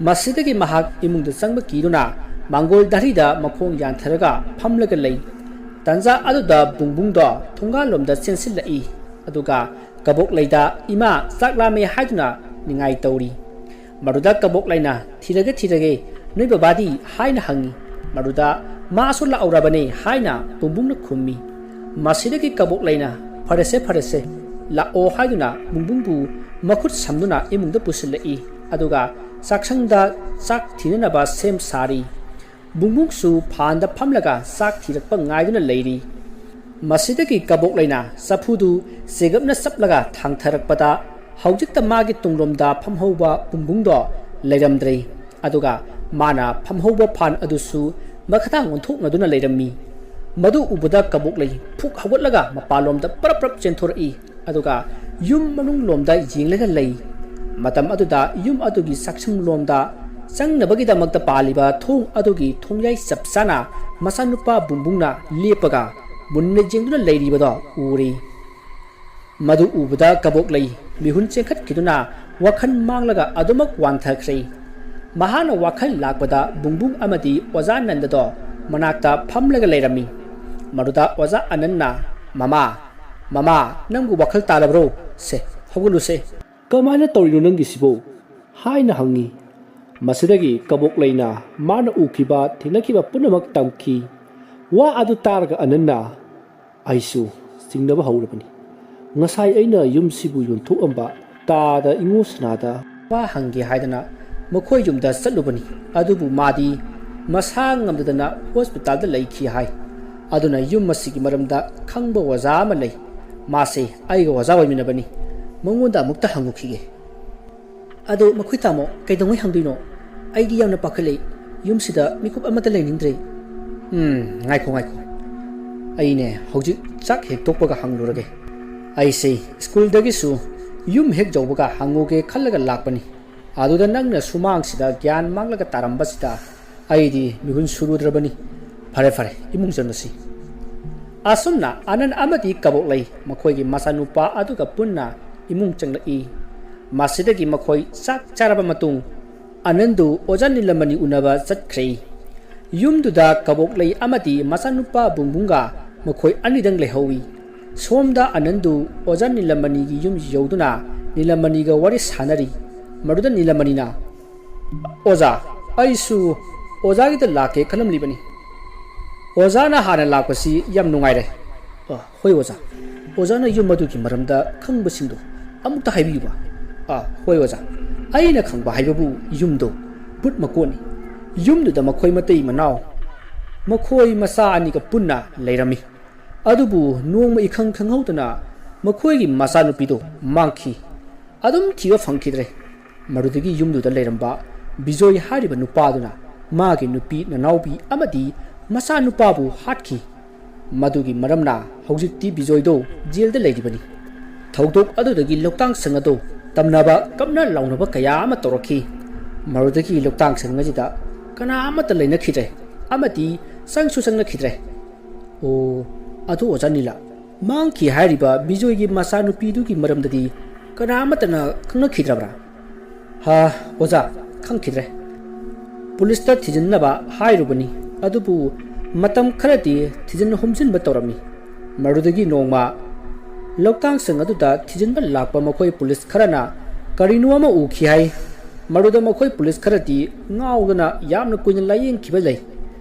ꯃꯁꯤꯗꯒꯤ ꯃꯍꯥꯛ ꯏꯃꯨꯡꯗ ꯆꯪꯕ ꯀꯤꯗꯨꯅ ꯃꯥꯡꯒꯣꯜ ꯗꯥꯔꯤꯗ ꯃꯈꯣꯡ ꯌꯥꯟꯊꯔꯒ ꯐꯝꯂꯒ ꯂꯩ꯫ ꯇꯟꯖꯥ ꯑꯗꯨꯗ ꯕꯨꯡꯕꯨꯡꯗꯣ ꯊꯣꯡꯒꯥꯜꯂꯣꯝꯗ ꯆꯦꯟꯁꯤꯜꯂꯛꯏ꯫ ꯑꯗꯨꯒ ꯀꯕꯣꯛꯂꯩꯗ "ꯏꯃꯥ, ꯆꯥꯛ ꯂꯥꯝꯃꯦ" ꯍꯥꯏꯗꯨꯅ ꯅꯤꯡꯉꯥꯏ ꯇꯧꯔꯤ꯫ ꯃꯗꯨꯗ ꯀꯕꯣꯛꯂꯩꯅ "ꯊꯤꯔꯒꯦ, ꯊꯤꯔꯒꯦ, ꯅꯣꯏ ꯕꯕꯥꯗꯤ?" ꯍꯥꯏꯅ ꯍꯪꯉꯤ꯫ ꯃꯗꯨꯗ "ꯃꯥꯁꯨ ꯂꯥꯛꯍꯧꯔꯕꯅꯦ" ꯍꯥꯏꯅ ꯕꯨꯡꯕꯨꯡꯅ ꯈꯨꯝꯃꯤ꯫ ꯃꯁꯤꯗꯒꯤ ꯀꯕꯣꯛꯂꯩꯅ "ꯐꯔꯦꯁꯦ, ꯐꯔꯦꯁꯦ, ꯂꯥꯛꯑꯣ" ꯍꯥꯏꯗꯨꯅ ꯕꯨꯡꯕꯨꯡꯕꯨ ꯃꯈꯨꯠ ꯁꯝꯗꯨꯅ ꯏꯃꯨꯡꯗ ꯄꯨꯁꯤꯜꯂꯛꯏ꯫ ꯑꯗꯨꯒ ꯆꯥꯛꯁꯪꯗ ꯆꯥꯛ ꯊꯤꯅꯅꯕ ꯁꯦꯝ ꯁꯥꯔꯤ꯫ ꯕꯨꯡꯕꯨꯡꯁꯨ ꯐꯥꯟꯗ ꯐꯝꯂꯒ ꯆꯥꯛ ꯊꯤꯔꯛꯄ ꯉꯥꯏꯗꯨꯅ ꯂꯩꯔꯤ꯫ ꯃꯁꯤꯗꯒꯤ ꯀꯕꯣꯛꯂꯩꯅ ꯆꯐꯨꯗꯨ ꯆꯦꯒꯞꯅ ꯆꯞꯂꯒ ꯊꯥꯡꯊꯔꯛꯄꯗ, ꯍꯧꯖꯤꯛꯇ ꯃꯥꯒꯤ ꯇꯨꯡꯂꯣꯝꯗ ꯐꯝꯍꯧꯕ ꯕꯨꯡꯕꯨꯡꯗꯣ ꯂꯩꯔꯝꯗ꯭ꯔꯦ꯫ ꯑꯗꯨꯒ ꯃꯥꯅ ꯐꯝꯍꯧꯕ ꯐꯥꯟ ꯑꯗꯨꯁꯨ ꯃꯈꯥꯗꯥꯡ ꯑꯣꯟꯊꯣꯛꯅꯗꯨꯅ ꯂꯩꯔꯝꯃꯤ꯫ ꯃꯗꯨ ꯎꯕꯗ ꯀꯕꯣꯛꯂꯩ ꯐꯨꯛ ꯍꯧꯒꯠꯂꯒ ꯃꯄꯥꯟꯂꯣꯝꯗ ꯄꯔꯞ ꯄꯔꯞ ꯆꯦꯟꯊꯣꯔꯛꯏ꯫ ꯑꯗꯨꯒ ꯌꯨꯝ ꯃꯅꯨꯡ ꯂꯣꯝꯗ ꯌꯦꯡꯂꯒ ꯂꯩ꯫ ꯃꯇꯝ ꯑꯗꯨꯗ ꯌꯨꯝ ꯑꯗꯨꯒꯤ ꯆꯥꯛꯁꯪ ꯂꯣꯝꯗ ꯆꯪꯅꯕꯒꯤꯗꯃꯛꯇ ꯄꯥꯜꯂꯤꯕ ꯊꯣꯡ ꯑꯗꯨꯒꯤ ꯊꯣꯡꯌꯥꯏ ꯆꯞ ꯆꯥꯅ ꯃꯆꯥꯅꯨꯄꯥ ꯕꯨꯡꯕꯨꯡꯅ ꯂꯦꯞꯄꯒ ꯃꯨꯟꯅ ꯌꯦꯡꯗꯨꯅ ꯂꯩꯔꯤꯕꯗꯣ ꯎꯔꯦ꯫ ꯃꯗꯨ ꯎꯕꯗ ꯀꯕꯣꯛꯂꯩ ꯃꯤꯍꯨꯟ ꯆꯦꯟꯈꯠꯈꯤꯗꯨꯅ ꯋꯥꯈꯜ ꯃꯥꯡꯂꯒ ꯑꯗꯨꯃꯛ ꯋꯥꯟꯊꯈ꯭ꯔꯦ꯫ ꯃꯍꯥꯛꯅ ꯋꯥꯈꯜ ꯂꯥꯛꯄꯗ ꯕꯨꯡꯕꯨꯡ ꯑꯃꯗꯤ ꯑꯣꯖꯥ ꯅꯟꯗꯗꯣ ꯃꯅꯥꯛꯇ ꯐꯝꯂꯒ ꯂꯩꯔꯝꯃꯤ꯫ ꯃꯗꯨꯗ ꯑꯣꯖꯥ ꯑꯅꯟꯅ, "ꯃꯃꯥ, ꯃꯃꯥ, ꯅꯪꯕꯨ ꯋꯥꯈꯜ ꯇꯥꯔꯕ꯭ꯔꯣ? ꯁꯦ, ꯍꯧꯒꯠꯂꯨꯁꯦ꯫ ꯀꯃꯥꯏꯅ ꯇꯧꯔꯤꯅꯣ ꯅꯪꯒꯤꯁꯤꯕꯣ?" ꯍꯥꯏꯅ ꯍꯪꯉꯤ꯫ ꯃꯁꯤꯗꯒꯤ ꯀꯕꯣꯛꯂꯩꯅ ꯃꯥꯅ ꯎꯈꯤꯕ, ꯊꯦꯡꯅꯈꯤꯕ ꯄꯨꯝꯅꯃꯛ ꯇꯝꯈꯤ꯫ ꯋꯥ ꯑꯗꯨ ꯇꯥꯔꯒ ꯑꯅꯟꯅ, "ꯑꯩꯁꯨ ꯆꯤꯡꯅꯕ ꯍꯧꯔꯕꯅꯤ꯫ ꯉꯁꯥꯏ ꯑꯩꯅ ꯌꯨꯝꯁꯤꯕꯨ ꯌꯣꯟꯊꯣꯛꯑꯝꯕ ꯇꯥꯗ ꯏꯉꯣ ꯁꯅꯥꯗ ꯋꯥ ꯍꯪꯒꯦ ꯍꯥꯏꯗꯅ ꯃꯈꯣꯏ ꯌꯨꯝꯗ ꯆꯠꯂꯨꯕꯅꯤ꯫ ꯑꯗꯨꯕꯨ ꯃꯥꯗꯤ ꯃꯁꯥ ꯉꯝꯗꯗꯅ ꯍꯣꯁꯄꯤꯇꯥꯜꯗ ꯂꯩꯈꯤ ꯍꯥꯏ꯫ ꯑꯗꯨꯅ ꯌꯨꯝ ꯑꯁꯤꯒꯤ ꯃꯔꯝꯗ ꯈꯪꯕ ꯑꯣꯖꯥ ꯑꯃ ꯂꯩ꯫ ꯃꯥꯁꯦ ꯑꯩꯒ ꯑꯣꯖꯥ ꯑꯣꯏꯃꯤꯟꯅꯕꯅꯤ꯫ ꯃꯉꯣꯟꯗ ꯑꯃꯨꯛꯇ ꯍꯪꯉꯨꯈꯤꯒꯦ꯫ ꯑꯗꯣ ꯃꯈꯣꯏ ꯇꯥꯃꯣ, ꯀꯩꯗꯧꯉꯩ ꯍꯪꯗꯣꯏꯅꯣ? ꯑꯩꯗꯤ ꯌꯥꯝꯅ ꯄꯥꯈꯠꯂꯦ꯫ ꯌꯨꯝꯁꯤꯗ ꯃꯤꯀꯨꯞ ꯑꯃꯠꯇ ꯂꯩꯅꯤꯡꯗ꯭ꯔꯦ꯫ ꯎꯝ, ꯉꯥꯏꯈꯣ, ꯉꯥꯏꯈꯣ꯫ ꯑꯩꯅꯦ ꯍꯧꯖꯤꯛ ꯆꯥꯛ ꯍꯦꯛ ꯇꯣꯛꯄꯒ ꯍꯪꯂꯨꯔꯒꯦ꯫ ꯑꯩꯁꯦ ꯁ꯭ꯀꯨꯜꯗꯒꯤꯁꯨ ꯌꯨꯝ ꯍꯦꯛ ꯌꯧꯕꯒ ꯍꯪꯉꯨꯒꯦ ꯈꯜꯂꯒ ꯂꯥꯛꯄꯅꯤ꯫ ꯑꯗꯨꯗ ꯅꯪꯅ ꯁꯨꯃꯥꯡꯁꯤꯗ ꯒ꯭ꯌꯥꯟ ꯃꯥꯡꯂꯒ ꯇꯥꯔꯝꯕꯁꯤꯗ ꯑꯩꯗꯤ ꯃꯤꯍꯨꯟ ꯁꯨꯔꯨꯗ꯭ꯔꯕꯅꯤ꯫ ꯐꯔꯦ, ꯐꯔꯦ, ꯏꯃꯨꯡ ꯆꯪꯂꯁꯤ꯫ ꯑꯁꯨꯝꯅ ꯑꯅꯟ ꯑꯃꯗꯤ ꯀꯕꯣꯛꯂꯩ ꯃꯈꯣꯏꯒꯤ ꯃꯆꯥꯅꯨꯄꯥ ꯑꯗꯨꯒ ꯄꯨꯟꯅ ꯏꯃꯨꯡ ꯆꯪꯂꯛꯏ꯫ ꯃꯁꯤꯗꯒꯤ ꯃꯈꯣꯏ ꯆꯥꯛ ꯆꯥꯔꯕ ꯃꯇꯨꯡ ꯑꯅꯟꯗꯨ ꯑꯣꯖꯥ ꯅꯤꯂꯃꯅꯤ ꯎꯅꯕ ꯆꯠꯈ꯭ꯔꯦ꯫ ꯌꯨꯝꯗꯨꯗ ꯀꯕꯣꯛꯂꯩ ꯑꯃꯗꯤ ꯃꯆꯥꯅꯨꯄꯥ ꯕꯨꯡꯕꯨꯡꯒ ꯃꯈꯣꯏ ꯑꯅꯤꯗꯪ ꯂꯩꯍꯧꯏ꯫ ꯁꯣꯝꯗ ꯑꯅꯟꯗꯨ ꯑꯣꯖꯥ ꯅꯤꯂꯃꯅꯤꯒꯤ ꯌꯨꯝ ꯌꯧꯗꯨꯅ ꯅꯤꯂꯃꯅꯤꯒ ꯋꯥꯔꯤ ꯁꯥꯟꯅꯔꯤ꯫ ꯃꯗꯨꯗ ꯅꯤꯂꯃꯅꯤꯅ, "ꯑꯣꯖꯥ, ꯑꯩꯁꯨ ꯑꯣꯖꯥꯒꯤꯗ ꯂꯥꯛꯀꯦ ꯈꯜꯂꯝꯂꯤꯕꯅꯤ꯫ ꯑꯣꯖꯥꯅ ꯍꯥꯟꯅ ꯂꯥꯛꯄꯁꯤ ꯌꯥꯝ ꯅꯨꯡꯉꯥꯏꯔꯦ꯫" "ꯑ, ꯍꯣꯏ ꯑꯣꯖꯥ꯫ ꯑꯣꯖꯥꯅ ꯌꯨꯝ ꯑꯗꯨꯒꯤ ꯃꯔꯝꯗ ꯈꯪꯕꯁꯤꯡꯗꯣ ꯑꯃꯨꯛꯇ ꯍꯥꯏꯕꯤꯌꯨꯕ꯫" "ꯑ, ꯍꯣꯏ ꯑꯣꯖꯥ꯫ ꯑꯩꯅ ꯈꯪꯕ ꯍꯥꯏꯕꯕꯨ ꯌꯨꯝꯗꯣ ꯕꯨꯠ ꯃꯀꯣꯟꯅꯤ꯫ ꯌꯨꯝꯗꯨꯗ ꯃꯈꯣꯏ ꯃꯇꯩ ꯃꯅꯥꯎ, ꯃꯈꯣꯏ ꯃꯆꯥ ꯑꯅꯤꯒ ꯄꯨꯟꯅ ꯂꯩꯔꯝꯃꯤ꯫ ꯑꯗꯨꯕꯨ ꯅꯣꯡꯃ ꯏꯈꯪ ꯈꯪꯍꯧꯗꯅ ꯃꯈꯣꯏꯒꯤ ꯃꯆꯥꯅꯨꯄꯤꯗꯨ ꯃꯥꯡꯈꯤ꯫ ꯑꯗꯨꯝ ꯊꯤꯕ ꯐꯪꯈꯤꯗ꯭ꯔꯦ꯫ ꯃꯗꯨꯗꯒꯤ ꯌꯨꯝꯗꯨꯗ ꯂꯩꯔꯝꯕ ꯕꯤꯖꯣꯏ ꯍꯥꯏꯔꯤꯕ ꯅꯨꯄꯥꯗꯨꯅ ꯃꯥꯒꯤ ꯅꯨꯄꯤ ꯅꯅꯥꯎꯄꯤ ꯑꯃꯗꯤ ꯃꯆꯥꯅꯨꯄꯥꯕꯨ ꯍꯥꯠꯈꯤ꯫ ꯃꯗꯨꯒꯤ ꯃꯔꯝꯅ ꯍꯧꯖꯤꯛꯇꯤ ꯕꯤꯖꯣꯏꯗꯣ ꯖꯦꯜꯗ ꯂꯩꯔꯤꯕꯅꯤ꯫ ꯊꯧꯗꯣꯛ ꯑꯗꯨꯗꯒꯤ ꯂꯧꯇꯥꯡ ꯁꯪ ꯑꯗꯨ ꯇꯝꯅꯕ ꯀꯞꯅ ꯂꯥꯎꯅꯕ ꯀꯌꯥ ꯑꯃ ꯇꯧꯔꯛꯈꯤ꯫ ꯃꯗꯨꯗꯒꯤ ꯂꯧꯇꯥꯡ ꯁꯪ ꯑꯁꯤꯗ ꯀꯅꯥ ꯑꯃꯠꯇ ꯂꯩꯅꯈꯤꯗ꯭ꯔꯦ ꯑꯃꯗꯤ ꯆꯪꯁꯨ ꯆꯪꯅꯈꯤꯗ꯭ꯔꯦ꯫" "ꯑꯣ, ꯑꯗꯨ ꯑꯣꯖꯥ ꯅꯤꯂꯥ, ꯃꯥꯡꯈꯤ ꯍꯥꯏꯔꯤꯕ ꯕꯤꯖꯣꯏꯒꯤ ꯃꯆꯥꯅꯨꯄꯤꯗꯨꯒꯤ ꯃꯔꯝꯗꯗꯤ ꯀꯅꯥ ꯑꯃꯠꯇꯅ ꯈꯪꯅꯈꯤꯗ꯭ꯔꯕ꯭ꯔꯥ?" "ꯍꯥ, ꯑꯣꯖꯥ, ꯈꯪꯈꯤꯗ꯭ꯔꯦ꯫ ꯄꯨꯂꯤꯁꯇ ꯊꯤꯖꯤꯟꯅꯕ ꯍꯥꯏꯔꯨꯕꯅꯤ, ꯑꯗꯨꯕꯨ ꯃꯇꯝ ꯈꯔꯗꯤ ꯊꯤꯖꯤꯟ ꯍꯨꯝꯖꯤꯟꯕ ꯇꯧꯔꯝꯃꯤ꯫ ꯃꯗꯨꯗꯒꯤ ꯅꯣꯡꯃ ꯂꯧꯇꯥꯡ ꯁꯪ ꯑꯗꯨꯗ ꯊꯤꯖꯤꯟꯕ ꯂꯥꯛꯄ ꯃꯈꯣꯏ ꯄꯨꯂꯤꯁ ꯈꯔꯅ ꯀꯔꯤꯅꯣ ꯑꯃ ꯎꯈꯤ ꯍꯥꯏ꯫ ꯃꯗꯨꯗ ꯃꯈꯣꯏ ꯄꯨꯂꯤꯁ ꯈꯔꯗꯤ ꯉꯥꯎꯗꯅ ꯌꯥꯝꯅ ꯀꯨꯏꯅ ꯂꯥꯌꯦꯡꯈꯤꯕ ꯂꯩ꯫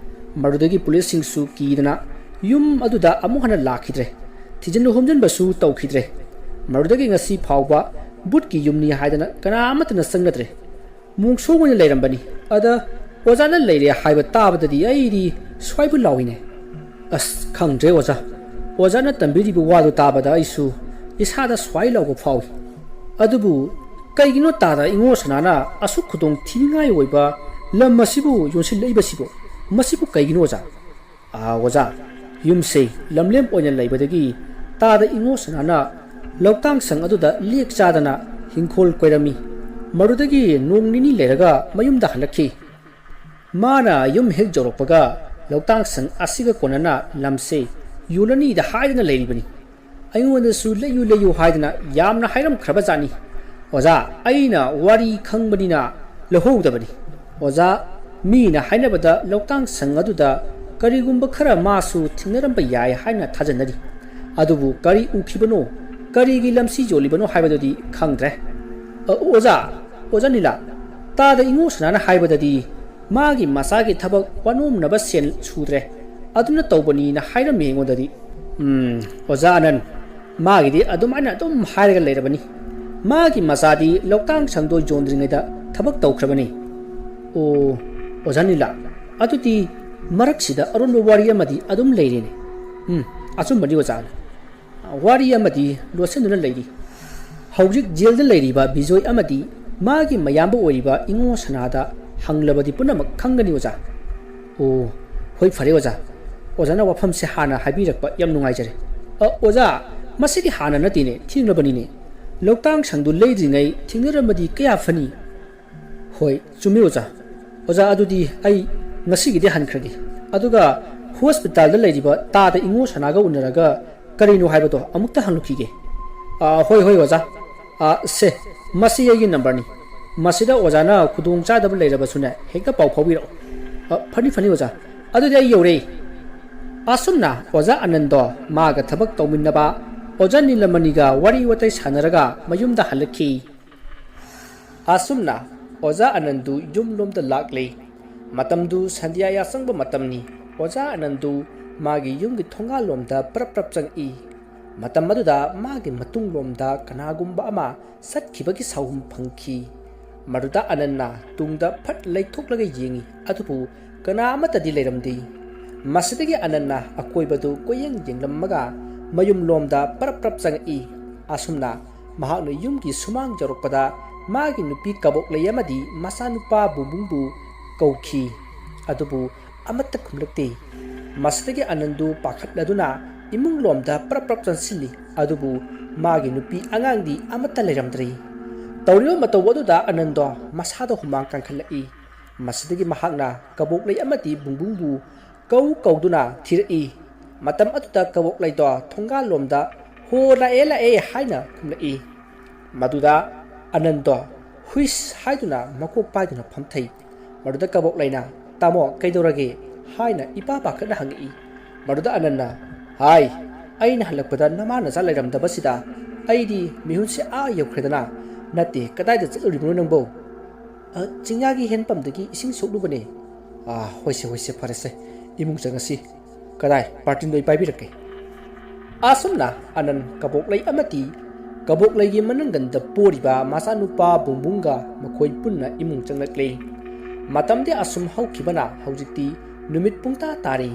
ꯃꯗꯨꯗꯒꯤ ꯄꯨꯂꯤꯁꯁꯤꯡꯁꯨ ꯀꯤꯗꯅ ꯌꯨꯝ ꯑꯗꯨꯗ ꯑꯃꯨꯛ ꯍꯟꯅ ꯂꯥꯛꯈꯤꯗ꯭ꯔꯦ꯫ ꯊꯤꯖꯤꯟ ꯍꯨꯝꯖꯤꯟꯕꯁꯨ ꯇꯧꯈꯤꯗ꯭ꯔꯦ꯫ ꯃꯗꯨꯗꯒꯤ ꯉꯁꯤ ꯐꯥꯎꯕ ꯕꯨꯠꯀꯤ ꯌꯨꯝꯅꯤ ꯍꯥꯏꯗꯅ ꯀꯅꯥ ꯑꯃꯠꯇꯅ ꯆꯪꯅꯗ꯭ꯔꯦ꯫ ꯃꯣꯡꯁꯣꯡ ꯑꯣꯏꯅ ꯂꯩꯔꯝꯕꯅꯤ꯫ ꯑꯗ ꯑꯣꯖꯥꯅ ꯂꯩꯔꯦ ꯍꯥꯏꯕ ꯇꯥꯕꯗꯗꯤ ꯑꯩꯗꯤ ꯁ꯭ꯋꯥꯏꯕꯨ ꯂꯥꯎꯏꯅꯦ꯫" "ꯑꯁ, ꯈꯪꯗ꯭ꯔꯦ ꯑꯣꯖꯥ꯫ ꯑꯣꯖꯥꯅ ꯇꯝꯕꯤꯔꯤꯕ ꯋꯥꯗꯨ ꯇꯥꯕꯗ ꯑꯩꯁꯨ ꯏꯁꯥꯗ ꯁ꯭ꯋꯥꯏ ꯂꯥꯎꯕ ꯐꯥꯎꯏ꯫ ꯑꯗꯨꯕꯨ ꯀꯩꯒꯤꯅꯣ ꯇꯥꯗ ꯏꯉꯣ ꯁꯅꯥꯅ ꯑꯁꯨꯛ ꯈꯨꯗꯣꯡ ꯊꯤꯅꯤꯡꯉꯥꯏ ꯑꯣꯏꯕ ꯂꯝ ꯑꯁꯤꯕꯨ ꯌꯣꯟꯁꯤꯜꯂꯛꯏꯕꯁꯤꯕꯣ? ꯃꯁꯤꯕꯨ ꯀꯩꯒꯤꯅꯣ ꯑꯣꯖꯥ?" "ꯑꯥ ꯑꯣꯖꯥ, ꯌꯨꯝꯁꯦ ꯂꯝꯂꯦꯝ ꯑꯣꯏꯅ ꯂꯩꯕꯗꯒꯤ ꯇꯥꯗ ꯏꯉꯣ ꯁꯅꯥꯅ ꯂꯧꯇꯥꯡ ꯁꯪ ꯑꯗꯨꯗ ꯂꯦꯛ ꯆꯥꯗꯅ ꯍꯤꯡꯈꯣꯜ ꯀꯣꯏꯔꯝꯃꯤ꯫ ꯃꯗꯨꯗꯒꯤ ꯅꯣꯡ ꯅꯤꯅꯤ ꯂꯩꯔꯒ ꯃꯌꯨꯝꯗ ꯍꯜꯂꯛꯈꯤ꯫ ꯃꯥꯅ ꯌꯨꯝ ꯍꯦꯛ ꯌꯧꯔꯛꯄꯒ ꯂꯧꯇꯥꯡ ꯁꯪ ꯑꯁꯤꯒ ꯀꯣꯟꯅꯅ ꯂꯝꯁꯦ ꯌꯣꯜꯂꯅꯤꯗ ꯍꯥꯏꯗꯅ ꯂꯩꯔꯤꯕꯅꯤ꯫ ꯑꯩꯉꯣꯟꯗꯁꯨ ꯂꯩꯌꯨ ꯂꯩꯌꯨ ꯍꯥꯏꯗꯅ ꯌꯥꯝꯅ ꯍꯥꯏꯔꯝꯈ꯭ꯔꯕ ꯖꯥꯠꯅꯤ꯫ ꯑꯣꯖꯥ, ꯑꯩꯅ ꯋꯥꯔꯤ ꯈꯪꯕꯅꯤꯅ ꯂꯧꯍꯧꯗꯕꯅꯤ꯫" ꯑꯣꯖꯥ, ꯃꯤꯅ ꯍꯥꯏꯅꯕꯗ ꯂꯧꯇꯥꯡ ꯁꯪ ꯑꯗꯨꯗ ꯀꯔꯤꯒꯨꯝꯕ ꯈꯔ ꯃꯥꯁꯨ ꯊꯦꯡꯅꯔꯝꯕ ꯌꯥꯏ ꯍꯥꯏꯅ ꯊꯥꯖꯅꯔꯤ꯫ ꯑꯗꯨꯕꯨ ꯀꯔꯤ ꯎꯈꯤꯕꯅꯣ, ꯀꯔꯤꯒꯤ ꯂꯝꯁꯤ ꯌꯣꯜꯂꯤꯕꯅꯣ ꯍꯥꯏꯕꯗꯨꯗꯤ ꯈꯪꯗ꯭ꯔꯦ꯫ "ꯑ, ꯑꯣꯖꯥ, ꯑꯣꯖꯥ ꯅꯤꯂꯥ, ꯇꯥꯗ ꯏꯉꯣ ꯁꯅꯥꯅ ꯍꯥꯏꯕꯗꯗꯤ ꯃꯥꯒꯤ ꯃꯆꯥꯒꯤ ꯊꯕꯛ ꯋꯥꯅꯣꯝꯅꯕ ꯁꯦꯜ ꯁꯨꯗ꯭ꯔꯦ, ꯑꯗꯨꯅ ꯇꯧꯕꯅꯤꯅ ꯍꯥꯏꯔꯝꯃꯤ ꯑꯩꯉꯣꯟꯗꯗꯤ꯫" "ꯎꯝ, ꯑꯣꯖꯥ ꯑꯅꯟ, ꯃꯥꯒꯤꯗꯤ ꯑꯗꯨꯃꯥꯏꯅ ꯑꯗꯨꯝ ꯍꯥꯏꯔꯒ ꯂꯩꯔꯕꯅꯤ꯫ ꯃꯥꯒꯤ ꯃꯆꯥꯗꯤ ꯂꯧꯇꯥꯡ ꯁꯪꯗꯣ ꯌꯣꯟꯗ꯭ꯔꯤꯉꯩꯗ ꯊꯕꯛ ꯇꯧꯈ꯭ꯔꯕꯅꯤ꯫" "ꯑꯣ, ꯑꯣꯖꯥ ꯅꯤꯂꯥ, ꯑꯗꯨꯗꯤ ꯃꯔꯛꯁꯤꯗ ꯑꯔꯣꯟꯕ ꯋꯥꯔꯤ ꯑꯃꯗꯤ ꯑꯗꯨꯝ ꯂꯩꯔꯦꯅꯦ꯫" "ꯎꯝ, ꯑꯆꯨꯝꯕꯅꯤ ꯑꯣꯖꯥ꯫ ꯋꯥꯔꯤ ꯑꯃꯗꯤ ꯂꯣꯠꯁꯤꯟꯗꯨꯅ ꯂꯩꯔꯤ꯫ ꯍꯧꯖꯤꯛ ꯖꯦꯜꯗ ꯂꯩꯔꯤꯕ ꯕꯤꯖꯣꯏ ꯑꯃꯗꯤ ꯃꯥꯒꯤ ꯃꯌꯥꯝꯕ ꯑꯣꯏꯔꯤꯕ ꯏꯉꯣ ꯁꯅꯥꯗ ꯍꯪꯂꯕꯗꯤ ꯄꯨꯝꯅꯃꯛ ꯈꯪꯒꯅꯤ ꯑꯣꯖꯥ꯫" "ꯑꯣ, ꯍꯣꯏ, ꯐꯔꯦ ꯑꯣꯖꯥ꯫ ꯑꯣꯖꯥꯅ ꯋꯥꯐꯝꯁꯦ ꯍꯥꯟꯅ ꯍꯥꯏꯕꯤꯔꯛꯄ ꯌꯥꯝ ꯅꯨꯡꯉꯥꯏꯖꯔꯦ꯫ ꯑ, ꯑꯣꯖꯥ, ꯃꯁꯤꯗꯤ ꯍꯥꯟꯅ ꯅꯠꯇꯦꯅꯦ, ꯊꯦꯡꯂꯕꯅꯤꯅꯦ꯫ ꯂꯧꯇꯥꯡ ꯁꯪꯗꯨ ꯂꯩꯗ꯭ꯔꯤꯉꯩ ꯊꯦꯡꯅꯔꯝꯃꯗꯤ ꯀꯌꯥ ꯐꯅꯤ꯫" "ꯍꯣꯏ, ꯆꯨꯝꯃꯤ ꯑꯣꯖꯥ꯫ ꯑꯣꯖꯥ, ꯑꯗꯨꯗꯤ ꯑꯩ ꯉꯁꯤꯒꯤꯗꯤ ꯍꯟꯈ꯭ꯔꯒꯦ꯫ ꯑꯗꯨꯒ ꯍꯣꯁꯄꯤꯇꯥꯜꯗ ꯂꯩꯔꯤꯕ ꯇꯥꯗ ꯏꯉꯣ ꯁꯅꯥꯒ ꯎꯅꯔꯒ ꯀꯔꯤꯅꯣ ꯍꯥꯏꯕꯗꯣ ꯑꯃꯨꯛꯇ ꯍꯪꯂꯨꯈꯤꯒꯦ꯫" "ꯑꯥ, ꯍꯣꯏ, ꯍꯣꯏ, ꯑꯣꯖꯥ꯫ ꯑꯥ, ꯁꯦ, ꯃꯁꯤ ꯑꯩꯒꯤ ꯅꯝꯕꯔꯅꯤ꯫ ꯃꯁꯤꯗ ꯑꯣꯖꯥꯅ ꯈꯨꯗꯣꯡ ꯆꯥꯗꯕ ꯂꯩꯔꯕꯁꯨꯅꯦ, ꯍꯦꯛꯇ ꯄꯥꯎ ꯐꯥꯎꯕꯤꯔꯛꯎ꯫" "ꯑ, ꯐꯅꯤ, ꯐꯅꯤ, ꯑꯣꯖꯥ꯫ ꯑꯗꯨꯗꯤ ꯑꯩ ꯌꯧꯔꯦ꯫" ꯑꯁꯨꯝꯅ ꯑꯣꯖꯥ ꯑꯅꯟꯗꯣ ꯃꯥꯒ ꯊꯕꯛ ꯇꯧꯃꯤꯟꯅꯕ ꯑꯣꯖꯥ ꯅꯤꯂꯃꯅꯤꯒ ꯋꯥꯔꯤ ꯋꯥꯇꯥꯏ ꯁꯥꯟꯅꯔꯒ ꯃꯌꯨꯝꯗ ꯍꯜꯂꯛꯈꯤ꯫ ꯑꯁꯨꯝꯅ ꯑꯣꯖꯥ ꯑꯅꯟꯗꯨ ꯌꯨꯝꯂꯣꯝꯗ ꯂꯥꯛꯂꯦ꯫ ꯃꯇꯝꯗꯨ ꯁꯟꯙ꯭ꯌꯥ ꯌꯥꯆꯪꯕ ꯃꯇꯝꯅꯤ꯫ ꯑꯣꯖꯥ ꯑꯅꯟꯗꯨ ꯃꯥꯒꯤ ꯌꯨꯝꯒꯤ ꯊꯣꯡꯒꯥꯜꯂꯣꯝꯗ ꯄ꯭ꯔꯞ ꯄ꯭ꯔꯞ ꯆꯪꯏ꯫ ꯃꯇꯝ ꯑꯗꯨꯗ ꯃꯥꯒꯤ ꯃꯇꯨꯡꯂꯣꯝꯗ ꯀꯅꯥꯒꯨꯝꯕ ꯑꯃ ꯆꯠꯈꯤꯕꯒꯤ ꯁꯥꯎꯍꯨꯝ ꯐꯪꯈꯤ꯫ ꯃꯗꯨꯗ ꯑꯅꯟꯅ ꯇꯨꯡꯗ ꯐꯠ ꯂꯩꯊꯣꯛꯂꯒ ꯌꯦꯡꯏ, ꯑꯗꯨꯕꯨ ꯀꯅꯥ ꯑꯃꯠꯇꯗꯤ ꯂꯩꯔꯝꯗꯦ꯫ ꯃꯁꯤꯗꯒꯤ ꯑꯅꯟꯅ ꯑꯀꯣꯏꯕꯗꯨ ꯀꯣꯏꯌꯦꯡ ꯌꯦꯡꯂꯝꯃꯒ ꯃꯌꯨꯝꯂꯣꯝꯗ ꯄ꯭ꯔꯞ ꯄ꯭ꯔꯞ ꯆꯪꯉꯛꯏ꯫ ꯑꯁꯨꯝꯅ ꯃꯍꯥꯛꯅ ꯌꯨꯝꯒꯤ ꯁꯨꯃꯥꯡ ꯌꯧꯔꯛꯄꯗ ꯃꯥꯒꯤ ꯅꯨꯄꯤ ꯀꯕꯣꯛꯂꯩ ꯑꯃꯗꯤ ꯃꯆꯥꯅꯨꯄꯥ ꯕꯨꯡꯕꯨꯡꯕꯨ ꯀꯧꯈꯤ꯫ ꯑꯗꯨꯕꯨ ꯑꯃꯠꯇ ꯈꯨꯝꯂꯛꯇꯦ꯫ ꯃꯁꯤꯗꯒꯤ ꯑꯅꯟꯗꯨ ꯄꯥꯈꯠꯂꯗꯨꯅ ꯏꯃꯨꯡꯂꯣꯝꯗ ꯄ꯭ꯔꯞ ꯄ꯭ꯔꯞ ꯆꯪꯁꯤꯜꯂꯤ꯫ ꯑꯗꯨꯕꯨ ꯃꯥꯒꯤ ꯅꯨꯄꯤ ꯑꯉꯥꯡꯗꯤ ꯑꯃꯠꯇ ꯂꯩꯔꯝꯗ꯭ꯔꯦ꯫ ꯇꯧꯔꯤꯕ ꯃꯇꯧ ꯑꯗꯨꯗ ꯑꯅꯟꯗꯣ ꯃꯁꯥꯗ ꯍꯨꯃꯥꯡ ꯀꯥꯡꯈꯠꯂꯛꯏ꯫ ꯃꯁꯤꯗꯒꯤ ꯃꯍꯥꯛꯅ ꯀꯕꯣꯛꯂꯩ ꯑꯃꯗꯤ ꯕꯨꯡꯕꯨꯡꯕꯨ ꯀꯧ ꯀꯧꯗꯨꯅ ꯊꯤꯔꯛꯏ꯫ ꯃꯇꯝ ꯑꯗꯨꯗ ꯀꯕꯣꯛꯂꯩꯗꯣ ꯊꯣꯡꯒꯥꯜꯂꯣꯝꯗ "ꯍꯣ, ꯂꯥꯛꯑꯦ, ꯂꯥꯛꯑꯦ" ꯍꯥꯏꯅ ꯈꯨꯝꯂꯛꯏ꯫ ꯃꯗꯨꯗ ꯑꯅꯟꯗꯣ "ꯍꯨꯏꯁ" ꯍꯥꯏꯗꯨꯅ ꯃꯀꯣꯛ ꯄꯥꯏꯗꯨꯅ ꯐꯝꯊꯩ꯫ ꯃꯗꯨꯗ ꯀꯕꯣꯛꯂꯩꯅ "ꯇꯥꯃꯣ, ꯀꯩꯗꯧꯔꯒꯦ?" ꯍꯥꯏꯅ ꯏꯄꯥ ꯄꯥꯈꯠꯅ ꯍꯪꯉꯛꯏ꯫ ꯃꯗꯨꯗ ꯑꯅꯟꯅ "ꯍꯥꯏ, ꯑꯩꯅ ꯍꯜꯂꯛꯄꯗ ꯅꯃꯥ ꯅꯆꯥ ꯂꯩꯔꯝꯗꯕꯁꯤꯗ ꯑꯩꯗꯤ ꯃꯤꯍꯨꯟꯁꯦ ꯑꯥ ꯌꯧꯈ꯭ꯔꯦꯗꯅ꯫ ꯅꯠꯇꯦ, ꯀꯗꯥꯏꯗ ꯆꯠꯂꯨꯔꯤꯕꯅꯣ ꯅꯪꯕꯣ? "ꯑ, ꯆꯤꯡꯌꯥꯒꯤ ꯍꯦꯟꯄꯝꯗꯒꯤ ꯏꯁꯤꯡ ꯁꯣꯛꯂꯨꯕꯅꯦ꯫" "ꯑ, ꯍꯣꯏꯁꯦ, ꯍꯣꯏꯁꯦ, ꯐꯔꯦꯁꯦ, ꯏꯃꯨꯡ ꯆꯪꯉꯁꯤ꯫ ꯀꯗꯥꯏ, ꯕꯥꯔꯇꯤꯟꯗꯣ ꯑꯩ ꯄꯥꯏꯕꯤꯔꯛꯀꯦ꯫" ꯑꯁꯨꯝꯅ ꯑꯅꯟ ꯀꯕꯣꯛꯂꯩ ꯑꯃꯗꯤ ꯀꯕꯣꯛꯂꯩꯒꯤ ꯃꯅꯪꯒꯟꯗ ꯄꯣꯔꯤꯕ ꯃꯆꯥꯅꯨꯄꯥ ꯕꯨꯡꯕꯨꯡꯒ ꯃꯈꯣꯏ ꯄꯨꯟꯅ ꯏꯃꯨꯡ ꯆꯪꯂꯛꯂꯦ꯫ ꯃꯇꯝꯗꯤ ꯑꯁꯨꯝ ꯍꯧꯈꯤꯕꯅ ꯍꯧꯖꯤꯛꯇꯤ ꯅꯨꯃꯤꯠ ꯄꯨꯡꯇꯥ ꯇꯥꯔꯦ꯫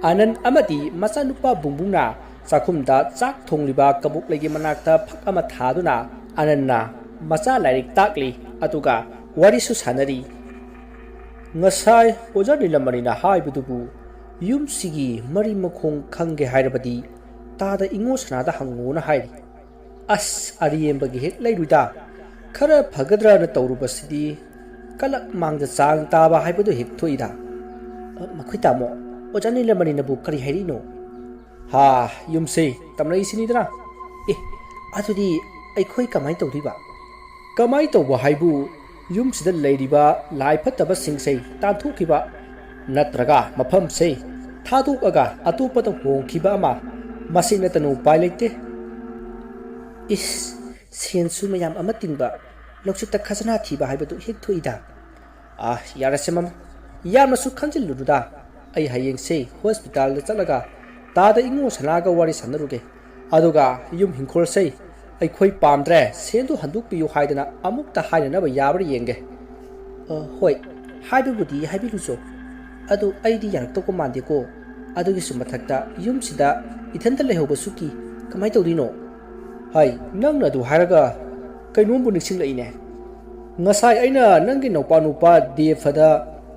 ꯑꯅꯟ ꯑꯃꯗꯤ ꯃꯆꯥꯅꯨꯄꯥ ꯕꯨꯡꯕꯨꯡꯅ ꯆꯥꯛꯈꯨꯝꯗ ꯆꯥꯛ ꯊꯣꯡꯂꯤꯕ ꯀꯕꯣꯛꯂꯩꯒꯤ ꯃꯅꯥꯛꯇ ꯐꯛ ꯑꯃ ꯊꯥꯗꯨꯅ ꯑꯅꯟꯅ ꯃꯆꯥ ꯂꯥꯏꯔꯤꯛ ꯇꯥꯛꯂꯤ, ꯑꯗꯨꯒ ꯋꯥꯔꯤꯁꯨ ꯁꯥꯟꯅꯔꯤ꯫ "ꯉꯁꯥꯏ ꯑꯣꯖꯥ ꯅꯤꯂꯃꯅꯤꯅ ꯍꯥꯏꯕꯗꯨꯕꯨ ꯌꯨꯝꯁꯤꯒꯤ ꯃꯔꯤ ꯃꯈꯣꯡ ꯈꯪꯒꯦ ꯍꯥꯏꯔꯕꯗꯤ ꯇꯥꯗ ꯏꯉꯣ ꯁꯅꯥꯗ ꯍꯪꯉꯣꯅ ꯍꯥꯏꯔꯤ꯫ ꯑꯁ, ꯑꯔꯦꯝꯕꯒꯤ ꯍꯦꯛ ꯂꯩꯔꯨꯏꯗ꯫ ꯈꯔ ꯐꯒꯗ꯭ꯔꯅ ꯇꯧꯔꯨꯕꯁꯤꯗꯤ ꯀꯂꯛ ꯃꯥꯡꯗ ꯆꯥꯡ ꯇꯥꯕ ꯍꯥꯏꯕꯗꯨ ꯍꯦꯛ ꯊꯣꯛꯏꯗ꯫" "ꯑ, ꯃꯈꯣꯏ ꯇꯥꯃꯣ, ꯑꯣꯖꯥ ꯅꯤꯂꯃꯅꯤꯅꯕꯨ ꯀꯔꯤ ꯍꯥꯏꯔꯤꯅꯣ?" "ꯍꯥ, ꯌꯨꯝꯁꯦ ꯇꯝꯅꯩꯁꯤꯅꯤꯗꯅ꯫" "ꯑꯦ, ꯑꯗꯨꯗꯤ ꯑꯩꯈꯣꯏ ꯀꯃꯥꯏꯅ ꯇꯧꯗꯣꯏꯕ?" "ꯀꯃꯥꯏꯅ ꯇꯧꯕ ꯍꯥꯏꯕꯨ, ꯌꯨꯝꯁꯤꯗ ꯂꯩꯔꯤꯕ ꯂꯥꯏ ꯐꯠꯇꯕꯁꯤꯡꯁꯦ ꯇꯥꯟꯊꯣꯛꯈꯤꯕ, ꯅꯠꯇ꯭ꯔꯒ ꯃꯐꯝꯁꯦ ꯊꯥꯗꯣꯛꯑꯒ ꯑꯇꯣꯞꯄꯗ ꯍꯣꯡꯈꯤꯕ ꯑꯃ, ꯃꯁꯤ ꯅꯠꯇꯅ ꯎꯄꯥꯏ ꯂꯩꯇꯦ꯫" "ꯏꯁ, ꯁꯦꯟꯁꯨ ꯃꯌꯥꯝ ꯑꯃ ꯇꯤꯡꯕ, ꯂꯧꯁꯤꯠꯇ ꯈꯖꯅꯥ ꯊꯤꯕ ꯍꯥꯏꯕꯗꯨ ꯍꯦꯛ ꯊꯣꯛꯏꯗ꯫" "ꯑꯥ, ꯌꯥꯔꯦꯁꯦ ꯃꯃꯥ, ꯌꯥꯝꯅꯁꯨ ꯈꯟꯖꯤꯜꯂꯨꯅꯨꯗ꯫ ꯑꯩ ꯍꯌꯦꯡꯁꯦ ꯍꯣꯁꯄꯤꯇꯥꯜꯗ ꯆꯠꯂꯒ ꯇꯥꯗ ꯏꯉꯣ ꯁꯅꯥꯒ ꯋꯥꯔꯤ ꯁꯥꯟꯅꯔꯨꯒꯦ꯫ ꯑꯗꯨꯒ ꯌꯨꯝ ꯍꯤꯡꯈꯣꯜꯁꯦ ꯑꯩꯈꯣꯏ ꯄꯥꯝꯗ꯭ꯔꯦ, ꯁꯦꯟꯗꯨ ꯍꯟꯗꯣꯛꯄꯤꯌꯨ ꯍꯥꯏꯗꯅ ꯑꯃꯨꯛꯇ ꯍꯥꯏꯅꯅꯕ ꯌꯥꯕ꯭ꯔꯥ ꯌꯦꯡꯒꯦ꯫" "ꯑ, ꯍꯣꯏ, ꯍꯥꯏꯕꯕꯨꯗꯤ ꯍꯥꯏꯕꯤꯔꯨꯆꯣ꯫ ꯑꯗꯨ ꯑꯩꯗꯤ ꯌꯥꯔꯛꯇꯧꯕ ꯃꯥꯟꯗꯦꯀꯣ꯫ ꯑꯗꯨꯒꯤꯁꯨ ꯃꯊꯛꯇ ꯌꯨꯝꯁꯤꯗ ꯏꯊꯟꯇ ꯂꯩꯍꯧꯕꯁꯨ ꯀꯤ꯫ ꯀꯃꯥꯏꯅ ꯇꯧꯗꯣꯏꯅꯣ?" "ꯍꯥꯏ, ꯅꯪꯅ ꯑꯗꯨ ꯍꯥꯏꯔꯒ ꯀꯩꯅꯣꯝꯕꯨ ꯅꯤꯡꯁꯤꯡꯂꯛꯏꯅꯦ꯫ ꯉꯁꯥꯏ ꯑꯩꯅ ꯅꯪꯒꯤ ꯅꯧꯄꯥ ꯅꯨꯄꯥ ꯗꯦꯐꯗ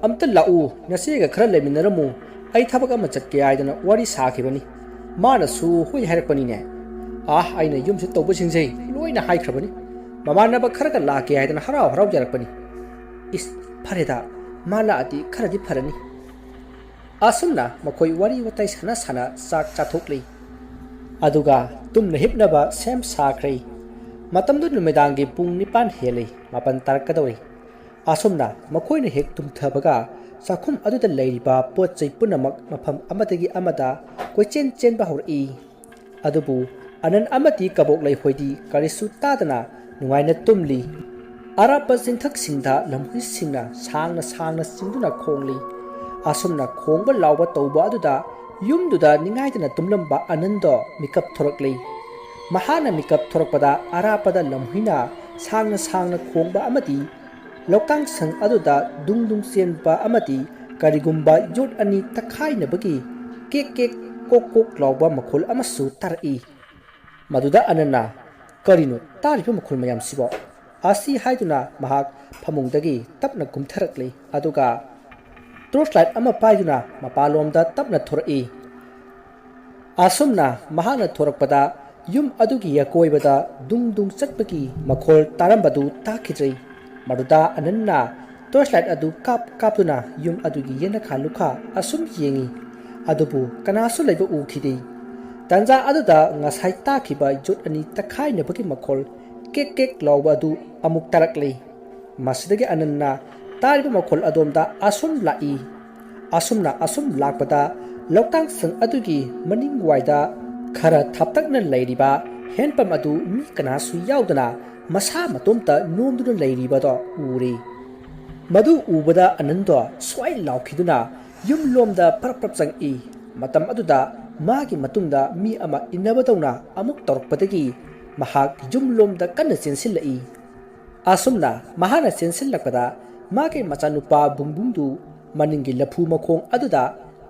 ꯑꯝꯇ ꯂꯥꯛꯎ, ꯅꯆꯦꯒ ꯈꯔ ꯂꯩꯃꯤꯟꯅꯔꯝꯃꯨ, ꯑꯩ ꯊꯕꯛ ꯑꯃ ꯆꯠꯀꯦ ꯍꯥꯏꯗꯅ ꯋꯥꯔꯤ ꯁꯥꯈꯤꯕꯅꯤ꯫ ꯃꯥꯅꯁꯨ ꯍꯣꯏ ꯍꯥꯏꯔꯛꯄꯅꯤꯅꯦ꯫ ꯑꯥ, ꯑꯩꯅ ꯌꯨꯝꯁꯤ ꯇꯧꯕꯁꯤꯡꯁꯦ ꯂꯣꯏꯅ ꯍꯥꯏꯈ꯭ꯔꯕꯅꯤ꯫ ꯃꯃꯥꯟꯅꯕ ꯈꯔꯒ ꯂꯥꯛꯀꯦ ꯍꯥꯏꯗꯅ ꯍꯔꯥꯎ ꯍꯔꯥꯎ ꯌꯥꯔꯛꯄꯅꯤ꯫" "ꯏꯁ, ꯐꯔꯦꯗ, ꯃꯥ ꯂꯥꯛꯑꯗꯤ ꯈꯔꯗꯤ ꯐꯔꯅꯤ꯫" ꯑꯁꯨꯝꯅ ꯃꯈꯣꯏ ꯋꯥꯔꯤ ꯋꯥꯇꯥꯏ ꯁꯥꯟꯅ ꯁꯥꯟꯅ ꯆꯥꯛ ꯆꯥꯊꯣꯛꯂꯤ꯫ ꯑꯗꯨꯒ ꯇꯨꯝꯅ ꯍꯤꯞꯅꯕ ꯁꯦꯝ ꯁꯥꯈ꯭ꯔꯦ꯫ ꯃꯇꯝꯗꯨ ꯅꯨꯃꯤꯗꯥꯡꯒꯤ ꯄꯨꯡ ꯅꯤꯄꯥꯟ ꯍꯦꯜꯂꯤ, ꯃꯥꯄꯟ ꯇꯥꯔꯛꯀꯗꯧꯔꯤ꯫ ꯑꯁꯨꯝꯅ ꯃꯈꯣꯏꯅ ꯍꯦꯛ ꯇꯨꯝꯊꯕꯒ ꯆꯥꯛꯈꯨꯝ ꯑꯗꯨꯗ ꯂꯩꯔꯤꯕ ꯄꯣꯠ ꯆꯩ ꯄꯨꯝꯅꯃꯛ ꯃꯐꯝ ꯑꯃꯗꯒꯤ ꯑꯃꯗ ꯀꯣꯏꯆꯦꯟ ꯆꯦꯟꯕ ꯍꯧꯔꯛꯏ꯫ ꯑꯗꯨꯕꯨ ꯑꯅꯟ ꯑꯃꯗꯤ ꯀꯕꯣꯛꯂꯩ ꯍꯣꯏꯗꯤ ꯀꯔꯤꯁꯨ ꯇꯥꯗꯅ ꯅꯨꯡꯉꯥꯏꯅ ꯇꯨꯝꯂꯤ꯫ ꯑꯔꯥꯞꯄ ꯆꯤꯡꯊꯛꯁꯤꯡꯗ ꯂꯝꯍꯨꯏꯁꯤꯡꯅ ꯁꯥꯡꯅ ꯁꯥꯡꯅ ꯆꯤꯡꯗꯨꯅ ꯈꯣꯡꯂꯤ꯫ ꯑꯁꯨꯝꯅ ꯈꯣꯡꯕ ꯂꯥꯎꯕ ꯇꯧꯕ ꯑꯗꯨꯗ ꯌꯨꯝꯗꯨꯗ ꯅꯤꯡꯉꯥꯏꯗꯅ ꯇꯨꯝꯂꯝꯕ ꯑꯅꯟꯗꯣ ꯃꯤꯀꯞ ꯊꯣꯔꯛꯂꯤ꯫ ꯃꯍꯥꯛꯅ ꯃꯤꯀꯞ ꯊꯣꯔꯛꯄꯗ ꯑꯔꯥꯞꯄꯗ ꯂꯝꯍꯨꯏꯅ ꯁꯥꯡꯅ ꯁꯥꯡꯅ ꯈꯣꯡꯕ ꯑꯃꯗꯤ ꯂꯧꯇꯥꯡ ꯁꯪ ꯑꯗꯨꯗ ꯗꯨꯡ ꯗꯨꯡ ꯆꯦꯟꯕ ꯑꯃꯗꯤ ꯀꯔꯤꯒꯨꯝꯕ ꯌꯣꯠ ꯑꯅꯤ ꯇꯛꯈꯥꯏꯅꯕꯒꯤ ꯀꯦꯛ ꯀꯦꯛ ꯀꯣꯛ ꯀꯣꯛ ꯂꯥꯎꯕ ꯃꯈꯣꯜ ꯑꯃꯁꯨ ꯇꯥꯔꯛꯏ꯫ ꯃꯗꯨꯗ ꯑꯅꯟꯅ, "ꯀꯔꯤꯅꯣ ꯇꯥꯔꯤꯕ ꯃꯈꯣꯜ ꯃꯌꯥꯝꯁꯤꯕꯣ?" ꯑꯁꯤ ꯍꯥꯏꯗꯨꯅ ꯃꯍꯥꯛ ꯐꯃꯨꯡꯗꯒꯤ ꯇꯞꯅ ꯀꯨꯝꯊꯔꯛꯂꯤ, ꯑꯗꯨꯒ ꯇꯣꯔꯆ ꯂꯥꯏꯠ ꯑꯃ ꯄꯥꯏꯗꯨꯅ ꯃꯄꯥꯟꯂꯣꯝꯗ ꯇꯞꯅ ꯊꯣꯔꯛꯏ꯫ ꯑꯁꯨꯝꯅ ꯃꯍꯥꯛꯅ ꯊꯣꯔꯛꯄꯗ ꯌꯨꯝ ꯑꯗꯨꯒꯤ ꯑꯀꯣꯏꯕꯗ ꯗꯨꯡ ꯗꯨꯡ ꯆꯠꯄꯒꯤ ꯃꯈꯣꯜ ꯇꯥꯔꯝꯕꯗꯨ ꯇꯥꯈꯤꯗ꯭ꯔꯦ꯫ ꯃꯗꯨꯗ ꯑꯅꯟꯅ ꯇꯣꯔꯆ ꯂꯥꯏꯠ ꯑꯗꯨ ꯀꯥꯞ ꯀꯥꯞꯇꯨꯅ ꯌꯨꯝ ꯑꯗꯨꯒꯤ ꯌꯦꯅꯈꯥ ꯂꯨꯈꯥ ꯑꯁꯨꯝ ꯌꯦꯡꯏ꯫ ꯑꯗꯨꯕꯨ ꯀꯅꯥꯁꯨ ꯂꯩꯕ ꯎꯈꯤꯗꯦ꯫ ꯇꯥꯟꯖꯥ ꯑꯗꯨꯗ ꯉꯁꯥꯏ ꯇꯥꯈꯤꯕ ꯌꯣꯠ ꯑꯅꯤ ꯇꯛꯈꯥꯏꯅꯕꯒꯤ ꯃꯈꯣꯜ ꯀꯦꯛ ꯀꯦꯛ ꯂꯥꯎꯕ ꯑꯗꯨ ꯑꯃꯨꯛ ꯇꯥꯔꯛꯂꯦ꯫ ꯃꯁꯤꯗꯒꯤ ꯑꯅꯟꯅ ꯇꯥꯔꯤꯕ ꯃꯈꯣꯜ ꯑꯗꯣꯝꯗ ꯑꯁꯨꯝ ꯂꯥꯛꯏ꯫ ꯑꯁꯨꯝꯅ ꯑꯁꯨꯝ ꯂꯥꯛꯄꯗ ꯂꯧꯇꯥꯡ ꯁꯪ ꯑꯗꯨꯒꯤ ꯃꯅꯤꯡꯋꯥꯏꯗ ꯈꯔ ꯊꯥꯞꯇꯛꯅ ꯂꯩꯔꯤꯕ ꯍꯦꯟꯄꯝ ꯑꯗꯨ ꯃꯤ ꯀꯅꯥꯁꯨ ꯌꯥꯎꯗꯅ ꯃꯁꯥ ꯃꯇꯣꯝꯇ ꯅꯣꯝꯗꯨꯅ ꯂꯩꯔꯤꯕꯗꯣ ꯎꯔꯦ꯫ ꯃꯗꯨ ꯎꯕꯗ ꯑꯅꯟꯗꯣ ꯁ꯭ꯋꯥꯏ ꯂꯥꯎꯈꯤꯗꯨꯅ ꯌꯨꯝꯂꯣꯝꯗ ꯄ꯭ꯔꯞ ꯄ꯭ꯔꯞ ꯆꯪꯉꯛꯏ꯫ ꯃꯇꯝ ꯑꯗꯨꯗ ꯃꯥꯒꯤ ꯃꯇꯨꯡꯗ ꯃꯤ ꯑꯃ ꯏꯟꯅꯕꯗꯧꯅ ꯑꯃꯨꯛ ꯇꯧꯔꯛꯄꯗꯒꯤ ꯃꯍꯥꯛ ꯌꯨꯝꯂꯣꯝꯗ ꯀꯟꯅ ꯆꯦꯟꯁꯤꯜꯂꯛꯏ꯫ ꯑꯁꯨꯝꯅ ꯃꯍꯥꯛꯅ ꯆꯦꯟꯁꯤꯜꯂꯛꯄꯗ ꯃꯥꯒꯤ ꯃꯆꯥꯅꯨꯄꯥ ꯕꯨꯡꯕꯨꯡꯗꯨ ꯃꯅꯤꯡꯒꯤ ꯂꯐꯨ ꯃꯈꯣꯡ ꯑꯗꯨꯗ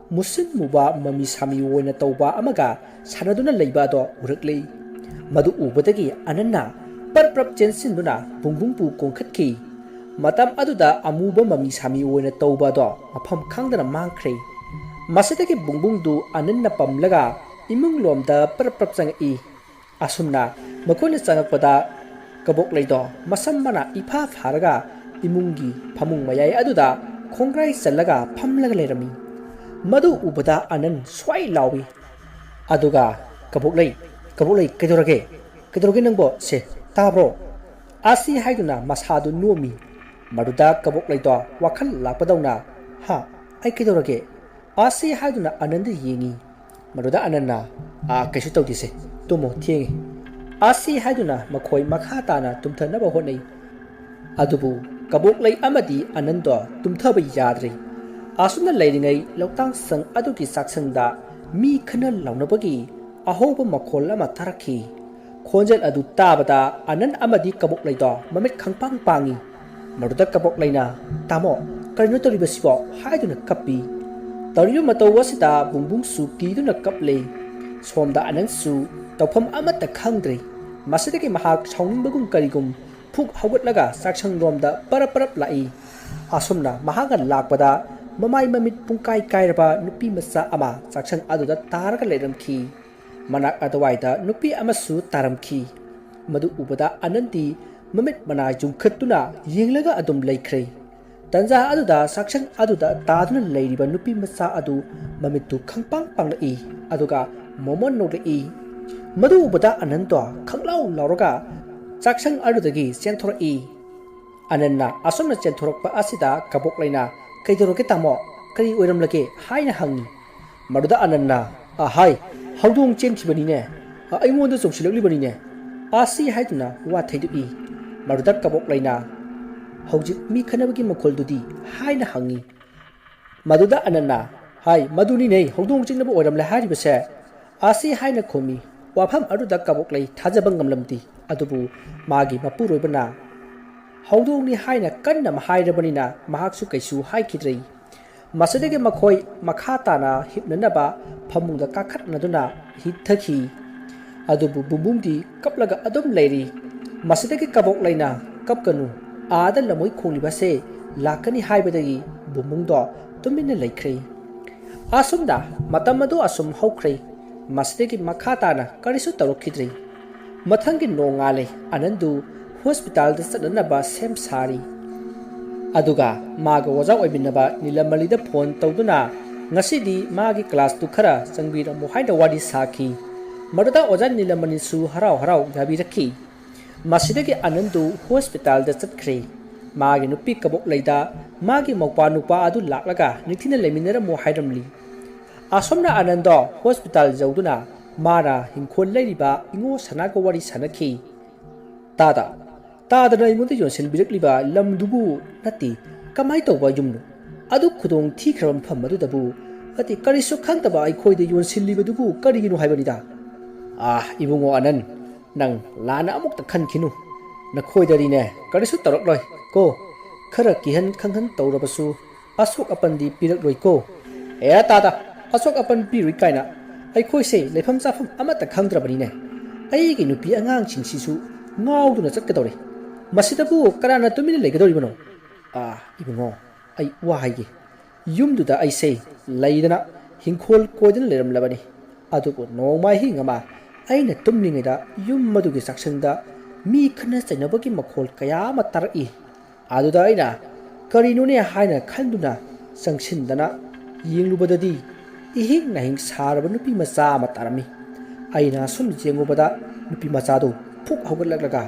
ꯃꯨꯁꯤꯟ ꯃꯨꯕ ꯃꯃꯤ ꯁꯥꯃꯤ ꯑꯣꯏꯅ ꯇꯧꯕ ꯑꯃꯒ ꯁꯥꯟꯅꯗꯨꯅ ꯂꯩꯕ ꯑꯗꯣ ꯎꯔꯛꯂꯤ꯫ ꯃꯗꯨ ꯎꯕꯗꯒꯤ ꯑꯅꯟꯅ ꯄ꯭ꯔꯞ ꯄ꯭ꯔꯞ ꯆꯦꯟꯁꯤꯟꯗꯨꯅ ꯕꯨꯡꯕꯨꯡꯕꯨ ꯀꯣꯟꯈꯠꯈꯤ꯫ ꯃꯇꯝ ꯑꯗꯨꯗ ꯑꯃꯨꯕ ꯃꯃꯤ ꯁꯥꯃꯤ ꯑꯣꯏꯅ ꯇꯧꯕ ꯑꯗꯣ ꯃꯐꯝ ꯈꯪꯗꯅ ꯃꯥꯡꯈ꯭ꯔꯦ꯫ ꯃꯁꯤꯗꯒꯤ ꯕꯨꯡꯕꯨꯡꯗꯨ ꯑꯅꯟꯅ ꯄꯝꯂꯒ ꯏꯃꯨꯡꯂꯣꯝꯗ ꯄ꯭ꯔꯞ ꯄ꯭ꯔꯞ ꯆꯪꯉꯛꯏ꯫ ꯑꯁꯨꯝꯅ ꯃꯈꯣꯏꯅ ꯆꯪꯉꯛꯄꯗ ꯀꯕꯣꯛꯂꯩꯗꯣ ꯃꯁꯝ ꯃꯅꯥ ꯏꯐꯥ ꯐꯥꯔꯒ ꯏꯃꯨꯡꯒꯤ ꯐꯃꯨꯡ ꯃꯌꯥꯏ ꯑꯗꯨꯗ ꯈꯣꯡꯒ꯭ꯔꯥꯏ ꯆꯜꯂꯒ ꯐꯝꯂꯒ ꯂꯩꯔꯝꯃꯤ꯫ ꯃꯗꯨ ꯎꯕꯗ ꯑꯅꯟ ꯁ꯭ꯋꯥꯏ ꯂꯥꯎꯏ꯫ ꯑꯗꯨꯒ, "ꯀꯕꯣꯛꯂꯩ, ꯀꯕꯣꯛꯂꯩ, ꯀꯩꯗꯧꯔꯒꯦ? ꯀꯩꯗꯧꯔꯒꯦ ꯅꯪꯕꯣ? ꯁꯦ, ꯇꯥꯕ꯭ꯔꯣ?" ꯑꯁꯤ ꯍꯥꯏꯗꯨꯅ ꯃꯁꯥꯗꯨ ꯅꯣꯝꯃꯤ꯫ ꯃꯗꯨꯗ ꯀꯕꯣꯛꯂꯩꯗꯣ ꯋꯥꯈꯜ ꯂꯥꯛꯄꯗꯧꯅ "ꯍꯥ? ꯑꯩ ꯀꯩꯗꯧꯔꯒꯦ?" ꯑꯥꯁꯤ ꯍꯥꯏꯗꯨꯅ ꯑꯅꯟꯗ ꯌꯦꯡꯉꯤ꯫ ꯃꯗꯨꯗ ꯑꯅꯟꯅ, "ꯑꯥ, ꯀꯩꯁꯨ ꯇꯧꯗꯦꯁꯦ, ꯇꯨꯝꯃꯣ, ꯊꯦꯡꯉꯦ꯫" ꯑꯥꯁꯤ ꯍꯥꯏꯗꯨꯅ ꯃꯈꯣꯏ ꯃꯈꯥ ꯇꯥꯅ ꯇꯨꯝꯊꯅꯕ ꯍꯣꯠꯅꯩ꯫ ꯑꯗꯨꯕꯨ ꯀꯕꯣꯛꯂꯩ ꯑꯃꯗꯤ ꯑꯅꯟꯗꯣ ꯇꯨꯝꯊꯕ ꯌꯥꯗ꯭ꯔꯦ꯫ ꯑꯁꯨꯝꯅ ꯂꯩꯔꯤꯉꯩ ꯂꯧꯇꯥꯡ ꯁꯪ ꯑꯗꯨꯒꯤ ꯆꯥꯛꯁꯪꯗ ꯃꯤ ꯈꯟꯅ ꯂꯥꯎꯅꯕꯒꯤ ꯑꯍꯧꯕ ꯃꯈꯣꯜ ꯑꯃ ꯇꯥꯔꯛꯈꯤ꯫ ꯈꯣꯟꯖꯦꯜ ꯑꯗꯨ ꯇꯥꯕꯗ ꯑꯅꯟ ꯑꯃꯗꯤ ꯀꯕꯣꯛꯂꯩꯗꯣ ꯃꯃꯤꯠ ꯈꯪꯄꯥꯡ ꯄꯥꯡꯉꯤ꯫ ꯃꯗꯨꯗ ꯀꯕꯣꯛꯂꯩꯅ, "ꯇꯥꯃꯣ, ꯀꯔꯤꯅꯣ ꯇꯧꯔꯤꯕꯁꯤꯕꯣ?" ꯍꯥꯏꯗꯨꯅ ꯀꯞꯄꯤ꯫ ꯇꯧꯔꯤꯕ ꯃꯇꯧ ꯑꯁꯤꯗ ꯕꯨꯡꯕꯨꯡꯁꯨ ꯀꯤꯗꯨꯅ ꯀꯞꯂꯦ꯫ ꯁꯣꯝꯗ ꯑꯅꯟꯁꯨ ꯇꯧꯐꯝ ꯑꯃꯠꯇ ꯈꯪꯗ꯭ꯔꯦ꯫ ꯃꯁꯤꯗꯒꯤ ꯃꯍꯥꯛ ꯁꯥꯎꯅꯤꯡꯕꯒꯨꯝ ꯀꯔꯤꯒꯨꯝ ꯐꯨꯛ ꯍꯧꯒꯠꯂꯒ ꯆꯥꯛꯁꯪꯂꯣꯝꯗ ꯄꯔꯞ ꯄꯔꯞ ꯂꯥꯛꯏ꯫ ꯑꯁꯨꯝꯅ ꯃꯍꯥꯛꯅ ꯂꯥꯛꯄꯗ ꯃꯃꯥꯏ ꯃꯃꯤꯠ ꯄꯨꯡꯀꯥꯏ ꯀꯥꯏꯔꯕ ꯅꯨꯄꯤ ꯃꯆꯥ ꯑꯃ ꯆꯥꯛꯁꯪ ꯑꯗꯨꯗ ꯇꯥꯔꯒ ꯂꯩꯔꯝꯈꯤ꯫ ꯃꯅꯥꯛ ꯑꯗꯨꯋꯥꯏꯗ ꯅꯨꯄꯤ ꯑꯃꯁꯨ ꯇꯥꯔꯝꯈꯤ꯫ ꯃꯗꯨ ꯎꯕꯗ ꯑꯅꯟꯗꯤ ꯃꯃꯤꯠ ꯃꯅꯥ ꯌꯨꯡꯈꯠꯇꯨꯅ ꯌꯦꯡꯂꯒ ꯑꯗꯨꯝ ꯂꯩꯈ꯭ꯔꯦ꯫ ꯇꯟꯖꯥ ꯑꯗꯨꯗ ꯆꯥꯛꯁꯪ ꯑꯗꯨꯗ ꯇꯥꯗꯨꯅ ꯂꯩꯔꯤꯕ ꯅꯨꯄꯤ ꯃꯆꯥ ꯑꯗꯨ ꯃꯃꯤꯠꯇꯨ ꯈꯪꯄꯥꯡ ꯄꯥꯡꯂꯛꯏ, ꯑꯗꯨꯒ ꯃꯣꯃꯣꯟ ꯅꯣꯛꯂꯛꯏ꯫ ꯃꯗꯨ ꯎꯕꯗ ꯑꯅꯟꯗꯣ ꯈꯪꯂꯥꯎ ꯂꯥꯎꯔꯒ ꯆꯥꯛꯁꯪ ꯑꯗꯨꯗꯒꯤ ꯆꯦꯟꯊꯣꯔꯛꯏ꯫ ꯑꯅꯟꯅ ꯑꯁꯨꯝꯅ ꯆꯦꯟꯊꯣꯔꯛꯄ ꯑꯁꯤꯗ ꯀꯕꯣꯛꯂꯩꯅ, "ꯀꯩꯗꯧꯔꯒꯦ ꯇꯥꯃꯣ? ꯀꯔꯤ ꯑꯣꯏꯔꯝꯂꯒꯦ?" ꯍꯥꯏꯅ ꯍꯪꯉꯤ꯫ ꯃꯗꯨꯗ ꯑꯅꯟꯅ, "ꯑꯍꯥꯏ, ꯍꯧꯗꯣꯡ ꯆꯦꯟꯈꯤꯕꯅꯤꯅꯦ, ꯑꯩꯉꯣꯟꯗ ꯆꯣꯡꯁꯤꯜꯂꯛꯂꯤꯕꯅꯤꯅꯦ, ꯑꯥꯁꯤ" ꯍꯥꯏꯗꯨꯅ ꯋꯥ ꯊꯩꯗꯣꯛꯏ꯫ ꯃꯗꯨꯗ ꯀꯕꯣꯛꯂꯩꯅ, "ꯍꯧꯖꯤꯛ ꯃꯤ ꯈꯠꯅꯕꯒꯤ ꯃꯈꯣꯜꯗꯨꯗꯤ?" ꯍꯥꯏꯅ ꯍꯪꯉꯤ꯫ ꯃꯗꯨꯗ ꯑꯅꯟꯅ, "ꯍꯥꯏ, ꯃꯗꯨꯅꯤꯅꯦ ꯍꯧꯗꯣꯡ ꯆꯤꯛꯅꯕ ꯑꯣꯏꯔꯝꯂꯦ ꯍꯥꯏꯔꯤꯕꯁꯦ," ꯑꯥꯁꯤ ꯍꯥꯏꯅ ꯈꯨꯝꯃꯤ꯫ ꯋꯥꯐꯝ ꯑꯗꯨꯗ ꯀꯕꯣꯛꯂꯩ ꯊꯥꯖꯕ ꯉꯝꯂꯝꯗꯦ꯫ ꯑꯗꯨꯕꯨ ꯃꯥꯒꯤ ꯃꯄꯨꯔꯣꯏꯕꯅ ꯍꯧꯗꯣꯡꯅꯤ ꯍꯥꯏꯅ ꯀꯟꯅ ꯍꯥꯏꯔꯕꯅꯤꯅ ꯃꯍꯥꯛꯁꯨ ꯀꯩꯁꯨ ꯍꯥꯏꯈꯤꯗ꯭ꯔꯦ꯫ ꯃꯁꯤꯗꯒꯤ ꯃꯈꯣꯏ ꯃꯈꯥ ꯇꯥꯅ ꯍꯤꯞꯅꯅꯕ ꯐꯃꯨꯡꯗ ꯀꯥꯈꯠꯅꯗꯨꯅ ꯍꯤꯞꯊꯈꯤ꯫ ꯑꯗꯨꯕꯨ ꯕꯨꯝꯕꯨꯝꯗꯤ ꯀꯞꯂꯒ ꯑꯗꯨꯝ ꯂꯩꯔꯤ꯫ ꯃꯁꯤꯗꯒꯤ ꯀꯕꯣꯛꯂꯩꯅ, "ꯀꯞꯀꯅꯨ, ꯑꯥꯗ ꯂꯝꯃꯣꯏ ꯈꯣꯡꯂꯤꯕꯁꯦ ꯂꯥꯛꯀꯅꯤ" ꯍꯥꯏꯕꯗꯒꯤ ꯕꯨꯝꯕꯨꯝꯗꯣ ꯇꯨꯃꯤꯟꯅ ꯂꯩꯈ꯭ꯔꯦ꯫ ꯑꯁꯨꯝꯅ ꯃꯇꯝ ꯑꯗꯨ ꯑꯁꯨꯝ ꯍꯧꯈ꯭ꯔꯦ꯫ ꯃꯁꯤꯗꯒꯤ ꯃꯈꯥ ꯇꯥꯅ ꯀꯔꯤꯁꯨ ꯇꯧꯔꯛꯈꯤꯗ꯭ꯔꯦ꯫ ꯃꯊꯪꯒꯤ ꯅꯣꯡꯉꯥꯜꯂꯦ꯫ ꯑꯅꯟꯗꯨ ꯍꯣꯁꯄꯤꯇꯥꯜꯗ ꯆꯠꯅꯅꯕ ꯁꯦꯝ ꯁꯥꯔꯤ꯫ ꯑꯗꯨꯒ ꯃꯥꯒ ꯑꯣꯖꯥ ꯑꯣꯏꯃꯤꯟꯅꯕ ꯅꯤꯂꯃꯅꯤꯗ ꯐꯣꯟ ꯇꯧꯗꯨꯅ, "ꯉꯁꯤꯗꯤ ꯃꯥꯒꯤ ꯀ꯭ꯂꯥꯁꯇꯨ ꯈꯔ ꯆꯪꯕꯤꯔꯝꯃꯨ" ꯍꯥꯏꯅ ꯋꯥꯔꯤ ꯁꯥꯈꯤ꯫ ꯃꯗꯨꯗ ꯑꯣꯖꯥ ꯅꯤꯂꯃꯅꯤꯁꯨ ꯍꯔꯥꯎ ꯍꯔꯥꯎ ꯌꯥꯕꯤꯔꯛꯈꯤ꯫ ꯃꯁꯤꯗꯒꯤ ꯑꯅꯟꯗꯨ ꯍꯣꯁꯄꯤꯇꯥꯜꯗ ꯆꯠꯈ꯭ꯔꯦ꯫ ꯃꯥꯒꯤ ꯅꯨꯄꯤ ꯀꯕꯣꯛ ꯂꯩꯗ ꯃꯥꯒꯤ ꯃꯧꯄ꯭ꯋꯥ ꯅꯨꯄꯥ ꯑꯗꯨ ꯂꯥꯛꯂꯒ ꯅꯤꯡꯊꯤꯅ ꯂꯩꯃꯤꯟꯅꯔꯝꯃꯨ ꯍꯥꯏꯔꯝꯂꯤ꯫ ꯑꯁꯣꯝꯅ ꯑꯅꯟꯗꯣ ꯍꯣꯁꯄꯤꯇꯥꯜ ꯌꯧꯗꯨꯅ ꯃꯥꯅ ꯍꯤꯡꯈꯣꯜ ꯂꯩꯔꯤꯕ ꯏꯉꯣ ꯁꯅꯥꯒ ꯋꯥꯔꯤ ꯁꯥꯟꯅꯈꯤ꯫ "ꯇꯥꯗ, ꯇꯥꯗꯅ ꯑꯩꯉꯣꯟꯗ ꯌꯣꯟꯁꯤꯟꯕꯤꯔꯛꯂꯤꯕ ꯂꯝꯗꯨꯕꯨ ꯅꯠꯇꯦ, ꯀꯃꯥꯏ ꯇꯧꯕ ꯌꯨꯝꯅꯣ? ꯑꯗꯨ ꯈꯨꯗꯣꯡ ꯊꯤꯈ꯭ꯔꯕ ꯃꯐꯝ ꯑꯗꯨꯗꯕꯨ ꯅꯠꯇꯦ, ꯀꯔꯤꯁꯨ ꯈꯪꯗꯕ ꯑꯩꯈꯣꯏꯗ ꯌꯣꯟꯁꯤꯜꯂꯤꯕꯗꯨꯕꯨ ꯀꯔꯤꯒꯤꯅꯣ ꯍꯥꯏꯕꯅꯤꯗ?" "ꯑꯥ, ꯏꯕꯨꯡꯉꯣ ꯑꯅꯟ, ꯅꯪ ꯂꯥꯟꯅ ꯑꯃꯨꯛꯇ ꯈꯟꯈꯤꯅꯨ꯫ ꯅꯈꯣꯏꯗꯗꯤꯅꯦ ꯀꯔꯤꯁꯨ ꯇꯧꯔꯛꯂꯣꯏ ꯀꯣ꯫ ꯈꯔ ꯀꯤꯍꯟ ꯈꯪꯍꯟ ꯇꯧꯔꯕꯁꯨ ꯑꯁꯣꯛ ꯑꯄꯟꯗꯤ ꯄꯤꯔꯛꯂꯣꯏꯀꯣ?" "ꯑꯦ ꯇꯥꯗ, ꯑꯁꯣꯛ ꯑꯄꯟ ꯄꯤꯔꯨꯏ ꯀꯥꯏꯅ꯫ ꯑꯩꯈꯣꯏꯁꯦ ꯂꯩꯐꯝ ꯆꯥꯐꯝ ꯑꯃꯠꯇ ꯈꯪꯗ꯭ꯔꯕꯅꯤꯅꯦ꯫ ꯑꯩꯒꯤ ꯅꯨꯄꯤ ꯑꯉꯥꯡꯁꯤꯡꯁꯤꯁꯨ ꯉꯥꯎꯗꯨꯅ ꯆꯠꯀꯗꯧꯔꯦ꯫ ꯃꯁꯤꯗꯕꯨ ꯀꯅꯥꯅ ꯇꯨꯃꯤꯟꯅ ꯂꯩꯒꯗꯧꯔꯤꯕꯅꯣ? ꯑꯥ, ꯏꯕꯨꯡꯉꯣ, ꯑꯩ ꯋꯥ ꯍꯥꯏꯒꯦ꯫ ꯌꯨꯝꯗꯨꯗ ꯑꯩꯁꯦ ꯂꯩꯗꯅ ꯍꯤꯡꯈꯣꯜ ꯀꯣꯏꯗꯅ ꯂꯩꯔꯝꯂꯕꯅꯤ꯫ ꯑꯗꯨꯕꯨ ꯅꯣꯡꯃ ꯑꯍꯤꯡ ꯑꯃ ꯑꯩꯅ ꯇꯨꯝꯂꯤꯉꯩꯗ ꯌꯨꯝ ꯑꯗꯨꯒꯤ ꯆꯥꯛꯁꯪꯗ ꯃꯤ ꯈꯠꯅ ꯆꯩꯅꯕꯒꯤ ꯃꯈꯣꯜ ꯀꯌꯥ ꯑꯃ ꯇꯥꯔꯛꯏ꯫ ꯑꯗꯨꯗ ꯑꯩꯅ ꯀꯔꯤꯅꯣꯅꯦ ꯍꯥꯏꯅ ꯈꯟꯗꯨꯅ ꯆꯪꯁꯤꯟꯗꯅ ꯌꯦꯡꯂꯨꯕꯗꯗꯤ ꯏꯍꯤꯡ ꯅꯥꯍꯤꯡ ꯁꯥꯔꯕ ꯅꯨꯄꯤ ꯃꯆꯥ ꯑꯃ ꯇꯥꯔꯝꯃꯤ꯫ ꯑꯩꯅ ꯑꯁꯨꯝ ꯌꯦꯡꯉꯨꯕꯗ ꯅꯨꯄꯤ ꯃꯆꯥꯗꯨ ꯐꯨꯛ ꯍꯧꯒꯠꯂꯛꯂꯒ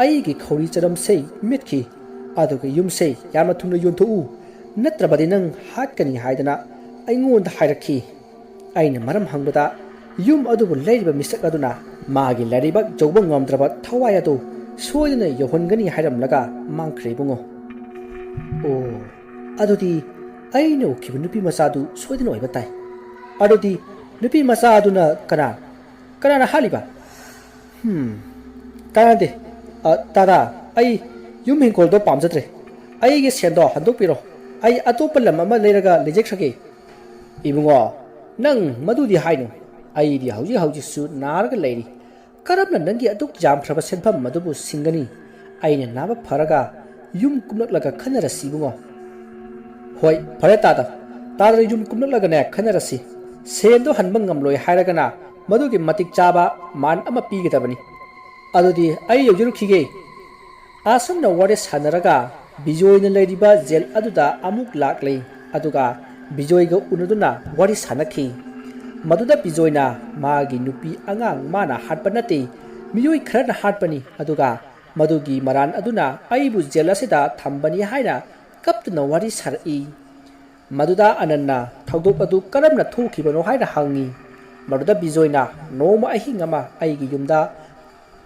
ꯑꯩꯒꯤ ꯈꯧꯔꯤ ꯆꯅꯝꯁꯦ ꯃꯦꯠꯈꯤ꯫ ꯑꯗꯨꯒ ꯌꯨꯝꯁꯦ ꯌꯥꯝꯅ ꯊꯨꯅ ꯌꯣꯟꯊꯣꯛꯎ, ꯅꯠꯇ꯭ꯔꯕꯗꯤ ꯅꯪ ꯍꯥꯠꯀꯅꯤ ꯍꯥꯏꯗꯅ ꯑꯩꯉꯣꯟꯗ ꯍꯥꯏꯔꯛꯈꯤ꯫ ꯑꯩꯅ ꯃꯔꯝ ꯍꯪꯕꯗ ꯌꯨꯝ ꯑꯗꯨꯕꯨ ꯂꯩꯔꯤꯕ ꯃꯤꯁꯛ ꯑꯗꯨꯅ ꯃꯥꯒꯤ ꯂꯥꯏꯔꯩꯕꯥꯛ ꯌꯧꯕ ꯉꯝꯗ꯭ꯔꯕ ꯊꯋꯥꯏ ꯑꯗꯨ ꯁꯣꯏꯗꯅ ꯌꯧꯍꯟꯒꯅꯤ ꯍꯥꯏꯔꯝꯂꯒ ꯃꯥꯡꯈ꯭ꯔꯦ ꯏꯕꯨꯡꯉꯣ꯫ ꯑꯣ, ꯑꯗꯨꯗꯤ ꯑꯩꯅ ꯎꯈꯤꯕ ꯅꯨꯄꯤ ꯃꯆꯥꯗꯨ ꯁꯣꯏꯗꯅ ꯑꯣꯏꯕ ꯇꯥꯏ꯫ ꯑꯗꯨꯗꯤ ꯅꯨꯄꯤ ꯃꯆꯥ ꯑꯗꯨꯅ ꯀꯅꯥ, ꯀꯅꯥꯅ ꯍꯥꯠꯂꯤꯕ? ꯍꯝ, ꯀꯥꯟꯅꯗꯦ꯫ ꯑ, ꯇꯥꯗ, ꯑꯩ ꯌꯨꯝ ꯍꯤꯡꯈꯣꯜꯗꯣ ꯄꯥꯝꯖꯗ꯭ꯔꯦ꯫ ꯑꯩꯒꯤ ꯁꯦꯟꯗꯣ ꯍꯟꯗꯣꯛꯄꯤꯔꯣ꯫ ꯑꯩ ꯑꯇꯣꯞꯄ ꯂꯝ ꯑꯃ ꯂꯩꯔꯒ ꯂꯩꯖꯈ꯭ꯔꯒꯦ꯫ ꯏꯕꯨꯡꯉꯣ, ꯅꯪ ꯃꯗꯨꯗꯤ ꯍꯥꯏꯅꯨ꯫ ꯑꯩꯗꯤ ꯍꯧꯖꯤꯛ ꯍꯧꯖꯤꯛꯁꯨ ꯅꯥꯔꯒ ꯂꯩꯔꯤ꯫ ꯀꯔꯝꯅ ꯅꯪꯒꯤ ꯑꯗꯨꯛ ꯌꯥꯝꯈ꯭ꯔꯕ ꯁꯦꯟꯐꯝ ꯑꯗꯨꯕꯨ ꯁꯤꯡꯒꯅꯤ? ꯑꯩꯅ ꯅꯥꯕ ꯐꯔꯒ ꯌꯨꯝ ꯀꯨꯝꯂꯛꯂꯒ ꯈꯟꯅꯔꯁꯤ ꯏꯕꯨꯡꯉꯣ꯫ ꯍꯣꯏ, ꯐꯔꯦ ꯇꯥꯗ꯫ ꯇꯥꯗꯅ ꯌꯨꯝ ꯀꯨꯝꯂꯛꯂꯒꯅꯦ ꯈꯟꯅꯔꯁꯤ꯫ ꯁꯦꯟꯗꯣ ꯍꯟꯕ ꯉꯝꯂꯣꯏ ꯍꯥꯏꯔꯒꯅ ꯃꯗꯨꯒꯤ ꯃꯇꯤꯛ ꯆꯥꯕ ꯃꯥꯟ ꯑꯃ ꯄꯤꯒꯗꯕꯅꯤ꯫ ꯑꯗꯨꯗꯤ ꯑꯩ ꯌꯧꯖꯔꯨꯈꯤꯒꯦ꯫ ꯑꯁꯨꯝꯅ ꯋꯥꯔꯤ ꯁꯥꯟꯅꯔꯒ ꯕꯤꯖꯣꯏꯅ ꯂꯩꯔꯤꯕ ꯖꯦꯜ ꯑꯗꯨꯗ ꯑꯃꯨꯛ ꯂꯥꯛꯂꯦ꯫ ꯑꯗꯨꯒ ꯕꯤꯖꯣꯏꯒ ꯎꯅꯗꯨꯅ ꯋꯥꯔꯤ ꯁꯥꯟꯅꯈꯤ꯫ ꯃꯗꯨꯗ ꯕꯤꯖꯣꯏꯅ ꯃꯥꯒꯤ ꯅꯨꯄꯤ ꯑꯉꯥꯡ ꯃꯥꯅ ꯍꯥꯠꯄ ꯅꯠꯇꯦ, ꯃꯤꯑꯣꯏ ꯈꯔꯅ ꯍꯥꯠꯄꯅꯤ꯫ ꯑꯗꯨꯒ ꯃꯗꯨꯒꯤ ꯃꯔꯥꯟ ꯑꯗꯨꯅ ꯑꯩꯕꯨ ꯖꯦꯜ ꯑꯁꯤꯗ ꯊꯝꯕꯅꯤ ꯍꯥꯏꯅ ꯀꯞꯇꯨꯅ ꯋꯥꯔꯤ ꯁꯥꯔꯛꯏ꯫ ꯃꯗꯨꯗ ꯑꯅꯟꯅ ꯊꯧꯗꯣꯛ ꯑꯗꯨ ꯀꯔꯝꯅ ꯊꯣꯛꯈꯤꯕꯅꯣ ꯍꯥꯏꯅ ꯍꯪꯉꯤ꯫ ꯃꯗꯨꯗ ꯕꯤꯖꯣꯏꯅ ꯅꯣꯡꯃ ꯑꯍꯤꯡ ꯑꯃ ꯑꯩꯒꯤ ꯌꯨꯝꯗ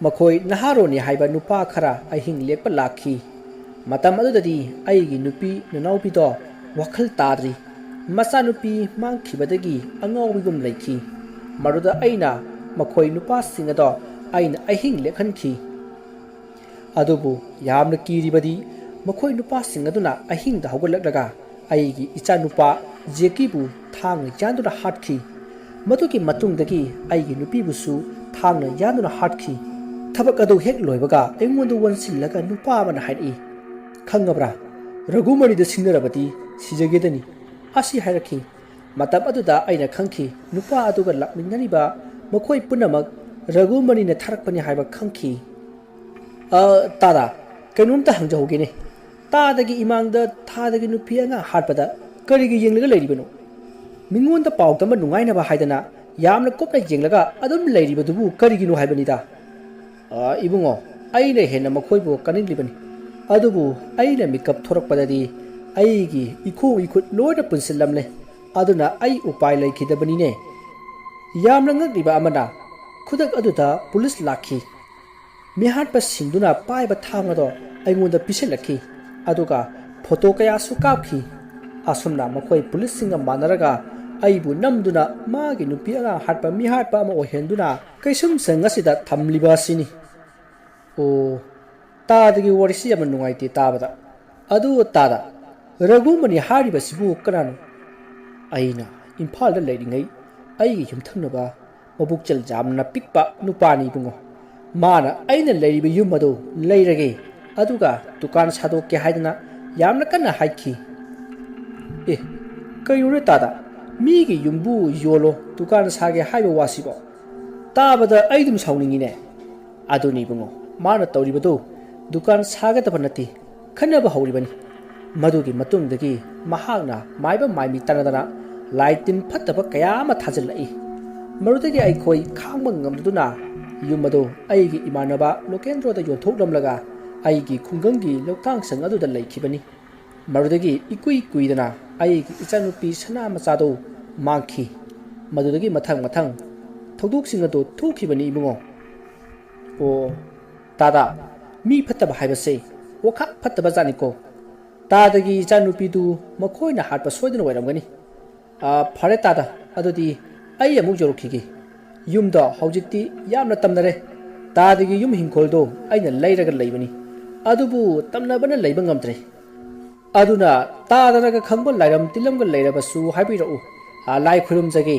ꯃꯈꯣꯏ ꯅꯍꯥꯔꯣꯟꯅꯤ ꯍꯥꯏꯕ ꯅꯨꯄꯥ ꯈꯔ ꯑꯍꯤꯡ ꯂꯦꯛꯄ ꯂꯥꯛꯈꯤ꯫ ꯃꯇꯝ ꯑꯗꯨꯗꯗꯤ ꯑꯩꯒꯤ ꯅꯨꯄꯤ ꯅꯅꯥꯎꯄꯤꯗꯣ ꯋꯥꯈꯜ ꯇꯥꯗ꯭ꯔꯤ꯫ ꯃꯆꯥꯅꯨꯄꯤ ꯃꯥꯡꯈꯤꯕꯗꯒꯤ ꯑꯉꯥꯎꯕꯤꯒꯨꯝ ꯂꯩꯈꯤ꯫ ꯃꯗꯨꯗ ꯑꯩꯅ ꯃꯈꯣꯏ ꯅꯨꯄꯥꯁꯤꯡ ꯑꯗꯣ ꯑꯩꯅ ꯑꯍꯤꯡ ꯂꯦꯛꯍꯟꯈꯤ꯫ ꯑꯗꯨꯕꯨ ꯌꯥꯝꯅ ꯀꯤꯔꯤꯕꯗꯤ ꯃꯈꯣꯏ ꯅꯨꯄꯥꯁꯤꯡ ꯑꯗꯨꯅ ꯑꯍꯤꯡꯗ ꯍꯧꯒꯠꯂꯛꯂꯒ ꯑꯩꯒꯤ ꯏꯆꯥꯅꯨꯄꯥ ꯖꯦꯀꯤꯕꯨ ꯊꯥꯡꯅ ꯌꯥꯟꯗꯨꯅ ꯍꯥꯠꯈꯤ꯫ ꯃꯗꯨꯒꯤ ꯃꯇꯨꯡꯗꯒꯤ ꯑꯩꯒꯤ ꯅꯨꯄꯤꯕꯨꯁꯨ ꯊꯥꯡꯅ ꯌꯥꯟꯗꯨꯅ ꯍꯥꯠꯈꯤ꯫ ꯊꯕꯛ ꯑꯗꯨ ꯍꯦꯛ ꯂꯣꯏꯕꯒ ꯑꯩꯉꯣꯟꯗ ꯑꯣꯟꯁꯤꯜꯂꯒ ꯅꯨꯄꯥ ꯑꯃꯅ ꯍꯥꯏꯔꯛꯏ, "ꯈꯪꯉꯕ꯭ꯔꯥ? ꯔꯘꯨꯃꯅꯤꯗ ꯁꯤꯡꯅꯔꯕꯗꯤ ꯁꯤꯖꯒꯦꯗꯅꯤ" ꯑꯁꯤ ꯍꯥꯏꯔꯛꯈꯤ꯫ ꯃꯇꯝ ꯑꯗꯨꯗ ꯑꯩꯅ ꯈꯪꯈꯤ, ꯅꯨꯄꯥ ꯑꯗꯨꯒ ꯂꯥꯛꯃꯤꯟꯅꯔꯤꯕ ꯃꯈꯣꯏ ꯄꯨꯝꯅꯃꯛ ꯔꯘꯨꯃꯅꯤꯅ ꯊꯥꯔꯛꯄꯅꯤ ꯍꯥꯏꯕ ꯈꯪꯈꯤ꯫ "ꯑ, ꯇꯥꯗꯥ, ꯀꯩꯅꯣꯝꯇ ꯍꯪꯖꯍꯧꯒꯦꯅꯦ꯫ ꯇꯥꯗꯒꯤ ꯏꯃꯥꯡꯗ ꯊꯥꯗꯒꯤ ꯅꯨꯄꯤ ꯑꯉꯥꯡ ꯍꯥꯠꯄꯗ ꯀꯔꯤꯒꯤ ꯌꯦꯡꯂꯒ ꯂꯩꯔꯤꯕꯅꯣ? ꯃꯤꯉꯣꯟꯗ ꯄꯥꯎ ꯇꯝꯕ ꯅꯨꯡꯉꯥꯏꯅꯕ ꯍꯥꯏꯗꯅ ꯌꯥꯝꯅ ꯀꯨꯞꯅ ꯌꯦꯡꯂꯒ ꯑꯗꯨꯝ ꯂꯩꯔꯤꯕꯗꯨꯕꯨ ꯀꯔꯤꯒꯤꯅꯣ ꯍꯥꯏꯕꯅꯤꯗ?" "ꯑ, ꯏꯕꯨꯡꯉꯣ, ꯑꯩꯅ ꯍꯦꯟꯅ ꯃꯈꯣꯏꯕꯨ ꯀꯥꯅꯤꯡꯂꯤꯕꯅꯤ꯫ ꯑꯗꯨꯕꯨ ꯑꯩꯅ ꯃꯤꯀꯞ ꯊꯣꯔꯛꯄꯗꯗꯤ ꯑꯩꯒꯤ ꯏꯈꯣꯡ ꯏꯈꯨꯠ ꯂꯣꯏꯅ ꯄꯨꯟꯁꯤꯜꯂꯝꯂꯦ꯫ ꯑꯗꯨꯅ ꯑꯩ ꯎꯄꯥꯏ ꯂꯩꯈꯤꯗꯕꯅꯤꯅꯦ꯫" ꯌꯥꯝꯅ ꯉꯛꯂꯤꯕ ꯑꯃꯅ, ꯈꯨꯗꯛ ꯑꯗꯨꯗ ꯄꯨꯂꯤꯁ ꯂꯥꯛꯈꯤ꯫ ꯃꯤꯍꯥꯠꯄꯁꯤꯡꯗꯨꯅ ꯄꯥꯏꯕ ꯊꯥꯡ ꯑꯗꯣ ꯑꯩꯉꯣꯟꯗ ꯄꯤꯁꯤꯜꯂꯛꯈꯤ, ꯑꯗꯨꯒ ꯐꯣꯇꯣ ꯀꯌꯥꯁꯨ ꯀꯥꯞꯈꯤ꯫ ꯑꯁꯨꯝꯅ ꯃꯈꯣꯏ ꯄꯨꯂꯤꯁꯁꯤꯡꯒ ꯃꯥꯟꯅꯔꯒ ꯑꯩꯕꯨ ꯅꯝꯗꯨꯅ ꯃꯥꯒꯤ ꯅꯨꯄꯤ ꯑꯉꯥꯡ ꯍꯥꯠꯄ ꯃꯤꯍꯥꯠꯄ ꯑꯃ ꯑꯣꯏꯍꯟꯗꯨꯅ ꯀꯩꯁꯨꯝꯁꯪ ꯑꯁꯤꯗ ꯊꯝꯂꯤꯕ ꯑꯁꯤꯅꯤ꯫ ꯑꯣ, ꯇꯥꯗꯒꯤ ꯋꯥꯔꯤꯁꯤ ꯌꯥꯝꯅ ꯅꯨꯡꯉꯥꯏꯇꯦ ꯇꯥꯕꯗ꯫ ꯑꯗꯨ ꯇꯥꯗ, ꯔꯘꯨꯃꯅꯤ ꯍꯥꯏꯔꯤꯕꯁꯤꯕꯨ ꯀꯅꯥꯅꯣ? ꯑꯩꯅ ꯏꯝꯐꯥꯜꯗ ꯂꯩꯔꯤꯉꯩ ꯑꯩꯒꯤ ꯌꯨꯝꯊꯪꯅꯕ ꯃꯕꯨꯛꯆꯦꯜ ꯌꯥꯝꯅ ꯄꯤꯛꯄ ꯅꯨꯄꯥꯅꯤ ꯏꯕꯨꯡꯉꯣ꯫ ꯃꯥꯅ ꯑꯩꯅ ꯂꯩꯔꯤꯕ ꯌꯨꯝ ꯑꯗꯨ ꯂꯩꯔꯒꯦ, ꯑꯗꯨꯒ ꯗꯨꯀꯥꯟ ꯁꯥꯗꯣꯛꯀꯦ ꯍꯥꯏꯗꯅ ꯌꯥꯝꯅ ꯀꯟꯅ ꯍꯥꯏꯈꯤ꯫ ꯑꯦ, ꯀꯩꯅꯣꯅꯦ ꯇꯥꯗ, ꯃꯤꯒꯤ ꯌꯨꯝꯕꯨ ꯌꯣꯜꯂꯣ ꯗꯨꯀꯥꯟ ꯁꯥꯒꯦ ꯍꯥꯏꯕ ꯋꯥꯁꯤꯕꯣ? ꯇꯥꯕꯗ ꯑꯩ ꯑꯗꯨꯝ ꯁꯥꯎꯅꯤꯡꯉꯤꯅꯦ꯫ ꯑꯗꯨꯅꯤ ꯏꯕꯨꯡꯉꯣ, ꯃꯥꯅ ꯇꯧꯔꯤꯕꯗꯨ ꯗꯨꯀꯥꯟ ꯁꯥꯒꯗꯕ ꯅꯠꯇꯦ, ꯈꯠꯅꯕ ꯍꯧꯔꯤꯕꯅꯤ꯫ ꯃꯗꯨꯒꯤ ꯃꯇꯨꯡꯗꯒꯤ ꯃꯍꯥꯛꯅ ꯃꯥꯏꯕ ꯃꯥꯏꯃꯤ ꯇꯥꯟꯅꯗꯅ ꯂꯥꯏ ꯇꯤꯟ ꯐꯠꯇꯕ ꯀꯌꯥ ꯑꯃ ꯊꯥꯖꯤꯜꯂꯛꯏ꯫ ꯃꯗꯨꯗꯒꯤ ꯑꯩꯈꯣꯏ ꯈꯥꯡꯕ ꯉꯝꯗꯗꯨꯅ ꯌꯨꯝ ꯑꯗꯨ ꯑꯩꯒꯤ ꯏꯃꯥꯟꯅꯕ ꯂꯣꯀꯦꯟꯗ꯭ꯔꯣꯗ ꯌꯣꯟꯊꯣꯛꯂꯝꯂꯒ ꯑꯩꯒꯤ ꯈꯨꯡꯒꯪꯒꯤ ꯂꯧꯇꯥꯡꯁꯪ ꯑꯗꯨꯗ ꯂꯩꯈꯤꯕꯅꯤ꯫ ꯃꯗꯨꯗꯒꯤ ꯏꯀꯨꯏ ꯀꯨꯏꯗꯅ ꯑꯩꯒꯤ ꯏꯆꯥꯅꯨꯄꯤ ꯁꯅꯥ ꯃꯆꯥꯗꯨ ꯃꯥꯡꯈꯤ꯫ ꯃꯗꯨꯗꯒꯤ ꯃꯊꯪ ꯃꯊꯪ ꯊꯧꯗꯣꯛꯁꯤꯡ ꯑꯗꯨ ꯊꯣꯛꯈꯤꯕꯅꯤ ꯏꯕꯨꯡꯉꯣ꯫ ꯑꯣ, ꯇꯥꯗ, ꯃꯤ ꯐꯠꯇꯕ ꯍꯥꯏꯕꯁꯦ ꯋꯥꯈꯜ ꯐꯠꯇꯕ ꯖꯥꯠꯅꯤꯀꯣ꯫ ꯇꯥꯗꯒꯤ ꯏꯆꯥꯅꯨꯄꯤꯗꯨ ꯃꯈꯣꯏꯅ ꯍꯥꯠꯄ ꯁꯣꯏꯗꯅ ꯑꯣꯏꯔꯝꯒꯅꯤ꯫ ꯑꯥ, ꯐꯔꯦ ꯇꯥꯗ, ꯑꯗꯨꯗꯤ ꯑꯩ ꯑꯃꯨꯛ ꯌꯧꯔꯛꯈꯤꯒꯦ꯫ ꯌꯨꯝꯗꯣ ꯍꯧꯖꯤꯛꯇꯤ ꯌꯥꯝꯅ ꯇꯝꯅꯔꯦ꯫ ꯇꯥꯗꯒꯤ ꯌꯨꯝ ꯍꯤꯡꯈꯣꯜꯗꯣ ꯑꯩꯅ ꯂꯩꯔꯒ ꯂꯩꯕꯅꯤ꯫ ꯑꯗꯨꯕꯨ ꯇꯝꯅꯕꯅ ꯂꯩꯕ ꯉꯝꯗ꯭ꯔꯦ꯫ ꯑꯗꯨꯅ ꯇꯥꯗꯅꯒ ꯈꯪꯕ ꯂꯥꯏꯔꯝ ꯇꯤꯜꯂꯝꯒ ꯂꯩꯔꯕꯁꯨ ꯍꯥꯏꯕꯤꯔꯛꯎ꯫ ꯑꯥ, ꯂꯥꯏ ꯈꯨꯔꯨꯝꯖꯒꯦ꯫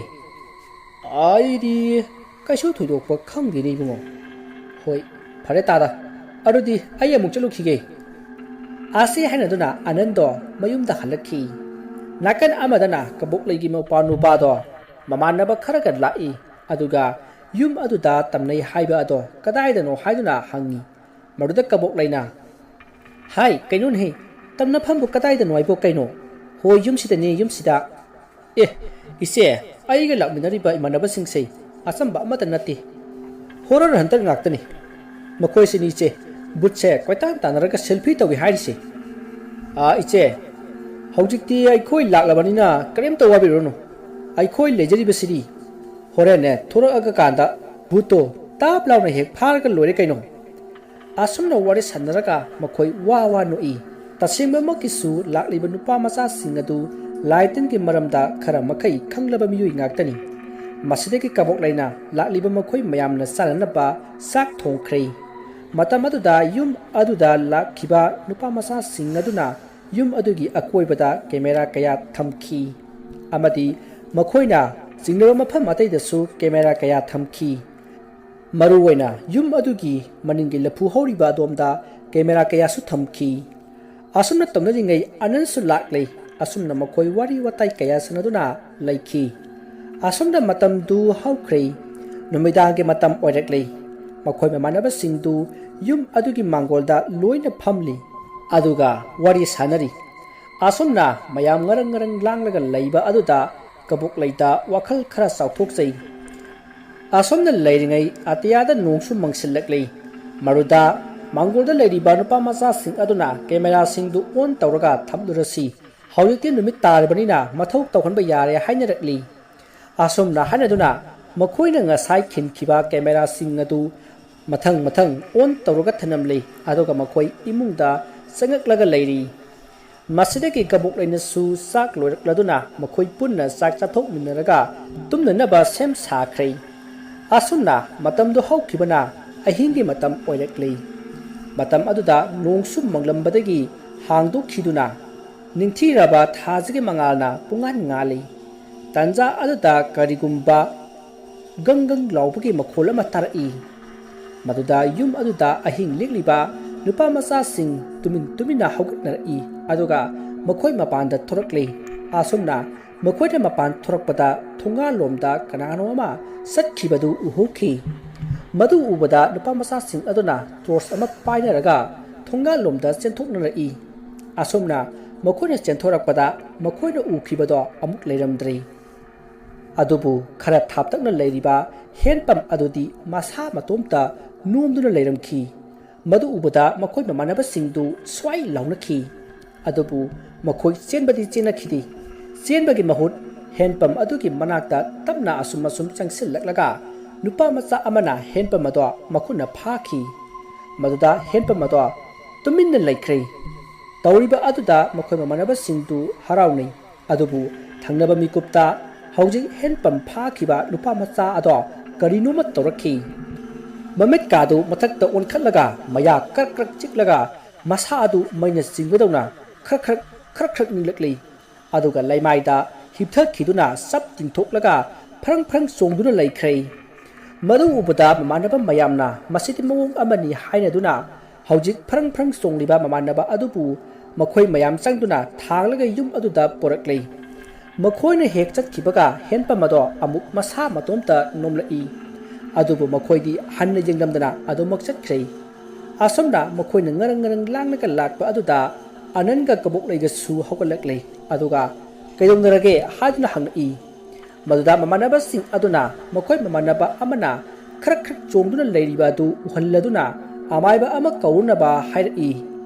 ꯑꯩꯗꯤ ꯀꯩꯁꯨ ꯊꯣꯏꯗꯣꯛꯄ ꯈꯪꯗꯦꯅꯦ ꯏꯕꯨꯡꯉꯣ꯫ ꯍꯣꯏ, ꯐꯔꯦ ꯇꯥꯗ꯫ ꯑꯗꯨꯗꯤ ꯑꯩ ꯑꯃꯨꯛ ꯆꯠꯂꯨꯈꯤꯒꯦ꯫ ꯑꯁꯤ ꯍꯥꯏꯅꯗꯨꯅ ꯑꯅꯟꯗꯣ ꯃꯌꯨꯝꯗ ꯍꯜꯂꯛꯈꯤ꯫ ꯅꯥꯀꯟ ꯑꯃꯗꯅ ꯀꯕꯣꯛꯂꯩꯒꯤ ꯃꯄꯥ ꯅꯨꯄꯥꯗꯣ ꯃꯃꯥꯟꯅꯕ ꯈꯔꯒ ꯂꯥꯛꯏ꯫ ꯑꯗꯨꯒ ꯌꯨꯝ ꯑꯗꯨꯗ ꯇꯝꯅꯩ ꯍꯥꯏꯕ ꯑꯗꯣ ꯀꯗꯥꯏꯗꯅꯣ ꯍꯥꯏꯗꯨꯅ ꯍꯪꯉꯤ꯫ ꯃꯗꯨꯗ ꯀꯕꯣꯛꯂꯩꯅ, "ꯍꯥꯏ, ꯀꯩꯅꯣꯅꯦꯍꯦ, ꯇꯝꯅꯐꯝꯕꯨ ꯀꯗꯥꯏꯗꯅꯣ ꯍꯥꯏꯕꯣ ꯀꯩꯅꯣ? ꯍꯣꯏ, ꯌꯨꯝꯁꯤꯗꯅꯦ, ꯌꯨꯝꯁꯤꯗ"꯫ "ꯑꯦ, ꯏꯆꯦ, ꯑꯩꯒ ꯂꯥꯛꯃꯤꯟꯅꯔꯤꯕ ꯏꯃꯥꯟꯅꯕꯁꯤꯡꯁꯦ ꯑꯆꯝꯕ ꯑꯃꯠꯇ ꯅꯠꯇꯦ꯫ ꯍꯣꯔꯔ ꯍꯟꯇꯔ ꯉꯥꯛꯇꯅꯤ꯫ ꯃꯈꯣꯏꯁꯤꯅꯤ ꯏꯆꯦ, ꯕꯨꯠꯁꯦ ꯀꯣꯏꯇꯥꯟ ꯇꯥꯟꯅꯔꯒ ꯁꯦꯜꯐꯤ ꯇꯧꯏ ꯍꯥꯏꯔꯤꯁꯦ꯫ ꯑꯥ, ꯏꯆꯦ, ꯍꯧꯖꯤꯛꯇꯤ ꯑꯩꯈꯣꯏ ꯂꯥꯛꯂꯕꯅꯤꯅ ꯀꯔꯤꯝꯇ ꯋꯥꯕꯤꯔꯨꯔꯅꯨ꯫ ꯑꯩꯈꯣꯏ ꯂꯩꯖꯔꯤꯕꯁꯤꯗꯤ ꯍꯣꯔꯦꯟꯅꯦ ꯊꯣꯔꯛꯑꯒ ꯀꯥꯟꯗ ꯚꯨꯠꯇꯣ ꯇꯥꯞ ꯂꯥꯎꯅ ꯍꯦꯛ ꯐꯥꯔꯒ ꯂꯣꯏꯔꯦ ꯀꯩꯅꯣ"꯫ ꯑꯁꯨꯝꯅ ꯋꯥꯔꯤ ꯁꯥꯟꯅꯔꯒ ꯃꯈꯣꯏ ꯋꯥ ꯋꯥ ꯅꯣꯛꯏ꯫ ꯇꯁꯦꯡꯕꯃꯛꯀꯤꯁꯨ ꯂꯥꯛꯂꯤꯕ ꯅꯨꯄꯥ ꯃꯆꯥꯁꯤꯡ ꯑꯗꯨ ꯂꯥꯏ ꯇꯤꯟꯒꯤ ꯃꯔꯝꯗ ꯈꯔ ꯃꯈꯩ ꯈꯪꯂꯕ ꯃꯤꯑꯣꯏ ꯉꯥꯛꯇꯅꯤ꯫ ꯃꯁꯤꯗꯒꯤ ꯀꯕꯣꯛꯂꯩꯅ ꯂꯥꯛꯂꯤꯕ ꯃꯈꯣꯏ ꯃꯌꯥꯝꯅ ꯆꯥꯅꯅꯕ ꯆꯥꯛ ꯊꯣꯡꯈ꯭ꯔꯦ꯫ ꯃꯇꯝ ꯑꯗꯨꯗ ꯌꯨꯝ ꯑꯗꯨꯗ ꯂꯥꯛꯈꯤꯕ ꯅꯨꯄꯥ ꯃꯆꯥꯁꯤꯡ ꯑꯗꯨꯅ ꯌꯨꯝ ꯑꯗꯨꯒꯤ ꯑꯀꯣꯏꯕꯗ ꯀꯦꯃꯦꯔꯥ ꯀꯌꯥ ꯊꯝꯈꯤ ꯑꯃꯗꯤ ꯃꯈꯣꯏꯅ ꯆꯤꯡꯅꯕ ꯃꯐꯝ ꯑꯇꯩꯗꯁꯨ ꯀꯦꯃꯦꯔꯥ ꯀꯌꯥ ꯊꯝꯈꯤ꯫ ꯃꯔꯨꯑꯣꯏꯅ ꯌꯨꯝ ꯑꯗꯨꯒꯤ ꯃꯅꯤꯡꯒꯤ ꯂꯐꯨ ꯍꯧꯔꯤꯕ ꯑꯗꯣꯝꯗ ꯀꯦꯃꯦꯔꯥ ꯀꯌꯥꯁꯨ ꯊꯝꯈꯤ꯫ ꯑꯁꯨꯝꯅ ꯇꯧꯅꯔꯤꯉꯩ ꯑꯅꯟꯁꯨ ꯂꯥꯛꯂꯦ꯫ ꯑꯁꯨꯝꯅ ꯃꯈꯣꯏ ꯋꯥꯔꯤ ꯋꯥꯇꯥꯏ ꯀꯌꯥ ꯁꯥꯟꯅꯗꯨꯅ ꯂꯩꯈꯤ꯫ ꯑꯁꯨꯝꯅ ꯃꯇꯝꯗꯨ ꯍꯧꯈ꯭ꯔꯦ꯫ ꯅꯨꯃꯤꯗꯥꯡꯒꯤ ꯃꯇꯝ ꯑꯣꯏꯔꯛꯂꯦ꯫ ꯃꯈꯣꯏ ꯃꯃꯥꯟꯅꯕꯁꯤꯡꯗꯨ ꯌꯨꯝ ꯑꯗꯨꯒꯤ ꯃꯥꯡꯒꯣꯜꯗ ꯂꯣꯏꯅ ꯐꯝꯂꯤ꯫ ꯑꯗꯨꯒ ꯋꯥꯔꯤ ꯁꯥꯟꯅꯔꯤ꯫ ꯑꯁꯨꯝꯅ ꯃꯌꯥꯝ ꯉꯔꯪ ꯉꯔꯪ ꯂꯥꯡꯂꯒ ꯂꯩꯕ ꯑꯗꯨꯗ ꯀꯕꯣꯛꯂꯩꯗ ꯋꯥꯈꯜ ꯈꯔ ꯆꯥꯎꯊꯣꯛꯆꯩ꯫ ꯑꯁꯨꯝꯅ ꯂꯩꯔꯤꯉꯩ ꯑꯇꯤꯌꯥꯗ ꯅꯣꯡꯁꯨ ꯃꯪꯁꯤꯜꯂꯛꯂꯤ꯫ ꯃꯗꯨꯗ ꯃꯥꯡꯒꯣꯜꯗ ꯂꯩꯔꯤꯕ ꯅꯨꯄꯥ ꯃꯆꯥꯁꯤꯡ ꯑꯗꯨꯅ ꯀꯦꯃꯦꯔꯥꯁꯤꯡꯗꯨ ꯑꯣꯟ ꯇꯧꯔꯒ ꯊꯝꯂꯨꯔꯁꯤ, ꯍꯧꯖꯤꯛꯇꯤ ꯅꯨꯃꯤꯠ ꯇꯥꯔꯕꯅꯤꯅ ꯃꯊꯧ ꯇꯧꯍꯟꯕ ꯌꯥꯔꯦ ꯍꯥꯏꯅꯔꯛꯂꯤ꯫ ꯑꯁꯨꯝꯅ ꯍꯥꯏꯅꯗꯨꯅ ꯃꯈꯣꯏꯅ ꯉꯁꯥꯏ ꯈꯤꯟꯈꯤꯕ ꯀꯦꯃꯦꯔꯥꯁꯤꯡ ꯑꯗꯨ ꯃꯊꯪ ꯃꯊꯪ ꯑꯣꯟ ꯇꯧꯔꯒ ꯊꯅꯝꯂꯤ, ꯑꯗꯨꯒ ꯃꯈꯣꯏ ꯏꯃꯨꯡꯗ ꯆꯪꯂꯛꯂꯒ ꯂꯩꯔꯤ꯫ ꯃꯁꯤꯗꯒꯤ ꯀꯕꯣꯛ ꯂꯩꯅꯁꯨ ꯆꯥꯛ ꯂꯣꯏꯔꯛꯂꯗꯨꯅ ꯃꯈꯣꯏ ꯄꯨꯟꯅ ꯆꯥꯛ ꯆꯥꯊꯣꯛꯃꯤꯟꯅꯔꯒ ꯇꯨꯝꯅꯅꯕ ꯁꯦꯝ ꯁꯥꯈ꯭ꯔꯦ꯫ ꯑꯁꯨꯝꯅ ꯃꯇꯝꯗꯨ ꯍꯧꯈꯤꯕꯅ ꯑꯍꯤꯡꯒꯤ ꯃꯇꯝ ꯑꯣꯏꯔꯛꯂꯤ꯫ ꯃꯇꯝ ꯑꯗꯨꯗ ꯅꯣꯡꯁꯨ ꯃꯪꯂꯝꯕꯗꯒꯤ ꯍꯥꯡꯗꯣꯛꯈꯤꯗꯨꯅ ꯅꯤꯡꯊꯤꯔꯕ ꯊꯥꯁꯤꯒꯤ ꯃꯉꯥꯜꯅ ꯄꯨꯡꯉꯥꯟ ꯉꯥꯜꯂꯤ꯫ ꯇꯥꯟꯖꯥ ꯑꯗꯨꯗ ꯀꯔꯤꯒꯨꯝꯕ ꯒꯪ ꯒꯪ ꯂꯥꯎꯕꯒꯤ ꯃꯈꯣꯜ ꯑꯃ ꯇꯥꯔꯛꯏ꯫ ꯃꯗꯨꯗ ꯌꯨꯝ ꯑꯗꯨꯗ ꯑꯍꯤꯡ ꯂꯦꯛꯂꯤꯕ ꯅꯨꯄꯥ ꯃꯆꯥꯁꯤꯡ ꯇꯨꯃꯤꯟ ꯇꯨꯃꯤꯟꯅ ꯍꯧꯒꯠꯅꯔꯛꯏ, ꯑꯗꯨꯒ ꯃꯈꯣꯏ ꯃꯄꯥꯟꯗ ꯊꯣꯔꯛꯂꯤ꯫ ꯑꯁꯨꯝꯅ ꯃꯈꯣꯏꯅ ꯃꯄꯥꯟ ꯊꯣꯔꯛꯄꯗ ꯊꯣꯡꯒꯥꯜꯂꯣꯝꯗ ꯀꯅꯥꯅꯣ ꯑꯃ ꯆꯠꯈꯤꯕꯗꯨ ꯎꯍꯧꯈꯤ꯫ ꯃꯗꯨ ꯎꯕꯗ ꯅꯨꯄꯥ ꯃꯆꯥꯁꯤꯡ ꯑꯗꯨꯅ ꯇꯣꯔꯆ ꯑꯃ ꯄꯥꯏꯅꯔꯒ ꯊꯣꯡꯒꯥꯜꯂꯣꯝꯗ ꯆꯦꯟꯊꯣꯛꯅꯔꯛꯏ꯫ ꯑꯁꯨꯝꯅ ꯃꯈꯣꯏꯅ ꯆꯦꯟꯊꯣꯔꯛꯄꯗ ꯃꯈꯣꯏꯅ ꯎꯈꯤꯕꯗꯣ ꯑꯃꯨꯛ ꯂꯩꯔꯝꯗ꯭ꯔꯦ꯫ ꯑꯗꯨꯕꯨ ꯈꯔ ꯊꯥꯞꯇꯛꯅ ꯂꯩꯔꯤꯕ ꯍꯦꯟꯄꯝ ꯑꯗꯨꯗꯤ ꯃꯁꯥ ꯃꯇꯣꯝꯇ ꯅꯣꯝꯗꯨꯅ ꯂꯩꯔꯝꯈꯤ꯫ ꯃꯗꯨ ꯎꯕꯗ ꯃꯈꯣꯏ ꯃꯃꯥꯟꯅꯕꯁꯤꯡꯗꯨ ꯁ꯭ꯋꯥꯏ ꯂꯥꯎꯅꯈꯤ꯫ ꯑꯗꯨꯕꯨ ꯃꯈꯣꯏ ꯆꯦꯟꯕꯗꯤ ꯆꯦꯟꯅꯈꯤꯗꯦ꯫ ꯆꯦꯟꯕꯒꯤ ꯃꯍꯨꯠ ꯍꯦꯟꯄꯝ ꯑꯗꯨꯒꯤ ꯃꯅꯥꯛꯇ ꯇꯞꯅ ꯑꯁꯨꯝ ꯑꯁꯨꯝ ꯆꯪꯁꯤꯜꯂꯛꯂꯒ ꯅꯨꯄꯥ ꯃꯆꯥ ꯑꯃꯅ ꯍꯦꯟꯄꯝ ꯑꯗꯣ ꯃꯈꯨꯠꯅ ꯐꯥꯈꯤ꯫ ꯃꯗꯨꯗ ꯍꯦꯟꯄꯝ ꯑꯗꯣ ꯇꯨꯃꯤꯟꯅ ꯂꯩꯈ꯭ꯔꯦ꯫ ꯇꯧꯔꯤꯕ ꯑꯗꯨꯗ ꯃꯈꯣꯏ ꯃꯃꯥꯟꯅꯕꯁꯤꯡꯗꯨ ꯍꯔꯥꯎꯅꯩ꯫ ꯑꯗꯨꯕꯨ ꯊꯪꯅꯕ ꯃꯤꯀꯨꯞꯇ ꯍꯧꯖꯤꯛ ꯍꯦꯟꯄꯝ ꯐꯥꯈꯤꯕ ꯅꯨꯄꯥ ꯃꯆꯥ ꯑꯗꯣ ꯀꯔꯤꯅꯣꯃ ꯇꯧꯔꯛꯈꯤ꯫ ꯃꯃꯤꯠꯀꯥꯗꯨ ꯃꯊꯛꯇ ꯑꯣꯟꯈꯠꯂꯒ ꯃꯌꯥ ꯀ꯭ꯔꯛ ꯀ꯭ꯔꯛ ꯆꯤꯛꯂꯒ ꯃꯁꯥ ꯑꯗꯨ ꯃꯩꯅ ꯆꯤꯡꯕꯗꯧꯅ ꯈ꯭ꯔꯛ ꯈ꯭ꯔꯛ ꯈ꯭ꯔꯛ ꯈ꯭ꯔꯛ ꯅꯤꯛꯂꯛꯂꯤ꯫ ꯑꯗꯨꯒ ꯂꯩꯃꯥꯏꯗ ꯍꯤꯞꯊꯈꯤꯗꯨꯅ ꯆꯞ ꯇꯤꯡꯊꯣꯛꯂꯒ ꯐ꯭ꯔꯪ ꯐ꯭ꯔꯪ ꯆꯣꯡꯗꯨꯅ ꯂꯩꯈ꯭ꯔꯦ꯫ ꯃꯗꯨ ꯎꯕꯗ ꯃꯃꯥꯟꯅꯕ ꯃꯌꯥꯝꯅ ꯃꯁꯤꯗꯤ ꯃꯑꯣꯡ ꯑꯃꯅꯤ ꯍꯥꯏꯅꯗꯨꯅ ꯍꯧꯖꯤꯛ ꯐ꯭ꯔꯪ ꯐ꯭ꯔꯪ ꯆꯣꯡꯂꯤꯕ ꯃꯃꯥꯟꯅꯕ ꯑꯗꯨꯕꯨ ꯃꯈꯣꯏ ꯃꯌꯥꯝ ꯆꯪꯗꯨꯅ ꯊꯥꯡꯂꯒ ꯌꯨꯝ ꯑꯗꯨꯗ ꯄꯨꯔꯛꯂꯦ꯫ ꯃꯈꯣꯏꯅ ꯍꯦꯛ ꯆꯠꯈꯤꯕꯒ ꯍꯦꯟꯄꯝ ꯑꯗꯣ ꯑꯃꯨꯛ ꯃꯁꯥ ꯃꯇꯣꯝꯇ ꯅꯣꯝꯂꯛꯏ꯫ ꯑꯗꯨꯕꯨ ꯃꯈꯣꯏꯗꯤ ꯍꯟꯅ ꯌꯦꯡꯂꯝꯗꯅ ꯑꯗꯨꯃꯛ ꯆꯠꯈ꯭ꯔꯦ꯫ ꯑꯁꯨꯝꯅ ꯃꯈꯣꯏꯅ ꯉꯔꯪ ꯉꯔꯪ ꯂꯥꯡꯂꯒ ꯂꯥꯛꯄ ꯑꯗꯨꯗ ꯑꯅꯟꯒ ꯀꯕꯣꯛꯂꯩꯒꯁꯨ ꯍꯧꯒꯠꯂꯛꯂꯦ꯫ ꯑꯗꯨꯒ "ꯀꯩꯗꯧꯅꯔꯒꯦ?" ꯍꯥꯏꯗꯨꯅ ꯍꯪꯂꯛꯏ꯫ ꯃꯗꯨꯗ ꯃꯃꯥꯟꯅꯕꯁꯤꯡ ꯑꯗꯨꯅ ꯃꯈꯣꯏ ꯃꯃꯥꯟꯅꯕ ꯑꯃꯅ ꯈꯔꯛ ꯈꯔꯛ ꯆꯣꯡꯗꯨꯅ ꯂꯩꯔꯤꯕ ꯑꯗꯨ ꯎꯍꯜꯂꯗꯨꯅ ꯑꯃꯥꯏꯕ ꯑꯃ ꯀꯧꯔꯨꯅꯕ ꯍꯥꯏꯔꯛꯏ꯫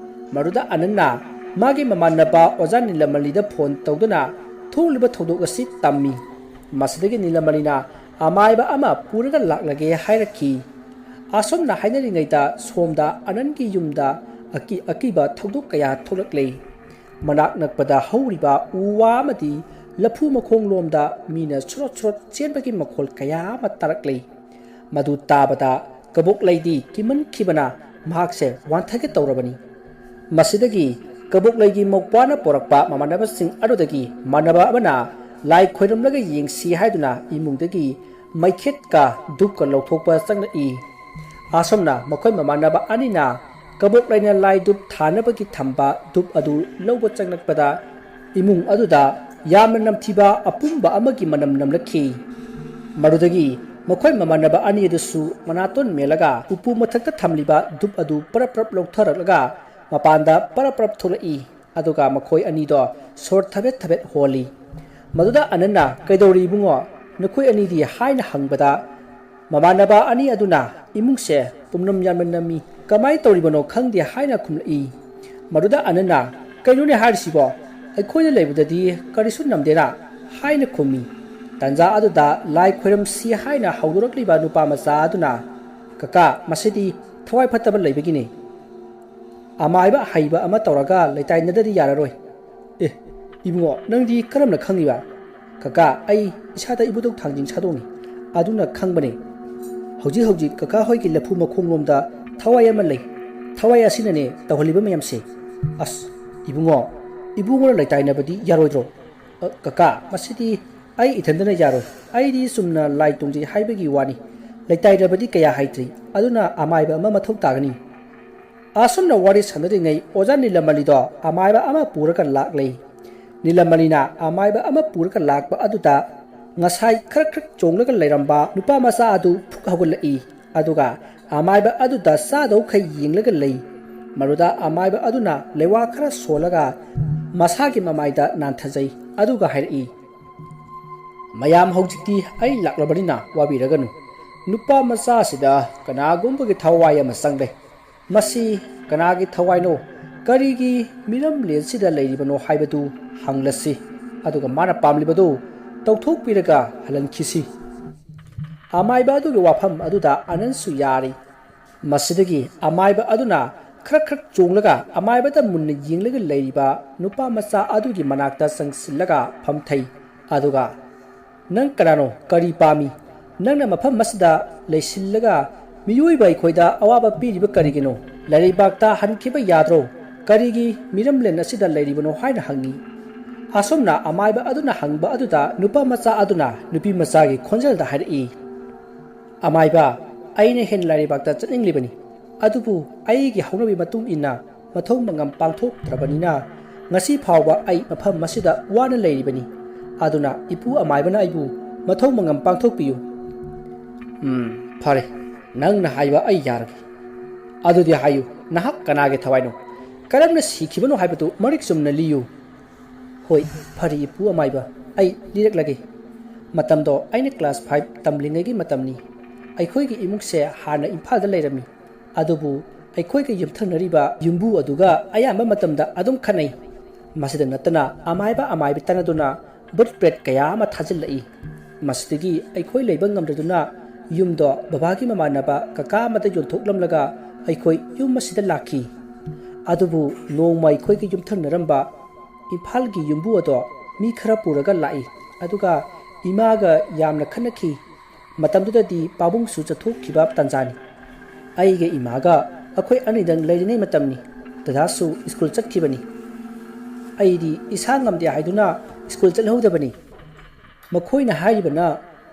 ꯃꯗꯨꯗ ꯑꯅꯟꯅ ꯃꯥꯒꯤ ꯃꯃꯥꯟꯅꯕ ꯑꯣꯖꯥ ꯅꯤꯂꯃꯅꯤꯗ ꯐꯣꯟ ꯇꯧꯗꯨꯅ ꯊꯣꯛꯂꯤꯕ ꯊꯧꯗꯣꯛ ꯑꯁꯤ ꯇꯝꯃꯤ꯫ ꯃꯁꯤꯗꯒꯤ ꯅꯤꯂꯃꯅꯤꯅ ꯑꯃꯥꯏꯕ ꯑꯃ ꯄꯨꯔꯒ ꯂꯥꯛꯂꯒꯦ ꯍꯥꯏꯔꯛꯈꯤ꯫ ꯑꯁꯨꯝꯅ ꯍꯥꯏꯅꯔꯤꯉꯩꯗ ꯁꯣꯝꯗ ꯑꯅꯟꯒꯤ ꯌꯨꯝꯗ ꯑꯀꯤ ꯑꯀꯤꯕ ꯊꯧꯗꯣꯛ ꯀꯌꯥ ꯊꯣꯛꯂꯛꯂꯦ꯫ ꯃꯅꯥꯛ ꯅꯛꯄꯗ ꯍꯧꯔꯤꯕ ꯎ ꯋꯥ ꯑꯃꯗꯤ ꯂꯐꯨ ꯃꯈꯣꯡꯂꯣꯝꯗ ꯃꯤꯅ ꯁ꯭ꯔꯣꯠ ꯁ꯭ꯔꯣꯠ ꯆꯦꯟꯕꯒꯤ ꯃꯈꯣꯜ ꯀꯌꯥ ꯑꯃ ꯇꯥꯔꯛꯂꯦ꯫ ꯃꯗꯨ ꯇꯥꯕꯗ ꯀꯕꯣꯛꯂꯩꯗꯤ ꯀꯤꯃꯟꯈꯤꯕꯅ ꯃꯍꯥꯛꯁꯦ ꯋꯥꯟꯊꯒꯦ ꯇꯧꯔꯕꯅꯤ꯫ ꯃꯁꯤꯗꯒꯤ ꯀꯕꯣꯛꯂꯩꯒꯤ ꯃꯧꯄ꯭ꯋꯥꯅ ꯄꯣꯔꯛꯄ ꯃꯃꯥꯟꯅꯕꯁꯤꯡ ꯑꯗꯨꯗꯒꯤ ꯃꯥꯟꯅꯕ ꯑꯃꯅ ꯂꯥꯏ ꯈꯣꯏꯔꯝꯂꯒ ꯌꯦꯡꯁꯤ ꯍꯥꯏꯗꯨꯅ ꯏꯃꯨꯡꯗꯒꯤ ꯃꯩꯈꯦꯠꯀ ꯙꯨꯞꯀ ꯂꯧꯊꯣꯛꯄ ꯆꯪꯂꯛꯏ꯫ ꯑꯁꯨꯝꯅ ꯃꯈꯣꯏ ꯃꯃꯥꯟꯅꯕ ꯑꯅꯤꯅ ꯀꯕꯣꯛꯂꯩꯅ ꯂꯥꯏ ꯙꯨꯞ ꯊꯥꯅꯕꯒꯤ ꯊꯝꯕ ꯙꯨꯞ ꯑꯗꯨ ꯂꯧꯕ ꯆꯪꯂꯛꯄꯗ ꯏꯃꯨꯡ ꯑꯗꯨꯗ ꯌꯥꯝꯅ ꯅꯝꯊꯤꯕ ꯑꯄꯨꯝꯕ ꯑꯃꯒꯤ ꯃꯅꯝ ꯅꯝꯂꯛꯈꯤ꯫ ꯃꯗꯨꯗꯒꯤ ꯃꯈꯣꯏ ꯃꯃꯥꯟꯅꯕ ꯑꯅꯤ ꯑꯗꯨꯁꯨ ꯃꯅꯥꯇꯣꯟ ꯃꯦꯜꯂꯒ ꯎꯄꯨ ꯃꯊꯛꯇ ꯊꯝꯂꯤꯕ ꯙꯨꯞ ꯑꯗꯨ ꯄꯔꯞ ꯄꯔꯞ ꯂꯧꯊꯔꯛꯂꯒ ꯃꯄꯥꯟꯗ ꯄꯔꯞ ꯄꯔꯞ ꯊꯣꯛꯂꯛꯏ꯫ ꯑꯗꯨꯒ ꯃꯈꯣꯏ ꯑꯅꯤꯗꯣ ꯁꯣꯔ ꯊꯕꯦꯠ ꯊꯕꯦꯠ ꯍꯣꯜꯂꯤ꯫ ꯃꯗꯨꯗ ꯑꯅꯟꯅ, "ꯀꯩꯗꯧꯔꯤ ꯏꯕꯨꯡꯉꯣ, ꯅꯈꯣꯏ ꯑꯅꯤꯗꯤ?" ꯍꯥꯏꯅ ꯍꯪꯕꯗ, ꯃꯃꯥꯟꯅꯕ ꯑꯅꯤ ꯑꯗꯨꯅ ꯏꯃꯨꯡꯁꯦ ꯄꯨꯝꯅꯝ ꯌꯥꯝꯅ ꯅꯝꯃꯤ, ꯀꯃꯥꯏꯅ ꯇꯧꯔꯤꯕꯅꯣ ꯈꯪꯗꯦ ꯍꯥꯏꯅ ꯈꯨꯝꯂꯛꯏ꯫ ꯃꯗꯨꯗ ꯑꯅꯟꯅ, "ꯀꯩꯅꯣꯅꯦ ꯍꯥꯏꯔꯤꯁꯤꯕꯣ? ꯑꯩꯈꯣꯏꯅ ꯂꯩꯕꯗꯗꯤ ꯀꯔꯤꯁꯨ ꯅꯝꯗꯦꯅ" ꯍꯥꯏꯅ ꯈꯨꯝꯃꯤ꯫ ꯇꯟꯖꯥ ꯑꯗꯨꯗ ꯂꯥꯏ ꯈꯣꯏꯔꯝꯁꯤ ꯍꯥꯏꯅ ꯍꯧꯗꯣꯔꯛꯂꯤꯕ ꯅꯨꯄꯥ ꯃꯆꯥ ꯑꯗꯨꯅ, "ꯀꯀꯥ, ꯃꯁꯤꯗꯤ ꯊꯋꯥꯏ ꯐꯠꯇꯕ ꯂꯩꯕꯒꯤꯅꯤ꯫ ꯑꯃꯥꯏꯕ ꯍꯩꯕ ꯑꯃ ꯇꯧꯔꯒ ꯂꯩꯇꯥꯏꯅꯗꯗꯤ ꯌꯥꯔꯔꯣꯏ"꯫ "ꯑꯦ, ꯏꯕꯨꯡꯉꯣ, ꯅꯪꯗꯤ ꯀꯔꯝꯅ ꯈꯪꯉꯤꯕ?" "ꯀꯀꯥ, ꯑꯩ ꯏꯁꯥꯗ ꯏꯕꯨꯙꯧ ꯊꯥꯡꯖꯤꯡ ꯁꯥꯗꯣꯡꯅꯤ, ꯑꯗꯨꯅ ꯈꯪꯕꯅꯦ꯫ ꯍꯧꯖꯤꯛ ꯍꯧꯖꯤꯛ ꯀꯀꯥ ꯍꯣꯏꯒꯤ ꯂꯐꯨ ꯃꯈꯣꯡꯂꯣꯝꯗ ꯊꯋꯥꯏ ꯑꯃ ꯂꯩ꯫ ꯊꯋꯥꯏ ꯑꯁꯤꯅꯅꯦ ꯇꯧꯍꯜꯂꯤꯕ ꯃꯌꯥꯝꯁꯦ"꯫ "ꯑꯁ, ꯏꯕꯨꯡꯉꯣ, ꯏꯕꯨꯡꯉꯣꯅ ꯂꯩꯇꯥꯏꯅꯕꯗꯤ ꯌꯥꯔꯣꯏꯗ꯭ꯔꯣ?" "ꯑ, ꯀꯀꯥ, ꯃꯁꯤꯗꯤ ꯑꯩ ꯏꯊꯟꯗꯅ ꯌꯥꯔꯣꯏ꯫ ꯑꯩꯗꯤ ꯆꯨꯝꯅ ꯂꯥꯏ ꯇꯣꯡꯖꯩ ꯍꯥꯏꯕꯒꯤ ꯋꯥꯅꯤ꯫ ꯂꯩꯇꯥꯏꯅꯕꯗꯤ ꯀꯌꯥ ꯍꯩꯇ꯭ꯔꯤ꯫ ꯑꯗꯨꯅ ꯑꯃꯥꯏꯕ ꯑꯃ ꯃꯊꯧ ꯇꯥꯒꯅꯤ"꯫ ꯑꯁꯨꯝꯅ ꯋꯥꯔꯤ ꯁꯥꯟꯅꯔꯤꯉꯩ ꯑꯣꯖꯥ ꯅꯤꯂꯃꯅꯤꯗꯣ ꯑꯃꯥꯏꯕ ꯑꯃ ꯄꯨꯔꯒ ꯂꯥꯛꯂꯦ꯫ ꯅꯤꯂꯃꯅꯤꯅ ꯑꯃꯥꯏꯕ ꯑꯃ ꯄꯨꯔꯒ ꯂꯥꯛꯄ ꯑꯗꯨꯗ ꯉꯁꯥꯏ ꯈꯔ ꯈꯔ ꯆꯣꯡꯂꯒ ꯂꯩꯔꯝꯕ ꯅꯨꯄꯥ ꯃꯆꯥ ꯑꯗꯨ ꯐꯨꯛ ꯍꯧꯒꯠꯂꯛꯏ꯫ ꯑꯗꯨꯒ ꯑꯃꯥꯏꯕ ꯑꯗꯨꯗ ꯆꯥꯗꯧꯈꯩ ꯌꯦꯡꯂꯒ ꯂꯩ꯫ ꯃꯗꯨꯗ ꯑꯃꯥꯏꯕ ꯑꯗꯨꯅ ꯂꯩꯋꯥ ꯈꯔ ꯁꯣꯜꯂꯒ ꯃꯁꯥꯒꯤ ꯃꯃꯥꯏꯗ ꯅꯥꯟꯊꯖꯩ꯫ ꯑꯗꯨꯒ ꯍꯥꯏꯔꯛꯏ, "ꯃꯌꯥꯝ, ꯍꯧꯖꯤꯛꯇꯤ ꯑꯩ ꯂꯥꯛꯂꯕꯅꯤꯅ ꯋꯥꯕꯤꯔꯒꯅꯨ꯫ ꯅꯨꯄꯥ ꯃꯆꯥ ꯑꯁꯤꯗ ꯀꯅꯥꯒꯨꯝꯕꯒꯤ ꯊꯋꯥꯏ ꯑꯃ ꯆꯪꯂꯦ꯫ ꯃꯁꯤ ꯀꯅꯥꯒꯤ ꯊꯋꯥꯏꯅꯣ? ꯀꯔꯤꯒꯤ ꯃꯤꯔꯝꯂꯦꯟꯁꯤꯗ ꯂꯩꯔꯤꯕꯅꯣ ꯍꯥꯏꯕꯗꯨ ꯍꯪꯂꯁꯤ꯫ ꯑꯗꯨꯒ ꯃꯥꯅ ꯄꯥꯝꯂꯤꯕꯗꯨ ꯇꯧꯊꯣꯛꯄꯤꯔꯒ ꯍꯜꯍꯟꯈꯤꯁꯤ꯫" ꯑꯃꯥꯏꯕ ꯑꯗꯨꯒꯤ ꯋꯥꯐꯝ ꯑꯗꯨꯗ ꯑꯅꯟꯁꯨ ꯌꯥꯔꯤ꯫ ꯃꯁꯤꯗꯒꯤ ꯑꯃꯥꯏꯕ ꯑꯗꯨꯅ ꯈ꯭ꯔꯛ ꯈ꯭ꯔꯛ ꯆꯣꯡꯂꯒ ꯑꯃꯥꯏꯕꯗ ꯃꯨꯟꯅ ꯌꯦꯡꯂꯒ ꯂꯩꯔꯤꯕ ꯅꯨꯄꯥ ꯃꯆꯥ ꯑꯗꯨꯒꯤ ꯃꯅꯥꯛꯇ ꯆꯪꯁꯤꯜꯂꯒ ꯐꯝꯊꯩ꯫ ꯑꯗꯨꯒ, "ꯅꯪ ꯀꯅꯥꯅꯣ? ꯀꯔꯤ ꯄꯥꯝꯃꯤ? ꯅꯪꯅ ꯃꯐꯝ ꯑꯁꯤꯗ ꯂꯩꯁꯤꯜꯂꯒ ꯃꯤꯑꯣꯏꯕ ꯑꯩꯈꯣꯏꯗ ꯑꯋꯥꯕ ꯄꯤꯔꯤꯕ ꯀꯔꯤꯒꯤꯅꯣ? ꯂꯩꯔꯩꯕꯥꯛꯇ ꯍꯟꯈꯤꯕ ꯌꯥꯗ꯭ꯔꯣ? ꯀꯔꯤꯒꯤ ꯃꯤꯔꯝꯂꯦꯟ ꯑꯁꯤꯗ ꯂꯩꯔꯤꯕꯅꯣ?" ꯍꯥꯏꯅ ꯍꯪꯉꯤ꯫ ꯑꯁꯨꯝꯅ ꯑꯃꯥꯏꯕ ꯑꯗꯨꯅ ꯍꯪꯕ ꯑꯗꯨꯗ ꯅꯨꯄꯥ ꯃꯆꯥ ꯑꯗꯨꯅ ꯅꯨꯄꯤ ꯃꯆꯥꯒꯤ ꯈꯣꯟꯖꯦꯜꯗ ꯍꯥꯏꯔꯛꯏ, "ꯑꯃꯥꯏꯕ, ꯑꯩꯅ ꯍꯦꯟꯅ ꯂꯩꯔꯩꯕꯥꯛꯇ ꯆꯠꯅꯤꯡꯂꯤꯕꯅꯤ꯫ ꯑꯗꯨꯕꯨ ꯑꯩꯒꯤ ꯍꯧꯅꯕꯤ ꯃꯇꯨꯡ ꯏꯟꯅ ꯃꯊꯧ ꯃꯉꯝ ꯄꯥꯡꯊꯣꯛꯇ꯭ꯔꯕꯅꯤꯅ ꯉꯁꯤ ꯐꯥꯎꯕ ꯑꯩ ꯃꯐꯝ ꯑꯁꯤꯗ ꯋꯥꯅ ꯂꯩꯔꯤꯕꯅꯤ꯫ ꯑꯗꯨꯅ ꯏꯄꯨ ꯑꯃꯥꯏꯕꯅ ꯑꯩꯕꯨ ꯃꯊꯧ ꯃꯉꯝ ꯄꯥꯡꯊꯣꯛꯄꯤꯌꯨ꯫" "ꯎꯝ, ꯐꯔꯦ, ꯅꯪꯅ ꯍꯥꯏꯕ ꯑꯩ ꯌꯥꯔꯒꯦ꯫ ꯑꯗꯨꯗꯤ ꯍꯥꯏꯌꯨ, ꯅꯍꯥꯛ ꯀꯅꯥꯒꯤ ꯊꯋꯥꯏꯅꯣ? ꯀꯔꯝꯅ ꯁꯤꯈꯤꯕꯅꯣ ꯍꯥꯏꯕꯗꯨ ꯃꯔꯤꯛ ꯆꯨꯝꯅ ꯂꯤꯌꯨ꯫" "ꯍꯣꯏ, ꯐꯔꯦ ꯏꯄꯨ ꯑꯃꯥꯏꯕ, ꯑꯩ ꯂꯤꯔꯛꯂꯒꯦ꯫ ꯃꯇꯝꯗꯣ ꯑꯩꯅ class five ꯇꯝꯂꯤꯉꯩꯒꯤ ꯃꯇꯝꯅꯤ꯫ ꯑꯩꯈꯣꯏꯒꯤ ꯏꯃꯨꯡꯁꯦ ꯍꯥꯟꯅ ꯏꯝꯐꯥꯜꯗ ꯂꯩꯔꯝꯃꯤ꯫ ꯑꯗꯨꯕꯨ ꯑꯩꯈꯣꯏꯒ ꯌꯨꯝꯊꯪꯅꯔꯤꯕ ꯌꯨꯝꯕꯨ ꯑꯗꯨꯒ ꯑꯌꯥꯝꯕ ꯃꯇꯝꯗ ꯑꯗꯨꯝ ꯈꯠꯅꯩ꯫ ꯃꯁꯤꯗ ꯅꯠꯇꯅ ꯑꯃꯥꯏꯕ ꯑꯃꯥꯏꯕꯤ ꯇꯥꯟꯅꯗꯨꯅ ꯚꯨꯠ ꯄ꯭ꯔꯦꯠ ꯀꯌꯥ ꯑꯃ ꯊꯥꯖꯤꯜꯂꯛꯏ꯫ ꯃꯁꯤꯗꯒꯤ ꯑꯩꯈꯣꯏ ꯂꯩꯕ ꯉꯝꯗꯗꯨꯅ ꯌꯨꯝꯗꯣ ꯕꯕꯥꯒꯤ ꯃꯃꯥꯟꯅꯕ ꯀꯀꯥ ꯑꯃꯗ ꯌꯣꯟꯊꯣꯛꯂꯝꯂꯒ ꯑꯩꯈꯣꯏ ꯌꯨꯝ ꯑꯁꯤꯗ ꯂꯥꯛꯈꯤ꯫ ꯑꯗꯨꯕꯨ ꯅꯣꯡꯃ ꯑꯩꯈꯣꯏꯒꯤ ꯌꯨꯝꯊꯪꯅꯔꯝꯕ ꯏꯝꯐꯥꯜꯒꯤ ꯌꯨꯝꯕꯨ ꯑꯗꯣ ꯃꯤ ꯈꯔ ꯄꯨꯔꯒ ꯂꯥꯛꯏ꯫ ꯑꯗꯨꯒ ꯏꯃꯥꯒ ꯌꯥꯝꯅ ꯈꯠꯅꯈꯤ꯫ ꯃꯇꯝꯗꯨꯗꯗꯤ ꯄꯥꯕꯨꯡꯁꯨ ꯆꯠꯊꯣꯛꯈꯤꯕ ꯇꯥꯟꯖꯥꯅꯤ꯫ ꯑꯩꯒ ꯏꯃꯥꯒ ꯑꯩꯈꯣꯏ ꯑꯅꯤꯗꯪ ꯂꯩꯔꯤꯉꯩ ꯃꯇꯝꯅꯤ꯫ ꯗꯗꯥꯁꯨ ꯁ꯭ꯀꯨꯜ ꯆꯠꯈꯤꯕꯅꯤ꯫ ꯑꯩꯗꯤ ꯏꯁꯥ ꯉꯝꯗꯦ ꯍꯥꯏꯗꯨꯅ ꯁ꯭ꯀꯨꯜ ꯆꯠꯍꯧꯗꯕꯅꯤ꯫ ꯃꯈꯣꯏꯅ ꯍꯥꯏꯔꯤꯕꯅ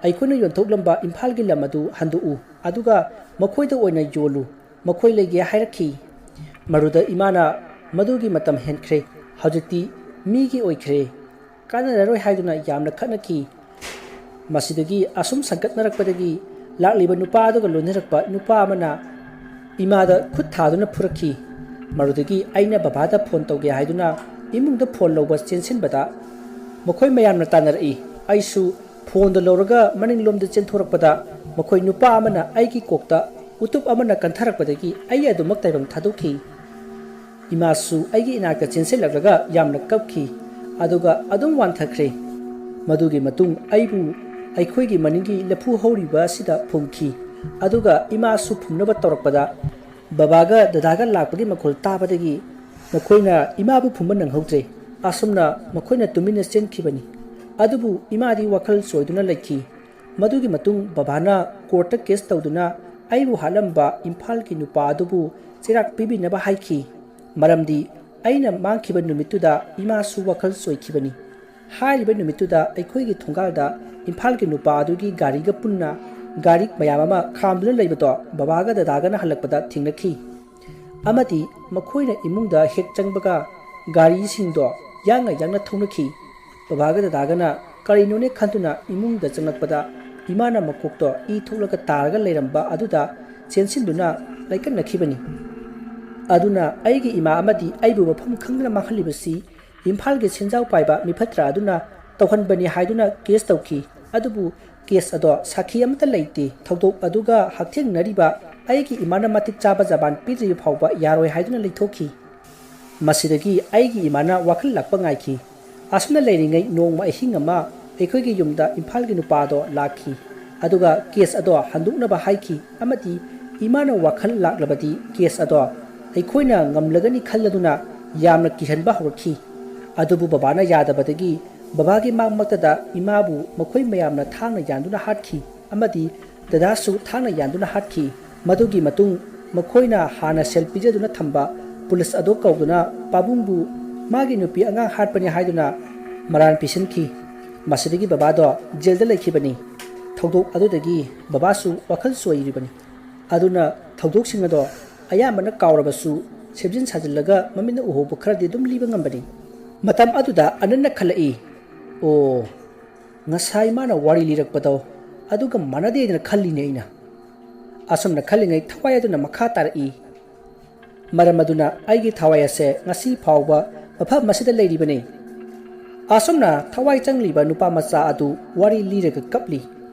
ꯑꯩꯈꯣꯏꯅ ꯌꯣꯟꯊꯣꯛꯂꯝꯕ ꯏꯝꯐꯥꯜꯒꯤ ꯂꯝ ꯑꯗꯨ ꯍꯟꯗꯣꯛꯎ, ꯑꯗꯨꯒ ꯃꯈꯣꯏꯗ ꯑꯣꯏꯅ ꯌꯣꯜꯂꯨ, ꯃꯈꯣꯏ ꯂꯩꯒꯦ ꯍꯥꯏꯔꯛꯈꯤ꯫ ꯃꯗꯨꯗ ꯏꯃꯥꯅ, "ꯃꯗꯨꯒꯤ ꯃꯇꯝ ꯍꯦꯟꯈ꯭ꯔꯦ, ꯍꯧꯖꯤꯛꯇꯤ ꯃꯤꯒꯤ ꯑꯣꯏꯈ꯭ꯔꯦ, ꯀꯥꯟꯅꯔꯔꯣꯏ" ꯍꯥꯏꯗꯨꯅ ꯌꯥꯝꯅ ꯈꯠꯅꯈꯤ꯫ ꯃꯁꯤꯗꯒꯤ ꯑꯁꯨꯝ ꯁꯟꯒꯠꯅꯔꯛꯄꯗꯒꯤ ꯂꯥꯛꯂꯤꯕ ꯅꯨꯄꯥ ꯑꯗꯨꯒ ꯂꯣꯏꯅꯔꯛꯄ ꯅꯨꯄꯥ ꯑꯃꯅ ꯏꯃꯥꯗ ꯈꯨꯠ ꯊꯥꯗꯨꯅ ꯐꯨꯔꯛꯈꯤ꯫ ꯃꯗꯨꯗꯒꯤ ꯑꯩꯅ ꯕꯕꯥꯗ ꯐꯣꯟ ꯇꯧꯒꯦ ꯍꯥꯏꯗꯨꯅ ꯏꯃꯨꯡꯗ ꯐꯣꯟ ꯂꯧꯕ ꯆꯦꯟꯁꯤꯟꯕꯗ ꯃꯈꯣꯏ ꯃꯌꯥꯝꯅ ꯇꯥꯟꯅꯔꯛꯏ꯫ ꯑꯩꯁꯨ ꯐꯣꯟꯗꯣ ꯂꯧꯔꯒ ꯃꯅꯤꯡꯂꯣꯝꯗ ꯆꯦꯟꯊꯣꯔꯛꯄꯗ ꯃꯈꯣꯏ ꯅꯨꯄꯥ ꯑꯃꯅ ꯑꯩꯒꯤ ꯀꯣꯛꯇ ꯎꯇꯨꯞ ꯑꯃꯅ ꯀꯟꯊꯔꯛꯄꯗꯒꯤ ꯑꯩ ꯑꯗꯨꯃꯛ ꯇꯥꯏꯕꯪ ꯊꯥꯗꯣꯛꯈꯤ꯫ ꯏꯃꯥꯁꯨ ꯑꯩꯒꯤ ꯏꯅꯥꯛꯇ ꯆꯦꯟꯁꯤꯜꯂꯛꯂꯒ ꯌꯥꯝꯅ ꯀꯞꯈꯤ, ꯑꯗꯨꯒ ꯑꯗꯨꯝ ꯋꯥꯟꯊꯈ꯭ꯔꯦ꯫ ꯃꯗꯨꯒꯤ ꯃꯇꯨꯡ ꯑꯩꯕꯨ ꯑꯩꯈꯣꯏꯒꯤ ꯃꯅꯤꯡꯒꯤ ꯂꯐꯨ ꯍꯧꯔꯤꯕ ꯑꯁꯤꯗ ꯐꯨꯝꯈꯤ, ꯑꯗꯨꯒ ꯏꯃꯥꯁꯨ ꯐꯨꯝꯅꯕ ꯇꯧꯔꯛꯄꯗ ꯕꯕꯥꯒ ꯗꯗꯥꯒ ꯂꯥꯛꯄꯒꯤ ꯃꯈꯣꯜ ꯇꯥꯕꯗꯒꯤ ꯃꯈꯣꯏꯅ ꯏꯃꯥꯕꯨ ꯐꯨꯝꯕ ꯅꯪꯍꯧꯗ꯭ꯔꯦ꯫ ꯑꯁꯨꯝꯅ ꯃꯈꯣꯏꯅ ꯇꯨꯃꯤꯟꯅ ꯆꯦꯟꯈꯤꯕꯅꯤ꯫ ꯑꯗꯨꯕꯨ ꯏꯃꯥꯗꯤ ꯋꯥꯈꯜ ꯆꯣꯏꯗꯨꯅ ꯂꯩꯈꯤ꯫ ꯃꯗꯨꯒꯤ ꯃꯇꯨꯡ ꯕꯕꯥꯅ ꯀꯣꯔꯠꯇ ꯀꯦꯁ ꯇꯧꯗꯨꯅ ꯑꯩꯕꯨ ꯍꯥꯠꯂꯝꯕ ꯏꯝꯐꯥꯜꯒꯤ ꯅꯨꯄꯥ ꯑꯗꯨꯕꯨ ꯆꯩꯔꯥꯛ ꯄꯤꯕꯤꯅꯕ ꯍꯥꯏꯈꯤ, ꯃꯔꯝꯗꯤ ꯑꯩꯅ ꯃꯥꯡꯈꯤꯕ ꯅꯨꯃꯤꯠꯇꯨꯗ ꯏꯃꯥꯁꯨ ꯋꯥꯈꯜ ꯆꯣꯏꯈꯤꯕꯅꯤ꯫ ꯍꯥꯏꯔꯤꯕ ꯅꯨꯃꯤꯠꯇꯨꯗ ꯑꯩꯈꯣꯏꯒꯤ ꯊꯣꯡꯒꯥꯜꯗ ꯏꯝꯐꯥꯜꯒꯤ ꯅꯨꯄꯥ ꯑꯗꯨꯒꯤ ꯒꯥꯔꯤꯒ ꯄꯨꯟꯅ ꯒꯥꯔꯤ ꯃꯌꯥꯝ ꯑꯃ ꯈꯥꯝꯗꯨꯅ ꯂꯩꯕꯗꯣ ꯕꯕꯥꯒ ꯗꯗꯥꯒꯅ ꯍꯜꯂꯛꯄꯗ ꯊꯦꯡꯅꯈꯤ꯫ ꯑꯃꯗꯤ ꯃꯈꯣꯏꯅ ꯏꯃꯨꯡꯗ ꯍꯦꯛ ꯆꯪꯕꯒ ꯒꯥꯔꯤꯁꯤꯡꯗꯣ ꯌꯥꯡꯅ ꯌꯥꯡꯅ ꯊꯧꯅꯈꯤ꯫ ꯕꯕꯥꯒ ꯗꯗꯥꯒꯅ ꯀꯔꯤꯅꯣꯅꯦ ꯈꯟꯗꯨꯅ ꯏꯃꯨꯡꯗ ꯆꯪꯂꯛꯄꯗ ꯏꯃꯥꯅ ꯃꯀꯣꯛꯇꯣ ꯏ ꯊꯣꯛꯂꯒ ꯇꯥꯔꯒ ꯂꯩꯔꯝꯕ ꯑꯗꯨꯗ ꯆꯦꯟꯁꯤꯟꯗꯨꯅ ꯂꯥꯏꯀꯠꯅꯈꯤꯕꯅꯤ꯫ ꯑꯗꯨꯅ ꯑꯩꯒꯤ ꯏꯃꯥ ꯑꯃꯗꯤ ꯑꯩꯕꯨ ꯃꯐꯝ ꯈꯪꯗꯅ ꯃꯥꯡꯍꯜꯂꯤꯕꯁꯤ ꯏꯝꯐꯥꯜꯒꯤ ꯁꯦꯟꯖꯥꯎ ꯄꯥꯏꯕ ꯃꯤꯐꯠꯇ꯭ꯔ ꯑꯗꯨꯅ ꯇꯧꯍꯟꯕꯅꯤ ꯍꯥꯏꯗꯨꯅ ꯀꯦꯁ ꯇꯧꯈꯤ꯫ ꯑꯗꯨꯕꯨ ꯀꯦꯁ ꯑꯗꯣ ꯁꯥꯈꯤ ꯑꯃꯠꯇ ꯂꯩꯇꯦ꯫ ꯊꯧꯗꯣꯛ ꯑꯗꯨꯒ ꯍꯛꯊꯦꯡꯅꯔꯤꯕ ꯑꯩꯒꯤ ꯏꯃꯥꯅ ꯃꯇꯤꯛ ꯆꯥꯕ ꯖꯕꯥꯟ ꯄꯤꯗ꯭ꯔꯤꯕ ꯐꯥꯎꯕ ꯌꯥꯔꯣꯏ ꯍꯥꯏꯗꯨꯅ ꯂꯩꯊꯣꯛꯈꯤ꯫ ꯃꯁꯤꯗꯒꯤ ꯑꯩꯒꯤ ꯏꯃꯥꯅ ꯋꯥꯈꯜ ꯂꯥꯛꯄ ꯉꯥꯏꯈꯤ꯫ ꯑꯁꯨꯝꯅ ꯂꯩꯔꯤꯉꯩ ꯅꯣꯡꯃ ꯑꯍꯤꯡ ꯑꯃ ꯑꯩꯈꯣꯏꯒꯤ ꯌꯨꯝꯗ ꯏꯝꯐꯥꯜꯒꯤ ꯅꯨꯄꯥꯗꯣ ꯂꯥꯛꯈꯤ꯫ ꯑꯗꯨꯒ ꯀꯦꯁ ꯑꯗꯣ ꯍꯟꯗꯣꯛꯅꯕ ꯍꯥꯏꯈꯤ, ꯑꯃꯗꯤ ꯏꯃꯥꯅ ꯋꯥꯈꯜ ꯂꯥꯛꯂꯕꯗꯤ ꯀꯦꯁ ꯑꯗꯣ ꯑꯩꯈꯣꯏꯅ ꯉꯝꯂꯒꯅꯤ ꯈꯜꯂꯗꯨꯅ ꯌꯥꯝꯅ ꯀꯤꯍꯟꯕ ꯍꯧꯔꯛꯈꯤ꯫ ꯑꯗꯨꯕꯨ ꯕꯕꯥꯅ ꯌꯥꯗꯕꯗꯒꯤ ꯕꯕꯥꯒꯤ ꯃꯥꯡꯃꯛꯇꯗ ꯏꯃꯥꯕꯨ ꯃꯈꯣꯏ ꯃꯌꯥꯝꯅ ꯊꯥꯡꯅ ꯌꯥꯟꯗꯨꯅ ꯍꯥꯠꯈꯤ, ꯑꯃꯗꯤ ꯗꯗꯥꯁꯨ ꯊꯥꯡꯅ ꯌꯥꯟꯗꯨꯅ ꯍꯥꯠꯈꯤ꯫ ꯃꯗꯨꯒꯤ ꯃꯇꯨꯡ ꯃꯈꯣꯏꯅ ꯍꯥꯟꯅ ꯁꯦꯜ ꯄꯤꯖꯗꯨꯅ ꯊꯝꯕ ꯄꯨꯂꯤꯁ ꯑꯗꯨ ꯀꯧꯗꯨꯅ ꯄꯥꯕꯨꯡꯕꯨ ꯃꯥꯒꯤ ꯅꯨꯄꯤ ꯑꯉꯥꯡ ꯍꯥꯠꯄꯅꯤ ꯍꯥꯏꯗꯨꯅ ꯃꯔꯥꯟ ꯄꯤꯁꯤꯟꯈꯤ꯫ ꯃꯁꯤꯗꯒꯤ ꯕꯕꯥꯗꯣ ꯖꯦꯜꯗ ꯂꯩꯈꯤꯕꯅꯤ꯫ ꯊꯧꯗꯣꯛ ꯑꯗꯨꯗꯒꯤ ꯕꯕꯥꯁꯨ ꯋꯥꯈꯜ ꯆꯣꯏꯔꯤꯕꯅꯤ꯫ ꯑꯗꯨꯅ ꯊꯧꯗꯣꯛꯁꯤꯡ ꯑꯗꯣ ꯑꯌꯥꯝꯕꯅ ꯀꯥꯎꯔꯕꯁꯨ ꯁꯦꯝꯖꯤꯟ ꯁꯥꯖꯤꯜꯂꯒ ꯃꯃꯤꯠꯅ ꯎꯍꯧꯕ ꯈꯔꯗꯤ ꯑꯗꯨꯝ ꯂꯤꯕ ꯉꯝꯕꯅꯤ꯫ ꯃꯇꯝ ꯑꯗꯨꯗ ꯑꯅꯟꯅ ꯈꯜꯂꯛꯏ, "ꯑꯣ, ꯉꯁꯥꯏ ꯃꯥꯅ ꯋꯥꯔꯤ ꯂꯤꯔꯛꯄꯗꯣ ꯑꯗꯨꯒ ꯃꯥꯟꯅꯗꯦꯗꯅ ꯈꯜꯂꯤꯅꯦ ꯑꯩꯅ꯫" ꯑꯁꯨꯝꯅ ꯈꯜꯂꯤꯉꯩ ꯊꯋꯥꯏ ꯑꯗꯨꯅ ꯃꯈꯥ ꯇꯥꯔꯛꯏ, "ꯃꯔꯝ ꯑꯗꯨꯅ ꯑꯩꯒꯤ ꯊꯋꯥꯏ ꯑꯁꯦ ꯉꯁꯤ ꯐꯥꯎꯕ ꯃꯐꯝ ꯑꯁꯤꯗ ꯂꯩꯔꯤꯕꯅꯤ꯫ ꯑꯁꯨꯝꯅ ꯊꯋꯥꯏ ꯆꯪꯂꯤꯕ ꯅꯨꯄꯥ ꯃꯆꯥ ꯑꯗꯨ ꯋꯥꯔꯤ ꯂꯤꯔꯒ ꯀꯞꯂꯤ꯫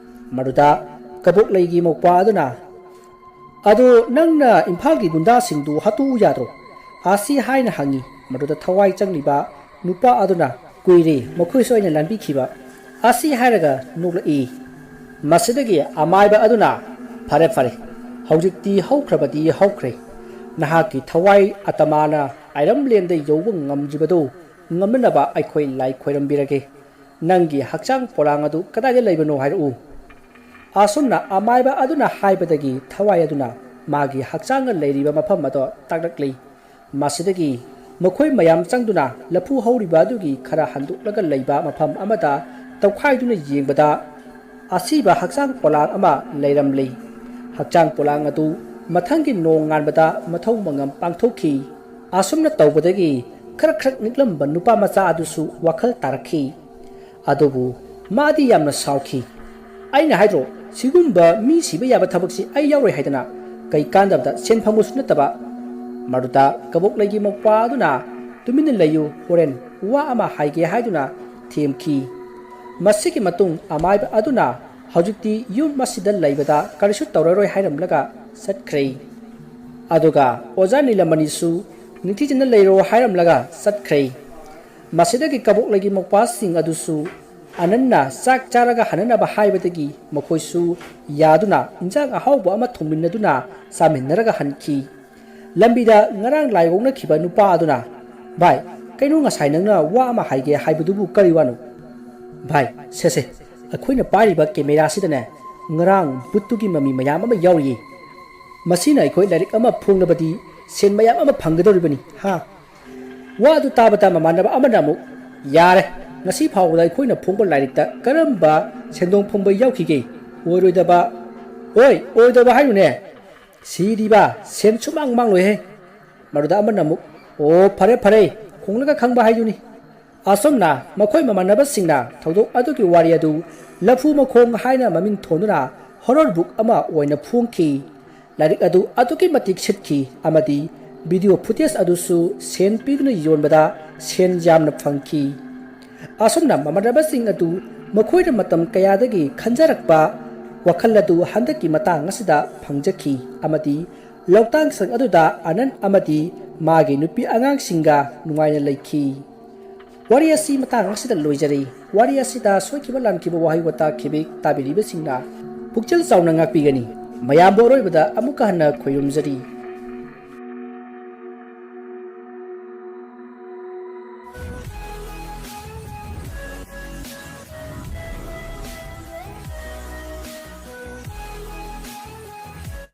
ꯃꯗꯨꯗ ꯀꯕꯣꯛꯂꯩꯒꯤ ꯃꯧꯄ꯭ꯋꯥ ꯑꯗꯨꯅ, "ꯑꯗꯨ ꯅꯪꯅ ꯏꯝꯐꯥꯜꯒꯤ ꯒꯨꯟꯗꯥꯁꯤꯡꯗꯨ ꯍꯥꯠꯇꯣꯛꯎ ꯌꯥꯗ꯭ꯔꯣ?" ꯑꯁꯤ ꯍꯥꯏꯅ ꯍꯪꯉꯤ꯫ ꯃꯗꯨꯗ ꯊꯋꯥꯏ ꯆꯪꯂꯤꯕ ꯅꯨꯄꯥ ꯑꯗꯨꯅ, "ꯀꯨꯏꯔꯦ ꯃꯈꯣꯏꯁꯨ ꯑꯩꯅ ꯂꯥꯟꯕꯤꯈꯤꯕ" ꯑꯁꯤ ꯍꯥꯏꯔꯒ ꯅꯣꯛꯂꯛꯏ꯫ ꯃꯁꯤꯗꯒꯤ ꯑꯃꯥꯏꯕ ꯑꯗꯨꯅ, "ꯐꯔꯦ ꯐꯔꯦ, ꯍꯧꯖꯤꯛꯇꯤ ꯍꯧꯈ꯭ꯔꯕꯗꯤ ꯍꯧꯈ꯭ꯔꯦ꯫ ꯅꯍꯥꯛꯀꯤ ꯊꯋꯥꯏ ꯑꯇꯃꯥꯅ ꯑꯥꯏꯔꯝꯂꯦꯟꯗ ꯌꯧꯕ ꯉꯝꯗ꯭ꯔꯤꯕꯗꯨ ꯉꯝꯅꯅꯕ ꯑꯩꯈꯣꯏ ꯂꯥꯏ ꯈꯣꯏꯔꯝꯕꯤꯔꯒꯦ꯫ ꯅꯪꯒꯤ ꯍꯛꯆꯥꯡ ꯄꯣꯂꯥꯡ ꯑꯗꯨ ꯀꯗꯥꯏꯗ ꯂꯩꯕꯅꯣ ꯍꯥꯏꯔꯛꯎ"꯫ ꯑꯁꯨꯝꯅ ꯑꯃꯥꯏꯕ ꯑꯗꯨꯅ ꯍꯥꯏꯕꯗꯒꯤ ꯊꯋꯥꯏ ꯑꯗꯨꯅ ꯃꯥꯒꯤ ꯍꯛꯆꯥꯡꯒ ꯂꯩꯔꯤꯕ ꯃꯐꯝ ꯑꯗꯨ ꯇꯥꯛꯂꯛꯂꯤ꯫ ꯃꯁꯤꯗꯒꯤ ꯃꯈꯣꯏ ꯃꯌꯥꯝ ꯆꯪꯗꯨꯅ ꯂꯐꯨ ꯍꯧꯔꯤꯕ ꯑꯗꯨꯒꯤ ꯈꯔ ꯍꯟꯗꯣꯛꯂꯒ ꯂꯩꯕ ꯃꯐꯝ ꯑꯃꯗ ꯇꯧꯈꯥꯏꯗꯨꯅ ꯌꯦꯡꯕꯗ, ꯑꯁꯤꯕ ꯍꯛꯆꯥꯡ ꯄꯣꯂꯥꯡ ꯑꯃ ꯂꯩꯔꯝꯂꯤ꯫ ꯍꯛꯆꯥꯡ ꯄꯣꯂꯥꯡ ꯑꯗꯨ ꯃꯊꯪꯒꯤ ꯅꯣꯡ ꯉꯥꯟꯕꯗ ꯃꯊꯧ ꯃꯉꯝ ꯄꯥꯡꯊꯣꯛꯈꯤ꯫ ꯑꯁꯨꯝꯅ ꯇꯧꯕꯗꯒꯤ ꯈꯔ ꯈꯔ ꯅꯤꯛꯂꯝꯕ ꯅꯨꯄꯥ ꯃꯆꯥ ꯑꯗꯨꯁꯨ ꯋꯥꯈꯜ ꯇꯥꯔꯛꯈꯤ꯫ ꯑꯗꯨꯕꯨ ꯃꯥꯗꯤ ꯌꯥꯝꯅ ꯁꯥꯎꯈꯤ꯫ "ꯑꯩꯅ ꯍꯥꯏꯗ꯭ꯔꯣ, ꯁꯤꯒꯨꯝꯕ ꯃꯤ ꯁꯤꯕ ꯌꯥꯕ ꯊꯕꯛꯁꯤ ꯑꯩ ꯌꯥꯎꯔꯣꯏ ꯍꯥꯏꯗꯅ? ꯀꯩ ꯀꯥꯟꯗꯕꯗ, ꯁꯦꯟ ꯐꯪꯕꯁꯨ ꯅꯠꯇꯕ"꯫ ꯃꯗꯨꯗ ꯀꯕꯣꯛꯂꯩꯒꯤ ꯃꯧꯄ꯭ꯋꯥ ꯑꯗꯨꯅ, "ꯇꯨꯃꯤꯟꯅ ꯂꯩꯌꯨ, ꯍꯣꯔꯦꯟ ꯋꯥ ꯑꯃ ꯍꯥꯏꯒꯦ" ꯍꯥꯏꯗꯨꯅ ꯊꯦꯝꯈꯤ꯫ ꯃꯁꯤꯒꯤ ꯃꯇꯨꯡ ꯑꯃꯥꯏꯕ ꯑꯗꯨꯅ, "ꯍꯧꯖꯤꯛꯇꯤ ꯌꯨꯝ ꯑꯁꯤꯗ ꯂꯩꯕꯗ ꯀꯔꯤꯁꯨ ꯇꯧꯔꯔꯣꯏ" ꯍꯥꯏꯔꯝꯂꯒ ꯆꯠꯈ꯭ꯔꯦ꯫ ꯑꯗꯨꯒ ꯑꯣꯖꯥ ꯅꯤꯂꯃꯅꯤꯁꯨ, "ꯅꯤꯡꯊꯤꯖꯅ ꯂꯩꯔꯣ" ꯍꯥꯏꯔꯝꯂꯒ ꯆꯠꯈ꯭ꯔꯦ꯫ ꯃꯁꯤꯗꯒꯤ ꯀꯕꯣꯛꯂꯩꯒꯤ ꯃꯧꯄ꯭ꯋꯥꯁꯤꯡ ꯑꯗꯨꯁꯨ ꯑꯅꯟꯅ ꯆꯥꯛ ꯆꯥꯔꯒ ꯍꯟꯅꯅꯕ ꯍꯥꯏꯕꯗꯒꯤ ꯃꯈꯣꯏꯁꯨ ꯌꯥꯗꯨꯅ ꯏꯟꯖꯥꯡ ꯑꯍꯥꯎꯕ ꯑꯃ ꯊꯣꯡꯃꯤꯟꯅꯗꯨꯅ ꯆꯥꯃꯤꯟꯅꯔꯒ ꯍꯟꯈꯤ꯫ ꯂꯝꯕꯤꯗ ꯉꯔꯥꯡ ꯂꯥꯏ ꯑꯣꯛꯅꯈꯤꯕ ꯅꯨꯄꯥ ꯑꯗꯨꯅ, "ꯚꯥꯏ, ꯀꯩꯅꯣ ꯉꯁꯥꯏ ꯅꯪꯅ ꯋꯥ ꯑꯃ ꯍꯥꯏꯒꯦ ꯍꯥꯏꯕꯗꯨꯕꯨ ꯀꯔꯤ ꯋꯥꯅꯣ?" "ꯚꯥꯏ, ꯁꯦ ꯁꯦ, ꯑꯩꯈꯣꯏꯅ ꯄꯥꯏꯔꯤꯕ ꯀꯦꯃꯦꯔꯥꯁꯤꯗꯅꯦ, ꯉꯔꯥꯡ ꯕꯨꯠꯇꯨꯒꯤ ꯃꯃꯤ ꯃꯌꯥꯝ ꯑꯃ ꯌꯥꯎꯔꯤꯌꯦ꯫ ꯃꯁꯤꯅ ꯑꯩꯈꯣꯏ ꯂꯥꯏꯔꯤꯛ ꯑꯃ ꯐꯣꯡꯂꯕꯗꯤ ꯁꯦꯟ ꯃꯌꯥꯝ ꯑꯃ ꯐꯪꯒꯗꯧꯔꯤꯕꯅꯤ, ꯍꯥ?" ꯋꯥ ꯑꯗꯨ ꯇꯥꯕꯗ ꯃꯃꯥꯟꯅꯕ ꯑꯃꯅ ꯑꯃꯨꯛ, "ꯌꯥꯔꯦ, ꯉꯁꯤ ꯐꯥꯎꯕꯗ ꯑꯩꯈꯣꯏꯅ ꯐꯣꯡꯕ ꯂꯥꯏꯔꯤꯛꯇ ꯀꯔꯝꯕ ꯁꯦꯟꯗꯣꯡ ꯐꯪꯕ ꯌꯥꯎꯈꯤꯒꯦ? ꯑꯣꯏꯔꯣꯏꯗꯕ"꯫ "ꯍꯣꯏ, ꯑꯣꯏꯗꯕ ꯍꯥꯏꯅꯨꯅꯦ꯫ ꯁꯤꯗꯤꯕ ꯁꯦꯟ ꯁꯨꯃꯥꯡ ꯃꯥꯡꯂꯣꯏꯍꯦ"꯫ ꯃꯗꯨꯗ ꯑꯃꯅ ꯑꯃꯨꯛ, "ꯑꯣ, ꯐꯔꯦ ꯐꯔꯦ, ꯈꯣꯡꯂꯒ ꯈꯪꯕ ꯍꯥꯏꯗꯨꯅꯤ"꯫ ꯑꯁꯨꯝꯅ ꯃꯈꯣꯏ ꯃꯃꯥꯟꯅꯕꯁꯤꯡꯅ ꯊꯧꯗꯣꯛ ꯑꯗꯨꯒꯤ ꯋꯥꯔꯤ ꯑꯗꯨ "ꯂꯐꯨ ꯃꯈꯣꯡ" ꯍꯥꯏꯅ ꯃꯃꯤꯡ ꯊꯣꯟꯗꯨꯅ ꯍꯣꯔꯔ ꯕꯨꯛ ꯑꯃ ꯑꯣꯏꯅ ꯐꯣꯡꯈꯤ꯫ ꯂꯥꯏꯔꯤꯛ ꯑꯗꯨ ꯑꯗꯨꯛꯀꯤ ꯃꯇꯤꯛ ꯁꯤꯠꯈꯤ ꯑꯃꯗꯤ ꯚꯤꯗꯤꯑꯣ ꯐꯨꯇꯦꯖ ꯑꯗꯨꯁꯨ ꯁꯦꯟ ꯄꯤꯗꯨꯅ ꯌꯣꯟꯕꯗ ꯁꯦꯟ ꯌꯥꯝꯅ ꯐꯪꯈꯤ꯫ ꯑꯁꯨꯝꯅ ꯃꯃꯥꯟꯅꯕꯁꯤꯡ ꯑꯗꯨ ꯃꯈꯣꯏꯅ ꯃꯇꯝ ꯀꯌꯥꯗꯒꯤ ꯈꯟꯖꯔꯛꯄ ꯋꯥꯈꯜ ꯑꯗꯨ ꯍꯟꯗꯛꯀꯤ ꯃꯇꯥꯡ ꯑꯁꯤꯗ ꯐꯪꯖꯈꯤ ꯑꯃꯗꯤ ꯂꯧꯇꯥꯡꯁꯪ ꯑꯗꯨꯗ ꯑꯅꯟ ꯑꯃꯗꯤ ꯃꯥꯒꯤ ꯅꯨꯄꯤ ꯑꯉꯥꯡꯁꯤꯡꯒ ꯅꯨꯡꯉꯥꯏꯅ ꯂꯩꯈꯤ꯫ ꯋꯥꯔꯤ ꯑꯁꯤ ꯃꯇꯥꯡ ꯑꯁꯤꯗ ꯂꯣꯏꯖꯔꯦ꯫ ꯋꯥꯔꯤ ꯑꯁꯤꯗ ꯁꯣꯏꯈꯤꯕ ꯂꯥꯟꯈꯤꯕ ꯋꯥꯍꯩ ꯋꯥꯇꯥ ꯈꯤꯕꯤꯛ ꯇꯥꯕꯤꯔꯤꯕꯁꯤꯡꯅ ꯄꯨꯛꯆꯦꯜ ꯆꯥꯎꯅ ꯉꯥꯛꯄꯤꯒꯅꯤ꯫ ꯃꯌꯥꯝꯕꯨ ꯑꯔꯣꯏꯕꯗ ꯑꯃꯨꯛꯀ ꯍꯟꯅ ꯈꯣꯏꯔꯨꯝꯖꯔꯤ꯫